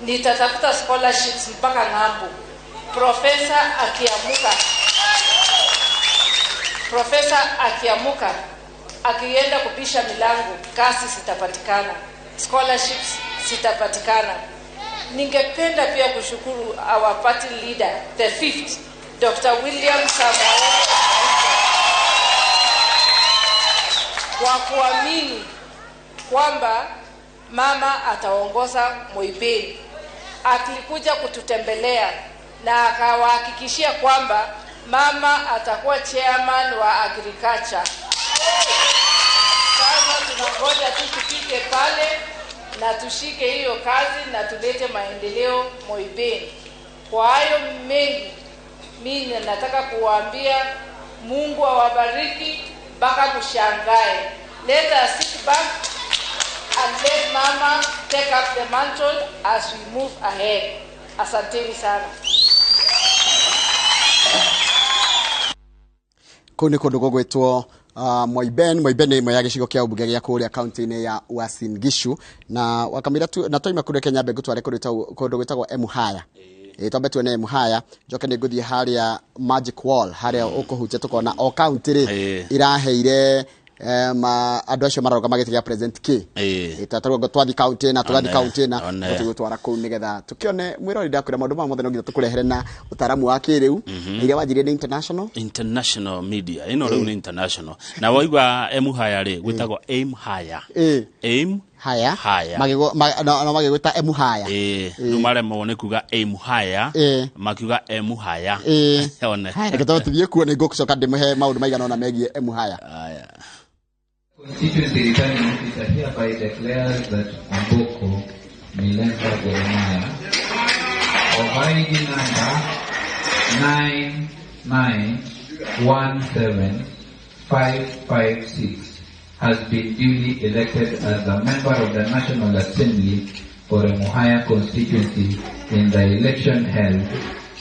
Speaker 16: nitatafuta scholarships mpaka ng'ambo. Profesa akiamuka akienda kubisha milango, kazi zitapatikana, scholarships zitapatikana. Ningependa pia kushukuru our party leader, the fifth, Dr. William Samoei, kwa kuamini kwamba mama ataongoza Moiben. Alikuja kututembelea na akawahakikishia kwamba mama atakuwa chairman wa agriculture. Sasa tunangoja tu tufike pale na tushike hiyo kazi na tulete maendeleo Moiben. Kwa hayo mengi, mimi nataka kuwaambia Mungu awabariki mpaka mshangae. Let us sit back and let mama take up the mantle as we move ahead. Asanteni sana.
Speaker 5: Kũu nĩ kũndũ gũgwĩtwo Moiben. Moiben nĩ ĩmwe ya gĩcigo kĩa ũmbunge gĩa kũrĩa kaunti-inĩ ya Uasin Gishu. Na wakamira tu, na twaima kũrĩa Kenya mbengũ tware kũndũ gwĩtagwo Emuhaya. Twambe tuone Emuhaya, njoke nĩ ngũthiĩ harĩa Magic Wall, harĩa ũkũhutia tũkona o kaunti rĩ iraheire andũ acio mararũgama gĩtĩ gĩa President K. Twatarwo twathi kaunti na tũgathi kaunti na tũgũtwara kũu nĩgetha tũkĩone mwĩrori ndakwĩra maũndũ maya mothe no nginya tũkũrehere na ũtaaramu wa kĩrĩu. Iria wanjirie nĩ international
Speaker 4: media ĩno rĩu nĩ international. Na waigua Emuhaya rĩ gwĩtagwo Aim Higher. Aim
Speaker 5: Higher. No magĩgwĩta Emuhaya.
Speaker 4: Rĩu maremwo nĩ kuga Aim Higher, makiuga Emuhaya. One.
Speaker 5: Reke tũthiĩ kuo nĩ ngũcoka ndĩmũhe maũndũ maigana ũna megiĩ Emuhaya.
Speaker 17: Constituency Returning Officer hereby declares that Amboko Milemba Jeremiah of ID number 9917556 has been duly elected as a member of the National Assembly for Emuhaya constituency in the election held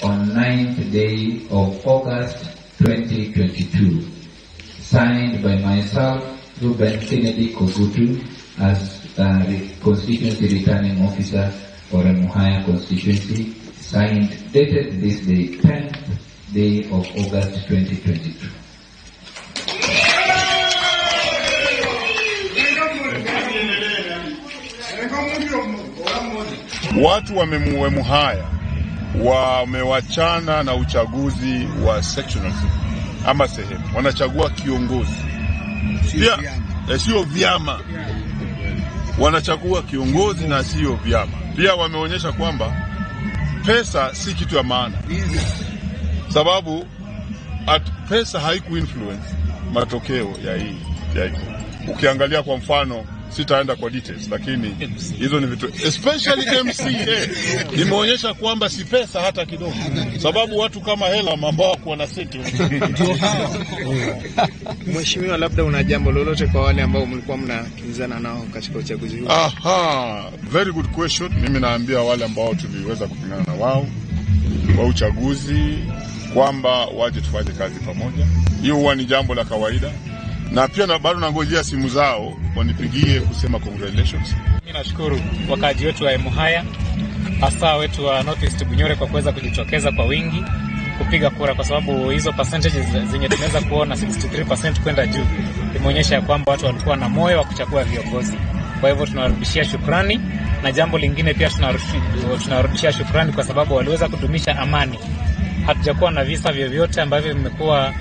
Speaker 17: on 9th day of August 2022. Signed by myself, Ruben Kennedy Kogutu, as the constituency returning officer for Emuhaya constituency, signed, dated this day, 10th day of August 2022.
Speaker 8: Watu wa Emuhaya wamewachana na uchaguzi wa sectionalism ama sehemu, wanachagua kiongozi. Sio vyama. Wanachagua kiongozi na sio vyama. Pia wameonyesha kwamba pesa si kitu ya maana, sababu pesa haiku-influence matokeo ya hii. Ukiangalia kwa mfano, sitaenda kwa details, lakini hizo ni vitu especially MCA imeonyesha kwamba si pesa hata kidogo, sababu watu kama hela ambao kwa na senti.
Speaker 18: Mheshimiwa, labda una jambo lolote kwa wale ambao mlikuwa mnakinzana nao katika uchaguzi huu?
Speaker 8: Aha, very good question. Mimi naambia wale ambao tuliweza kupingana na wao kwa uchaguzi kwamba waje tufanye kazi pamoja. Hiyo huwa ni jambo la kawaida. Na pia bado nangojea simu zao wanipigie kusema congratulations.
Speaker 19: Mimi nashukuru wakaji wetu wa Emuhaya, hasa wetu wa North East Bunyore kwa kuweza kujitokeza kwa wingi kupiga kura, kwa sababu hizo percentages zenye tumeweza kuona 63% kwenda juu imeonyesha kwamba watu walikuwa na moyo wa kuchagua viongozi. Kwa hivyo tunawarudishia shukrani, na jambo lingine pia tunawarudishia shukrani kwa sababu waliweza kudumisha amani. Hatujakuwa na visa vyovyote ambavyo vimekuwa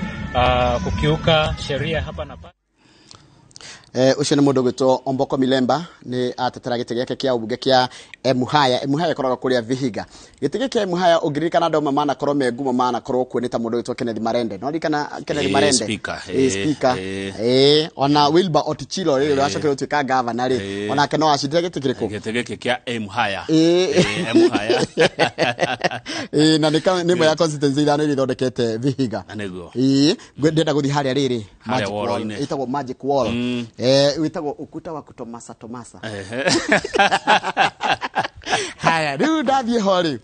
Speaker 19: kukiuka sheria hapa na pale.
Speaker 5: Ucio nĩ mũndũ ũgwĩtwo Omboko Milemba, nĩ atetera gĩtĩ gĩake kĩa ũmbunge kĩa Emuhaya. Emuhaya ĩkoragwo kũrĩa Vihiga. Gĩtĩ gĩkĩ kĩa Emuhaya ũngĩririkana andũ amwe manakorwo me ngumo manakorwo kuo nĩ ta mũndũ ũgwĩtwo Kenneth Marende. No ririkana Kenneth Marende?
Speaker 4: Speaker.
Speaker 5: Speaker. Ona Wilbur Otichilo rĩ, ũrĩa wacokire gũtuĩka gavana rĩ, onake no acindire gĩtĩ kĩrĩkũ?
Speaker 4: Gĩtĩ gĩkĩ kĩa Emuhaya. Emuhaya.
Speaker 5: Na nĩ ĩmwe ya constituency ithano iria ithondekete Vihiga.
Speaker 4: Nĩguo.
Speaker 5: Ndĩrenda gũthiĩ harĩa rĩrĩ,
Speaker 4: Harĩa wall-inĩ.
Speaker 5: Ĩtagwo Magic Wall. Wĩtagwo ukuta wa kutomasa tomasa. Haya, rĩu ndathiĩ ho rĩ.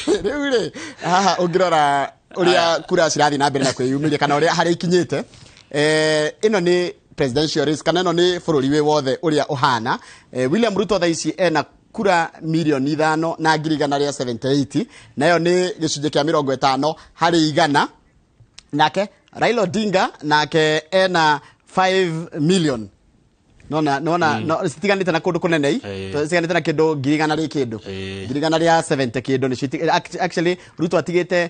Speaker 5: Rĩu rĩ, haha ũngĩrora ũrĩa kura cirathiĩ na mbere na kwĩyumĩria kana ũrĩa harĩa ikinyĩte. Ĩno nĩ presidential race kana ĩno nĩ bũrũri wĩ wothe ũrĩa ũhana. William Ruto thaa ici ena kura 5,178,000, nayo nĩ gĩcunjĩ kĩa 50 harĩ igana. Nake Raila Odinga nake ena 5 million. Nona no citiganĩte na kũndũ kũnene citiganĩte na kĩndũ 100,000 rĩ kĩndũ 170,000 kĩndũ nĩ actually Ruto atigĩte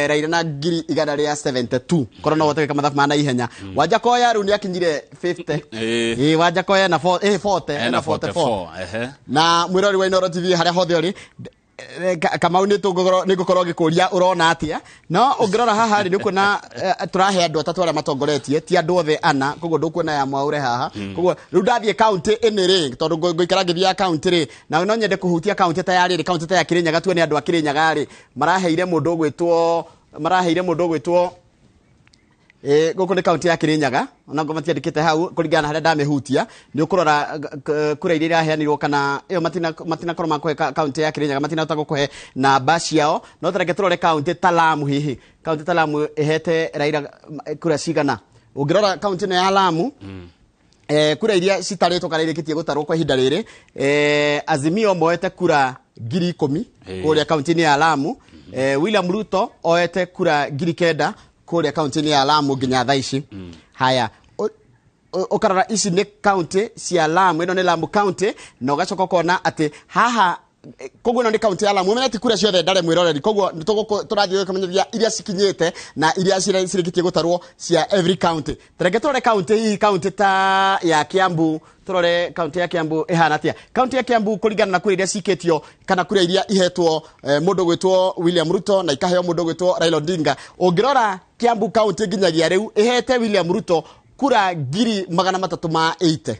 Speaker 5: Raila na 172 korwo no wote gwĩka mathabu ma naihenya. Wanjakoya rĩu nĩ akinyire 50. Wanjakoya na 40 ena 44. Na mwĩrori wa Inooro TV harĩa hothe ũrĩ, Kamau nĩ ngũkorwo ngĩkũria ũrona atĩa, no ũngĩrora haha rĩ, nĩ ũkuona tũrahe andũ atatũ arĩa matongoretie, ti andũ othe ana, koguo ndũkuona ya Mwaure haha. Koguo rĩu ndathiĩ kaunti ĩnĩ rĩ, tondũ ngũikara ngĩthiaga kaunti rĩ, na no nyende kũhutia kaunti ta ya rĩrĩ, kaunti ta ya Kĩrĩnyaga, tuone andũ a Kĩrĩnyaga rĩ maraheire mũndũ ũgwĩtwo gũkũ nĩ kaunti ya Kĩrĩnyaga, ona ngo matiandĩkĩte hau kũringana na harĩa ndamĩhutia. Nĩ ũkũrora kura iria iraheanirwo kana ĩyo matinakorwo makũhe kaunti ya Kĩrĩnyaga, matinahota gũkũhe namba ciao. No tareke tũrore kaunti ta Lamu, hihi kaunti ta Lamu ĩhete Raila kura cigana? Ũngĩrora kaunti ĩno ya Lamu, kura iria citarĩtwo kana irĩkĩtie gũtarwo kwa ihinda rĩrĩ, Azimio moete kura 10,000 kũrĩa kaunti-inĩ ya Lamu. William Ruto oete kura 9,000 kũrĩa kaunti-inĩ ya Lamu nginya thaa ici. Haya, ũkarora ici nĩ kaunti cia Lamu, ĩno nĩ Lamu county, na ũgacoka ũkona atĩ haha koguo ĩno nĩ kaunti ya Lamu. Ũmenye ti kura ciothe ndare mwĩroreri, koguo tũrathiĩ kũmenyithia iria cikinyĩte na iria cirĩkĩtie gũtarwo cia every county. Tareke tũrore kaunti hii, kaunti ta ya Kiambu, tũrore kaunti ya Kiambu ĩhana atĩa. Kaunti ya Kiambu kũringana na kura iria cikĩtio kana kura iria ihetwo mũndũ gwĩtwo William Ruto na ikaheo mũndũ gwĩtwo Raila Odinga, ũngĩrora Kiambu kaunti nginyagia rĩu ĩhete William Ruto kura 380,000.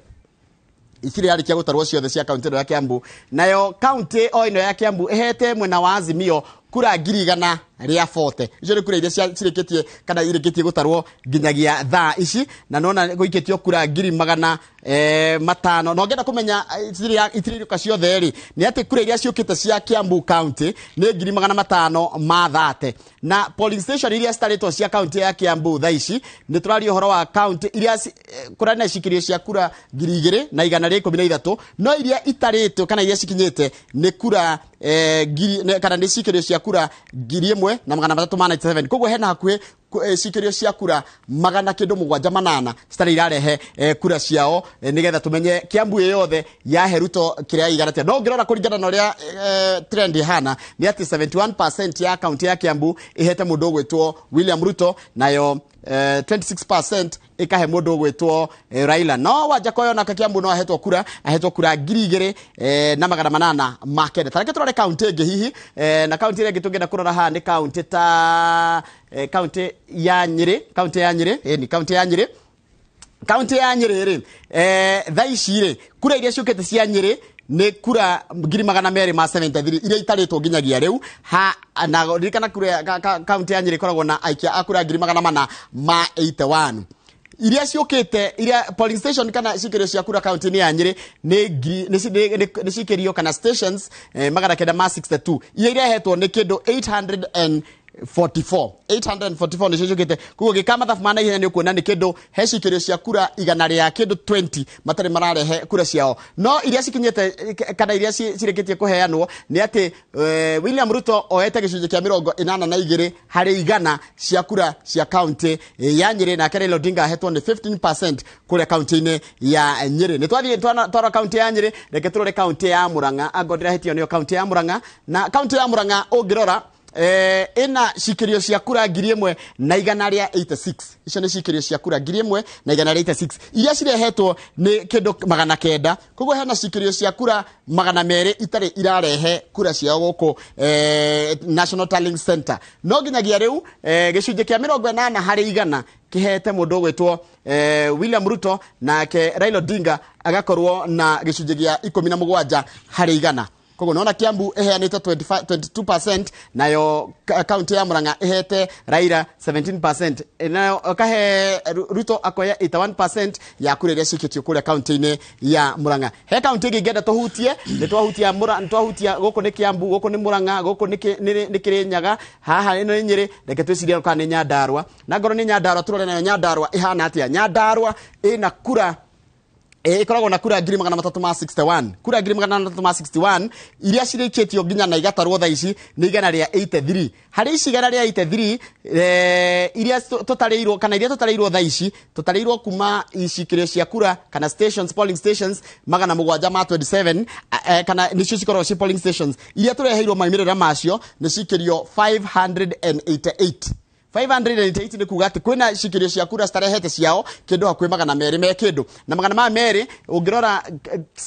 Speaker 5: Ikiri yarĩkia gũtarwo ciothe cia kaunti ĩno ya Kiambu. Nayo kaunti o ĩno ya Kiambu ĩhete mwena wa Azimio kura 140,000. Icio nĩ kura iria cirĩkĩtie kana irĩkĩtie gũtarwo nginyagia thaa ici, na nona gũikĩtio kura 500,000. Na ũngĩenda kũmenya itirirũka ciothe rĩ, nĩ atĩ kura iria ciũkĩte cia Kiambu county nĩ 530,000. Na polling station iria citarĩtwo cia kaunti ya Kiambu thaa ici, nĩ tũraria ũhoro wa kaunti iria kũrarĩ na icikĩrio cia kura 2,113, no iria itarĩtwo kana iria cikinyĩte nĩ kura kana nĩ cikĩrio cia kura 1,397. Koguo hena hakuhĩ cikĩrio cia kura 708 citarĩ irarehe kura ciao, nĩgetha tũmenye Kiambu ĩ yothe yahe Ruto kĩrĩa igana atĩa. No ũngĩrora kũringana na ũrĩa trend ĩhana, nĩ atĩ 71% ya kaunti ya Kiambu ĩhete mũndũ ũgwĩtwo William Ruto, nayo 26% ĩkahe mũndũ ũgwĩtwo Raila. No Wajackoyah onake Kiambu no ahetwo kura 2,809. Tareke tũrore kaunti ĩngĩ hihi, na kaunti ĩrĩa ĩngĩ tũngĩenda kũrora haha nĩ kaunti ta kaunti ya Nyĩrĩ, kaunti ya Nyĩrĩ, ĩni kaunti ya Nyĩrĩ. Kaunti ya Nyĩrĩ rĩ, thaa ici rĩ, kura iria ciũkĩte cia Nyĩrĩ nĩ kura 273,000 iria itarĩtwo nginyagia rĩu. Ha, na ririkana kura kaunti ya Nyĩrĩ ĩkoragwo na aikia a kura 481,000. Iria ciũkĩte, iria polling station kana cikĩrio cia kura kaunti-inĩ ya Nyĩrĩ nĩ cikĩrio kana stations 962. Iria irehetwo nĩ kĩndũ 844. 844 nĩcio ciũkĩte. Koguo gĩka mathabu ma naihenya nĩ ũkuona nĩ kĩndũ he cikĩrio cia kura igana rĩa kĩndũ 20 matarĩ mararehe kura ciao. No iria cikinyĩte kana iria cirĩkĩtie kũheanwo nĩ atĩ William Ruto oete gĩcunjĩ kĩa 82 harĩ igana cia kura cia kaunti ya Nyĩrĩ, nake Raila Odinga ahetwo nĩ 15% kũrĩa kaunti-inĩ ya Nyĩrĩ. Nĩ twathiĩ twara kaunti ya Nyĩrĩ, reke tũrore kaunti ya Murang'a. Angorwo ndĩrahĩtio nĩyo kaunti ya Murang'a. Na kaunti ya Murang'a ũngĩrora ĩna cikĩrio cia kura 1,186. Icio nĩ cikĩrio cia kura 1,186 iria cirehetwo nĩ kĩndũ 900. Koguo hena cikĩrio cia kura 200 itarĩ irarehe kura ciao gũkũ National Tallying Center. No nginyagia rĩu gĩcunjĩ kĩa 80 harĩ igana kĩhete mũndũ ũgwĩtwo William Ruto, nake Raila Odinga agakorwo na gĩcunjĩ gĩa 17 harĩ igana. Koguo nona Kiambu ĩheanĩte 22%, nayo kaunti ya Murang'a ĩhete Raila 17%, nayo kahe Ruto akoya 81% ya kura iria cikĩtio kũrĩa kaunti-inĩ ya Murang'a. He kaunti ĩngĩ ingĩenda tũhutie, nĩ twahutia Murang'a, nĩ twahutia gũkũ nĩ Kiambu, gũkũ nĩ Murang'a, gũkũ nĩ Kĩrĩnyaga, haha ĩno nĩ Nyĩrĩ. Reke twĩcirie kana nĩ Nyandarua. Na ngorwo nĩ Nyandarua, tũrore nayo Nyandarua ĩhana atĩa. Nyandarua ĩna kura ĩkoragwo na kura 361,000, kura 361,000 iria cirĩkĩtio nginya na igatarwo thaa ici nĩ 183. Harĩ ici 183 iria tũtarĩirwo kana iria tũtarĩirwo thaa ici, tũtarĩirwo kuma icikĩrio cia kura kana stations, polling stations 727, kana nĩcio cikoragwo ci polling stations iria tũreheirwo maumĩrĩra macio nĩ cikĩrio 588. 588 nĩ kuga atĩ kwĩna cikirio cia kura citarehete ciao kĩndũ hakuhĩ 200 me kĩndũ, na 200 ũngĩrora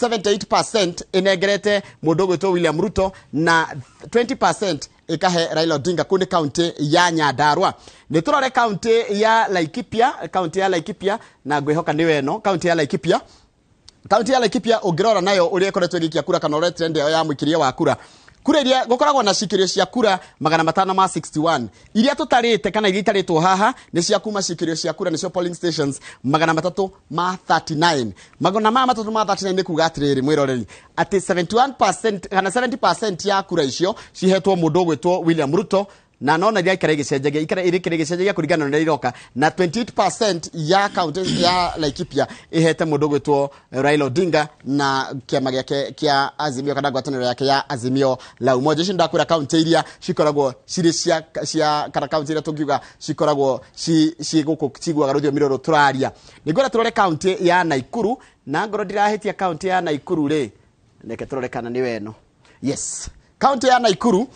Speaker 5: 78% ĩnengerete mũndũ ũgwĩtwo William Ruto na 20% ĩkahe Raila Odinga. Kũu nĩ kaunti ya Nyandarua. Nĩ tũrore kaunti ya Laikipia, kaunti ya Laikipia, na ngwĩhoka nĩ weno kaunti ya Laikipia. Kaunti ya Laikipia ũngĩrora nayo ũrĩa ĩkoretwo ĩgĩikia kura kana ũrĩa trend yao ya mũikirie wa kura, kura iria gũkoragwo na cikirio cia kura 561 iria tũtarĩte kana iria itarĩtwo haha nĩ cia kuma cikirio cia kura nĩcio polling stations 339. 339 nĩ kuga atĩrĩrĩ mwĩroreri atĩ 71% kana 70% ya kura icio cihetwo mũndũ ũgwĩtwo William Ruto, na nona iria ikara igĩcenjagia, ikara irĩkĩra igĩcenjagia kũringana na ũrĩa iroka, na 28% ya kaunti ya Laikipia ihete mũndũ ũgwĩtwo Raila Odinga na kĩama gĩake kĩa Azimio kana ngwatanĩro yake ya Azimio la Umoja. Icio ndakwĩra kaunti iria cikoragwo cirĩ cia kana kaunti iria tũngiuga cikoragwo ci gũkũ ciguaga rũthiomi rũrũ tũraria. Nĩngwenda tũrore kaunti ya Naikuru, na ngorwo ndirahĩtia kaunti ya Naikuru rĩ, reke tũrore kana nĩ weno. Yes, kaunti ya Naikuru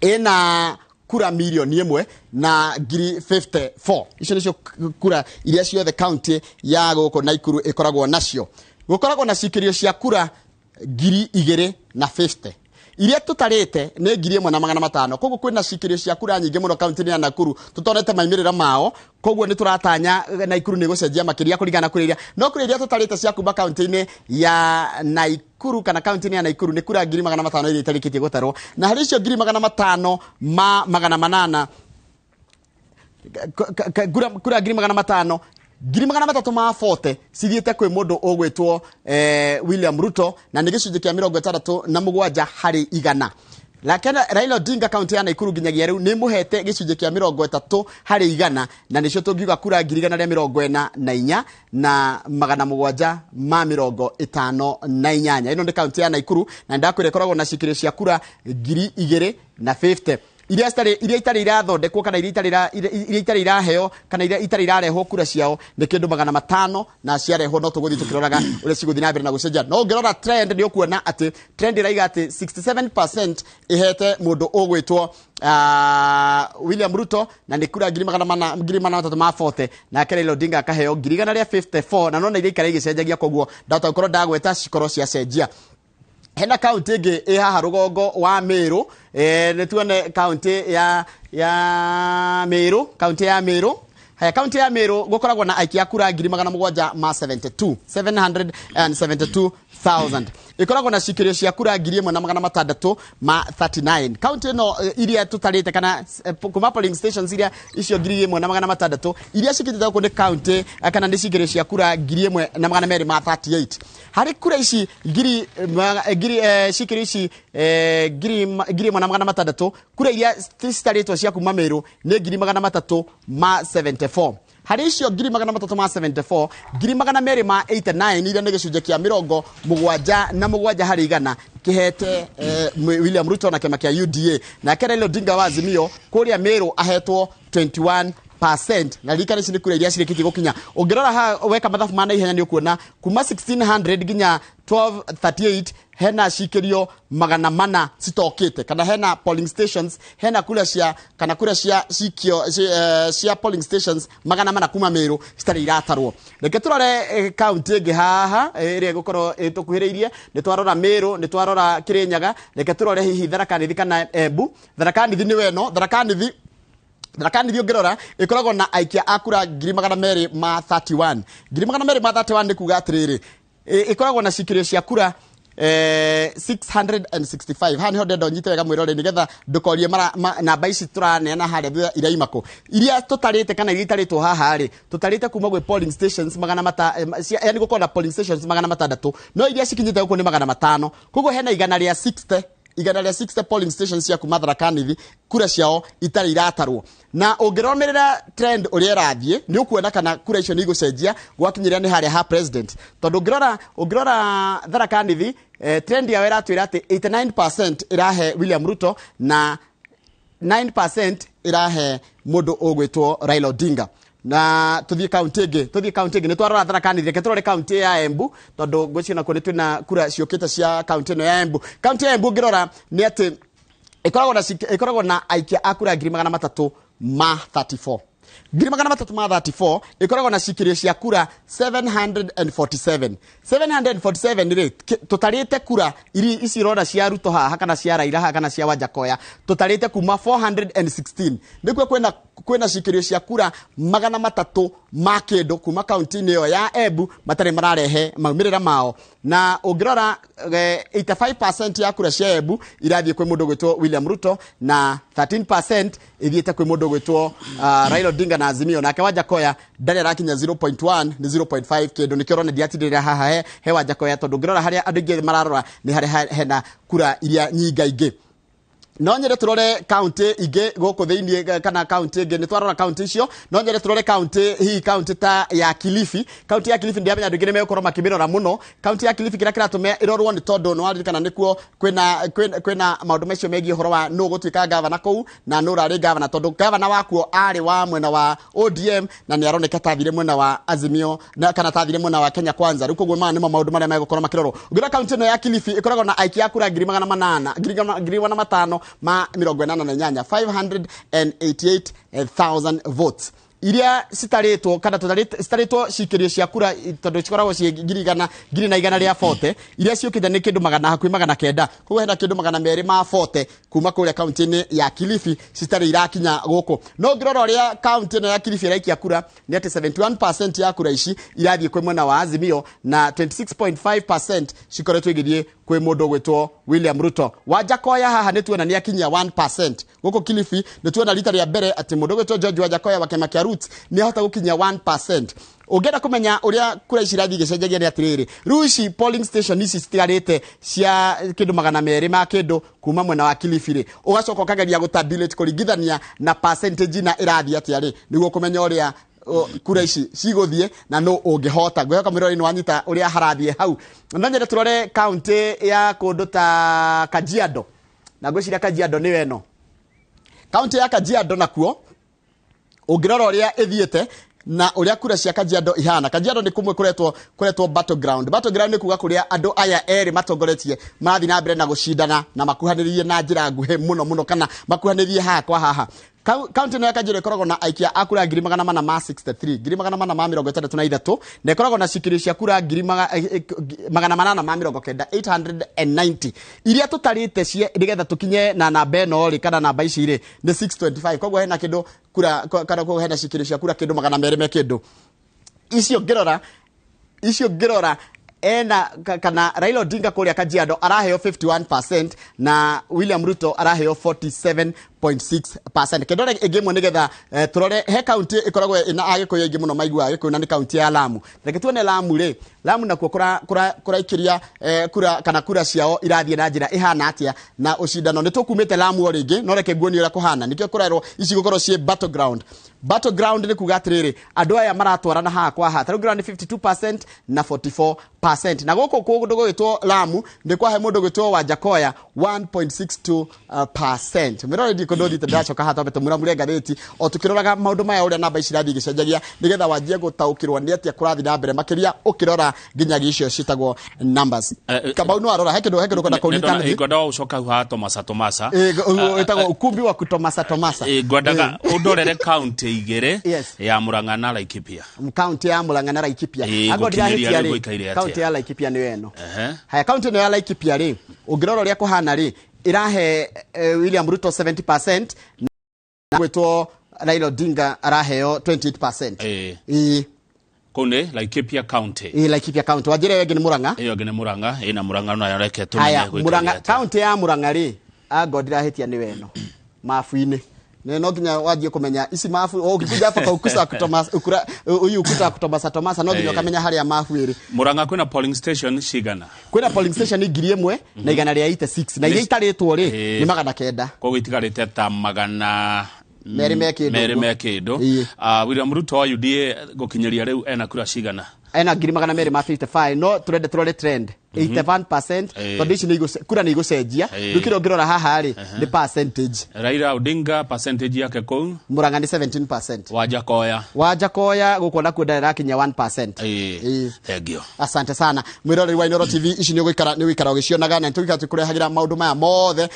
Speaker 5: ĩna kura 1 na 54,000. Icio nĩcio kura iria ciothe kaunti ya gũkũ Naikuru ĩkoragwo nacio. Gũkoragwo na cikirio cia kura 2,050 iria tũtarĩte nĩ 1,500. Koguo kwĩna cikirio cia kura nyingĩ mũno kaunti-inĩ ya Nakuru tũtonete maimĩrĩra mao, koguo nĩ tũratanya Naikuru nĩ gũcenjia makĩria kũringana na kura iria, no kura iria tũtarĩte cia kuma kaunti-inĩ ya Naikuru kana kaunti-inĩ ya Naikuru nĩ kura 500,000 iria itarĩkĩtie gũtarwo, na harĩ icio 500,000 ma 800 kura 500,000 340,000 cithiĩte kwĩ mũndũ ũgwĩtwo William Ruto, na nĩ gĩcunjĩ kĩa 67 harĩ igana. Lakini Raila Odinga kaunti ya Naikuru nginyagia rĩu nĩ mũhete gĩcunjĩ kĩa 30 harĩ igana, na nĩcio tũngiuga kura 144 na 758. Ĩno nĩ kaunti ya Naikuru, na ndakwĩra ĩkoragwo na cikirio cia kura 2,050 iria itarĩ irathondekwo kana iria itarĩ iraheo kana iria itarĩ irarehwo kura ciao nĩ kĩndũ 500, na ciarehwo no tũgũthiĩ tũkĩroraga ũrĩa cigũthiĩ na mbere na gũcenjia. No ũngĩrora trend nĩ ũkuona atĩ trend ĩraiga atĩ 67% ĩhete mũndũ ũgwĩtwo William Ruto, na nĩ kura 440,000, nake Raila Odinga akaheo 154, na nona iria ikara igĩcenjagia, koguo ndahota gũkorwo ndagweta cikorwo ciacenjia. Hena kaunti ĩngĩ ĩ haha rũgongo wa Meru, nĩ tuone kaunti ya Meru, kaunti ya Meru. Haya, kaunti ya Meru gũkoragwo na aikia kura 772,000 772,000. Ĩkoragwo na cikirio cia kura 1,639. Kaunti ĩno iria tũtarĩte kana kuma polling stations iria icio 1,600 iria cikĩtĩte gũkũ nĩ kaunti kana nĩ cikirio cia kura 1,238. Harĩ kura ici cikirio ici 1,600 kura iria citarĩtwo cia kuma Meru nĩ 374. Harĩ icio 374, 289 iria nĩ gĩcunjĩ kĩa 77 harĩ igana kĩhete William Ruto na kĩama kĩa UDA, nake Raila Odinga wa Azimio kũrĩa Meru ahetwo 21%. Na ririkana ici nĩ kura iria cirĩkĩtie gũkinya. Ũngĩrora haha weka mathabu ma naihenya nĩ ũkuona kuma 1600 nginya 1238 hena cikirio 400 citokĩte, kana hena polling stations, hena kura cia kana kura cia cikio cia polling stations 400 kuma Meru citarĩ iratarwo. Reke tũrore kaunti ĩngĩ haha ĩrĩa ĩgũkorwo ĩtũkuhĩrĩirie. Nĩ twarora Meru, nĩ twarora Kirinyaga, reke tũrore hihi Tharaka Nithi kana Embu. Tharaka Nithi nĩ weno, Tharaka Nithi ũngĩrora ĩkoragwo na aikia a kura 231,000. 231,000 nĩ kuga atĩrĩrĩ, ĩkoragwo na cikirio cia kura 665. Haha nĩho ndenda ũnyite wega mwĩrore nĩgetha ndũkorie namba ici tũraneana harĩa thutha iraima kũ. Iria tũtarĩte kana iria itarĩtwo haha rĩ, tũtarĩte kuma gwĩ polling stations yani gũkorwo na polling stations 600, no iria cikinyĩte gũkũ nĩ 500. Koguo hena 160 160 polling stations cia kuma Tharaka Nithi kura ciao itarĩ iratarwo. Na ũngĩrũmĩrĩra trend ũrĩa ĩrathiĩ nĩ ũkuona kana kura icio nĩ igũcenjia gwakinyĩrĩra nĩ harĩa ha president, tondũ ũngĩrora Tharaka Nithi trend yao ĩratwĩra atĩ 89% ĩrahe William Ruto na 9% ĩrahe mũndũ ũgwĩtwo Raila Odinga. Na tuthie kaunti ĩngĩ nĩ twarora Tharaka Nithi, reke tũrore kaunti ya Embu, tondũ ngwĩciria nakuo nĩ twĩna kura ciũkĩte cia kaunti ĩno ya Embu. Kaunti ya Embu ũngĩrora nĩ atĩ ĩkoragwo na aikia a kura 300 ma 34. 334 ikoragwo na cikirio cia kura 747. 747 rĩ tũtarĩte kura iri ici irona cia Ruto haha kana cia Raila haha kana cia Wajakoya tũtarĩte kuma 416 nĩkuo kwĩna cikirio cia kura 300 ma kĩndũ kuma kaunti-inĩ ĩyo ya Embu matarĩ mararehe maumĩrĩra mao. Na ũngĩrora 85% ya kura cia Embu irathiĩ kwĩ mũndũ gwĩtwo William Ruto na 13% ithiĩte kwĩ mũndũ gwĩtwo Raila Odinga na Azimio. Nake Wajakoya ndarĩ arakinya 0.1 ni 0.5 kĩndũ. Nĩkĩo ũrona ndiatindĩrĩra haha he Wajakoya tondũ ũngĩrora harĩa andũ aingĩ mararora nĩ harĩa hena kura iria nyingaingĩ. No nyende turore kaunti ingĩ gũkũ thĩinĩ kana kaunti ingĩ nĩ twarora kaunti icio. No nyende turore kaunti hihi kaunti ta ya Kilifi. Kaunti ya Kilifi ndiamenya andũ aingĩ nĩ megũkorwo makĩmĩrora mũno. Kaunti ya Kilifi kĩrĩa kĩratũma ĩrorwo nĩ tondũ nĩ waririkana nĩkuo kwĩna maũndũ macio megiĩ ũhoro wa nũ gũtuĩka gavana kũu na nũ ũrarĩ gavana, tondũ gavana wakuo arĩ wa mwena wa ODM na nĩ aroneka tathire mwena wa Azimio na kana tathire mwena wa Kenya Kwanza. Rĩu koguo maya nĩmo maũndũ marĩa megũkorwo makĩrorwo. Ũngĩrora kaunti ĩno ya Kilifi ĩkoragwo na aikia a kura 800,000 ma 88, 588,000 votes iria citarĩtwo kana citarĩtwo cikirio cia kura tondũ cikoragwo ciĩ 1,140 iria ciũkĩte nĩ kĩndũ magana hakuhĩ 900. Koguo hena kĩndũ 240 kuma kũrĩa kaunti-inĩ ya Kilifi citarĩ irakinya gũkũ. No ũngĩrora ũrĩa kaunti ĩno ya Kilifi ĩraikia kura nĩ atĩ 71% ya kura ici irathiĩ kwĩ mwena wa Azimio na 26.5% cikoretwo igĩthiĩ kwĩ mũndũ gwĩtwo William Ruto. Wajakoya haha nĩ tuona nĩ akinyia 1% gũkũ Kilifi. Nĩ tuona rita rĩa mbere atĩ mũndũ gwĩtwo George Wajakoya wa kĩama kĩa Roots nĩ ahota gũkinyia 1%. Ũngĩenda kũmenya ũrĩa kura ici irathiĩ igĩcenjagia nĩ atĩrĩrĩ, rĩu ici polling station ici citigarĩte cia kĩndũ 200 ma kĩndũ kuma mwena wa Kilifi rĩ, ũgacoka ũkageria gũtabulate kũringithania na percentage na ĩrathiĩ atĩa rĩ, nĩguo kũmenya ũrĩa kura ici cigũthiĩ na nũ ũngĩhota. Ngwĩhoka mwĩrori nĩ wanyita ũrĩa harathiĩ hau. No nyende tũrore kaunti ya kũndũ ta Kajiado, na ngwĩciria Kajiado nĩyo ĩno. Kaunti ya Kajiado nakuo ũngĩrora ũrĩa ĩthiĩte na ũrĩa kura cia Kajiado ihana. Kajiado nĩ kũmwe kũretwo battleground. Battleground nĩ kuga kũrĩa andũ aya erĩ matongoretie marathiĩ na mbere na gũcindana na makuhanĩrĩrie na njĩra nguhĩ mũno mũno, kana makuhanĩrĩrie haha kwa haha. Kaunti ĩno ya Kajiado ĩkoragwo na aikia a kura 463, 463, na ĩkoragwo na cikirio cia kura 890, 890 iria tũtarĩte cie nĩgetha tũkinye na namba ĩno rĩ kana namba ici rĩ nĩ 625. Koguo hena kĩndũ kura kana koguo hena cikirio cia kura kĩndũ 200 me kĩndũ. Icio ngĩrora ena kana Raila Odinga kũrĩa Kajiado araheo 51% na William Ruto araheo 47.6%. Kendore ĩngĩ ĩmwe nĩgetha tũrore he kaunti ĩkoragwo ĩna Agĩkũyũ aingĩ mũno maiguaga Agĩkũyũ na nĩ kaunti ya Lamu. Reke tuone Lamu rĩ, Lamu nakuo kũraikĩria kura kana kura ciao irathiĩ na njĩra ĩhana atĩa na ũcindano. Nĩ tũkumĩte Lamu o rĩngĩ, no reke nguonie ũrĩa kũhana. Nĩkĩo kũrerwo ici gũkorwo ciĩ battleground. Battleground nĩ kuga atĩrĩrĩ, andũ aya maratwarana haha kwa haha. Ta rĩu ngĩrora nĩ 52% na 44%. Na gũkũ kũndũ gũgĩtwo Lamu nĩ kwahe mũndũ gwĩtwo Wajakoya 1.62%. Mĩrore ndikũ ndũthiĩte ndĩracoka haha twambe tũmuramure ngathĩti o tũkĩroraga maũndũ maya ũrĩa namba ici irathiĩ igĩcenjagia nĩgetha wanjie gũtaũkĩrwo nĩ atĩa kũrathiĩ na mbere makĩria ũkĩrora nginyagia icio ciĩtagwo numbers. Kamau no arora he kĩndũ kwenda kũririkana.
Speaker 4: Ngwendaga gũcoka hau ha Tomasa Tomasa.
Speaker 5: Ĩtagwo ukumbi wa kutomasa Tomasa.
Speaker 4: Ngwendaga ũndorere kaunti igĩrĩ ya Murang'a na Laikipia.
Speaker 5: Kaunti ya Murang'a na Laikipia. Angorwo ndirahĩtia rĩ, kaunti ya Laikipia nĩyo ĩno. Haya, kaunti ĩno ya Laikipia rĩ, ũngĩrora ũrĩa kũhana rĩ, ĩrahe William Ruto 70% na gwĩtwo Raila Odinga araheo 28%.
Speaker 4: Kũu nĩ Laikipia County.
Speaker 5: Laikipia County. Wanjĩra ĩyo ĩngĩ nĩ Murang'a.
Speaker 4: Ĩyo ĩngĩ nĩ Murang'a, ĩna Murang'a nayo reke tũmenye
Speaker 5: gwĩka. Kaunti ya Murang'a rĩ, angorwo ndirahĩtia nĩyo ĩno mabu-inĩ. No nginya wanjie kũmenya ici mabu ũngĩkuja hapa kaukusa kutomasa ukura uyu ukuta kutomasa Tomasa no nginya ũkamenya harĩa mabu ĩrĩ.
Speaker 4: Murang'a kwĩna polling station cigana?
Speaker 5: Kwĩna polling station 1,186 na iria itarĩtwo rĩ nĩ 900.
Speaker 4: Koguo itigarĩte ta magana
Speaker 5: merĩ me
Speaker 4: kĩndũ. William Ruto wa UDA gũkinyĩria rĩu ena kura cigana?
Speaker 5: Ena 255, no turende turore trend 81% tondũ ici nĩ kura nĩ igũcenjia. Rĩu kĩrĩa ũngĩrora haha rĩ nĩ percentage.
Speaker 4: Raila Odinga percentage yake kũu
Speaker 5: Murang'a nĩ 17%.
Speaker 4: Wajakoya
Speaker 5: gũkũ nakuo ndarĩ arakinyia 1%.
Speaker 4: Thank you.
Speaker 5: Asante sana mwĩroreri wa Inooro TV, ici nĩ ũgũikara ũgĩcionaga na nĩ tũgũikara tũkũrehagĩra maũndũ maya mothe.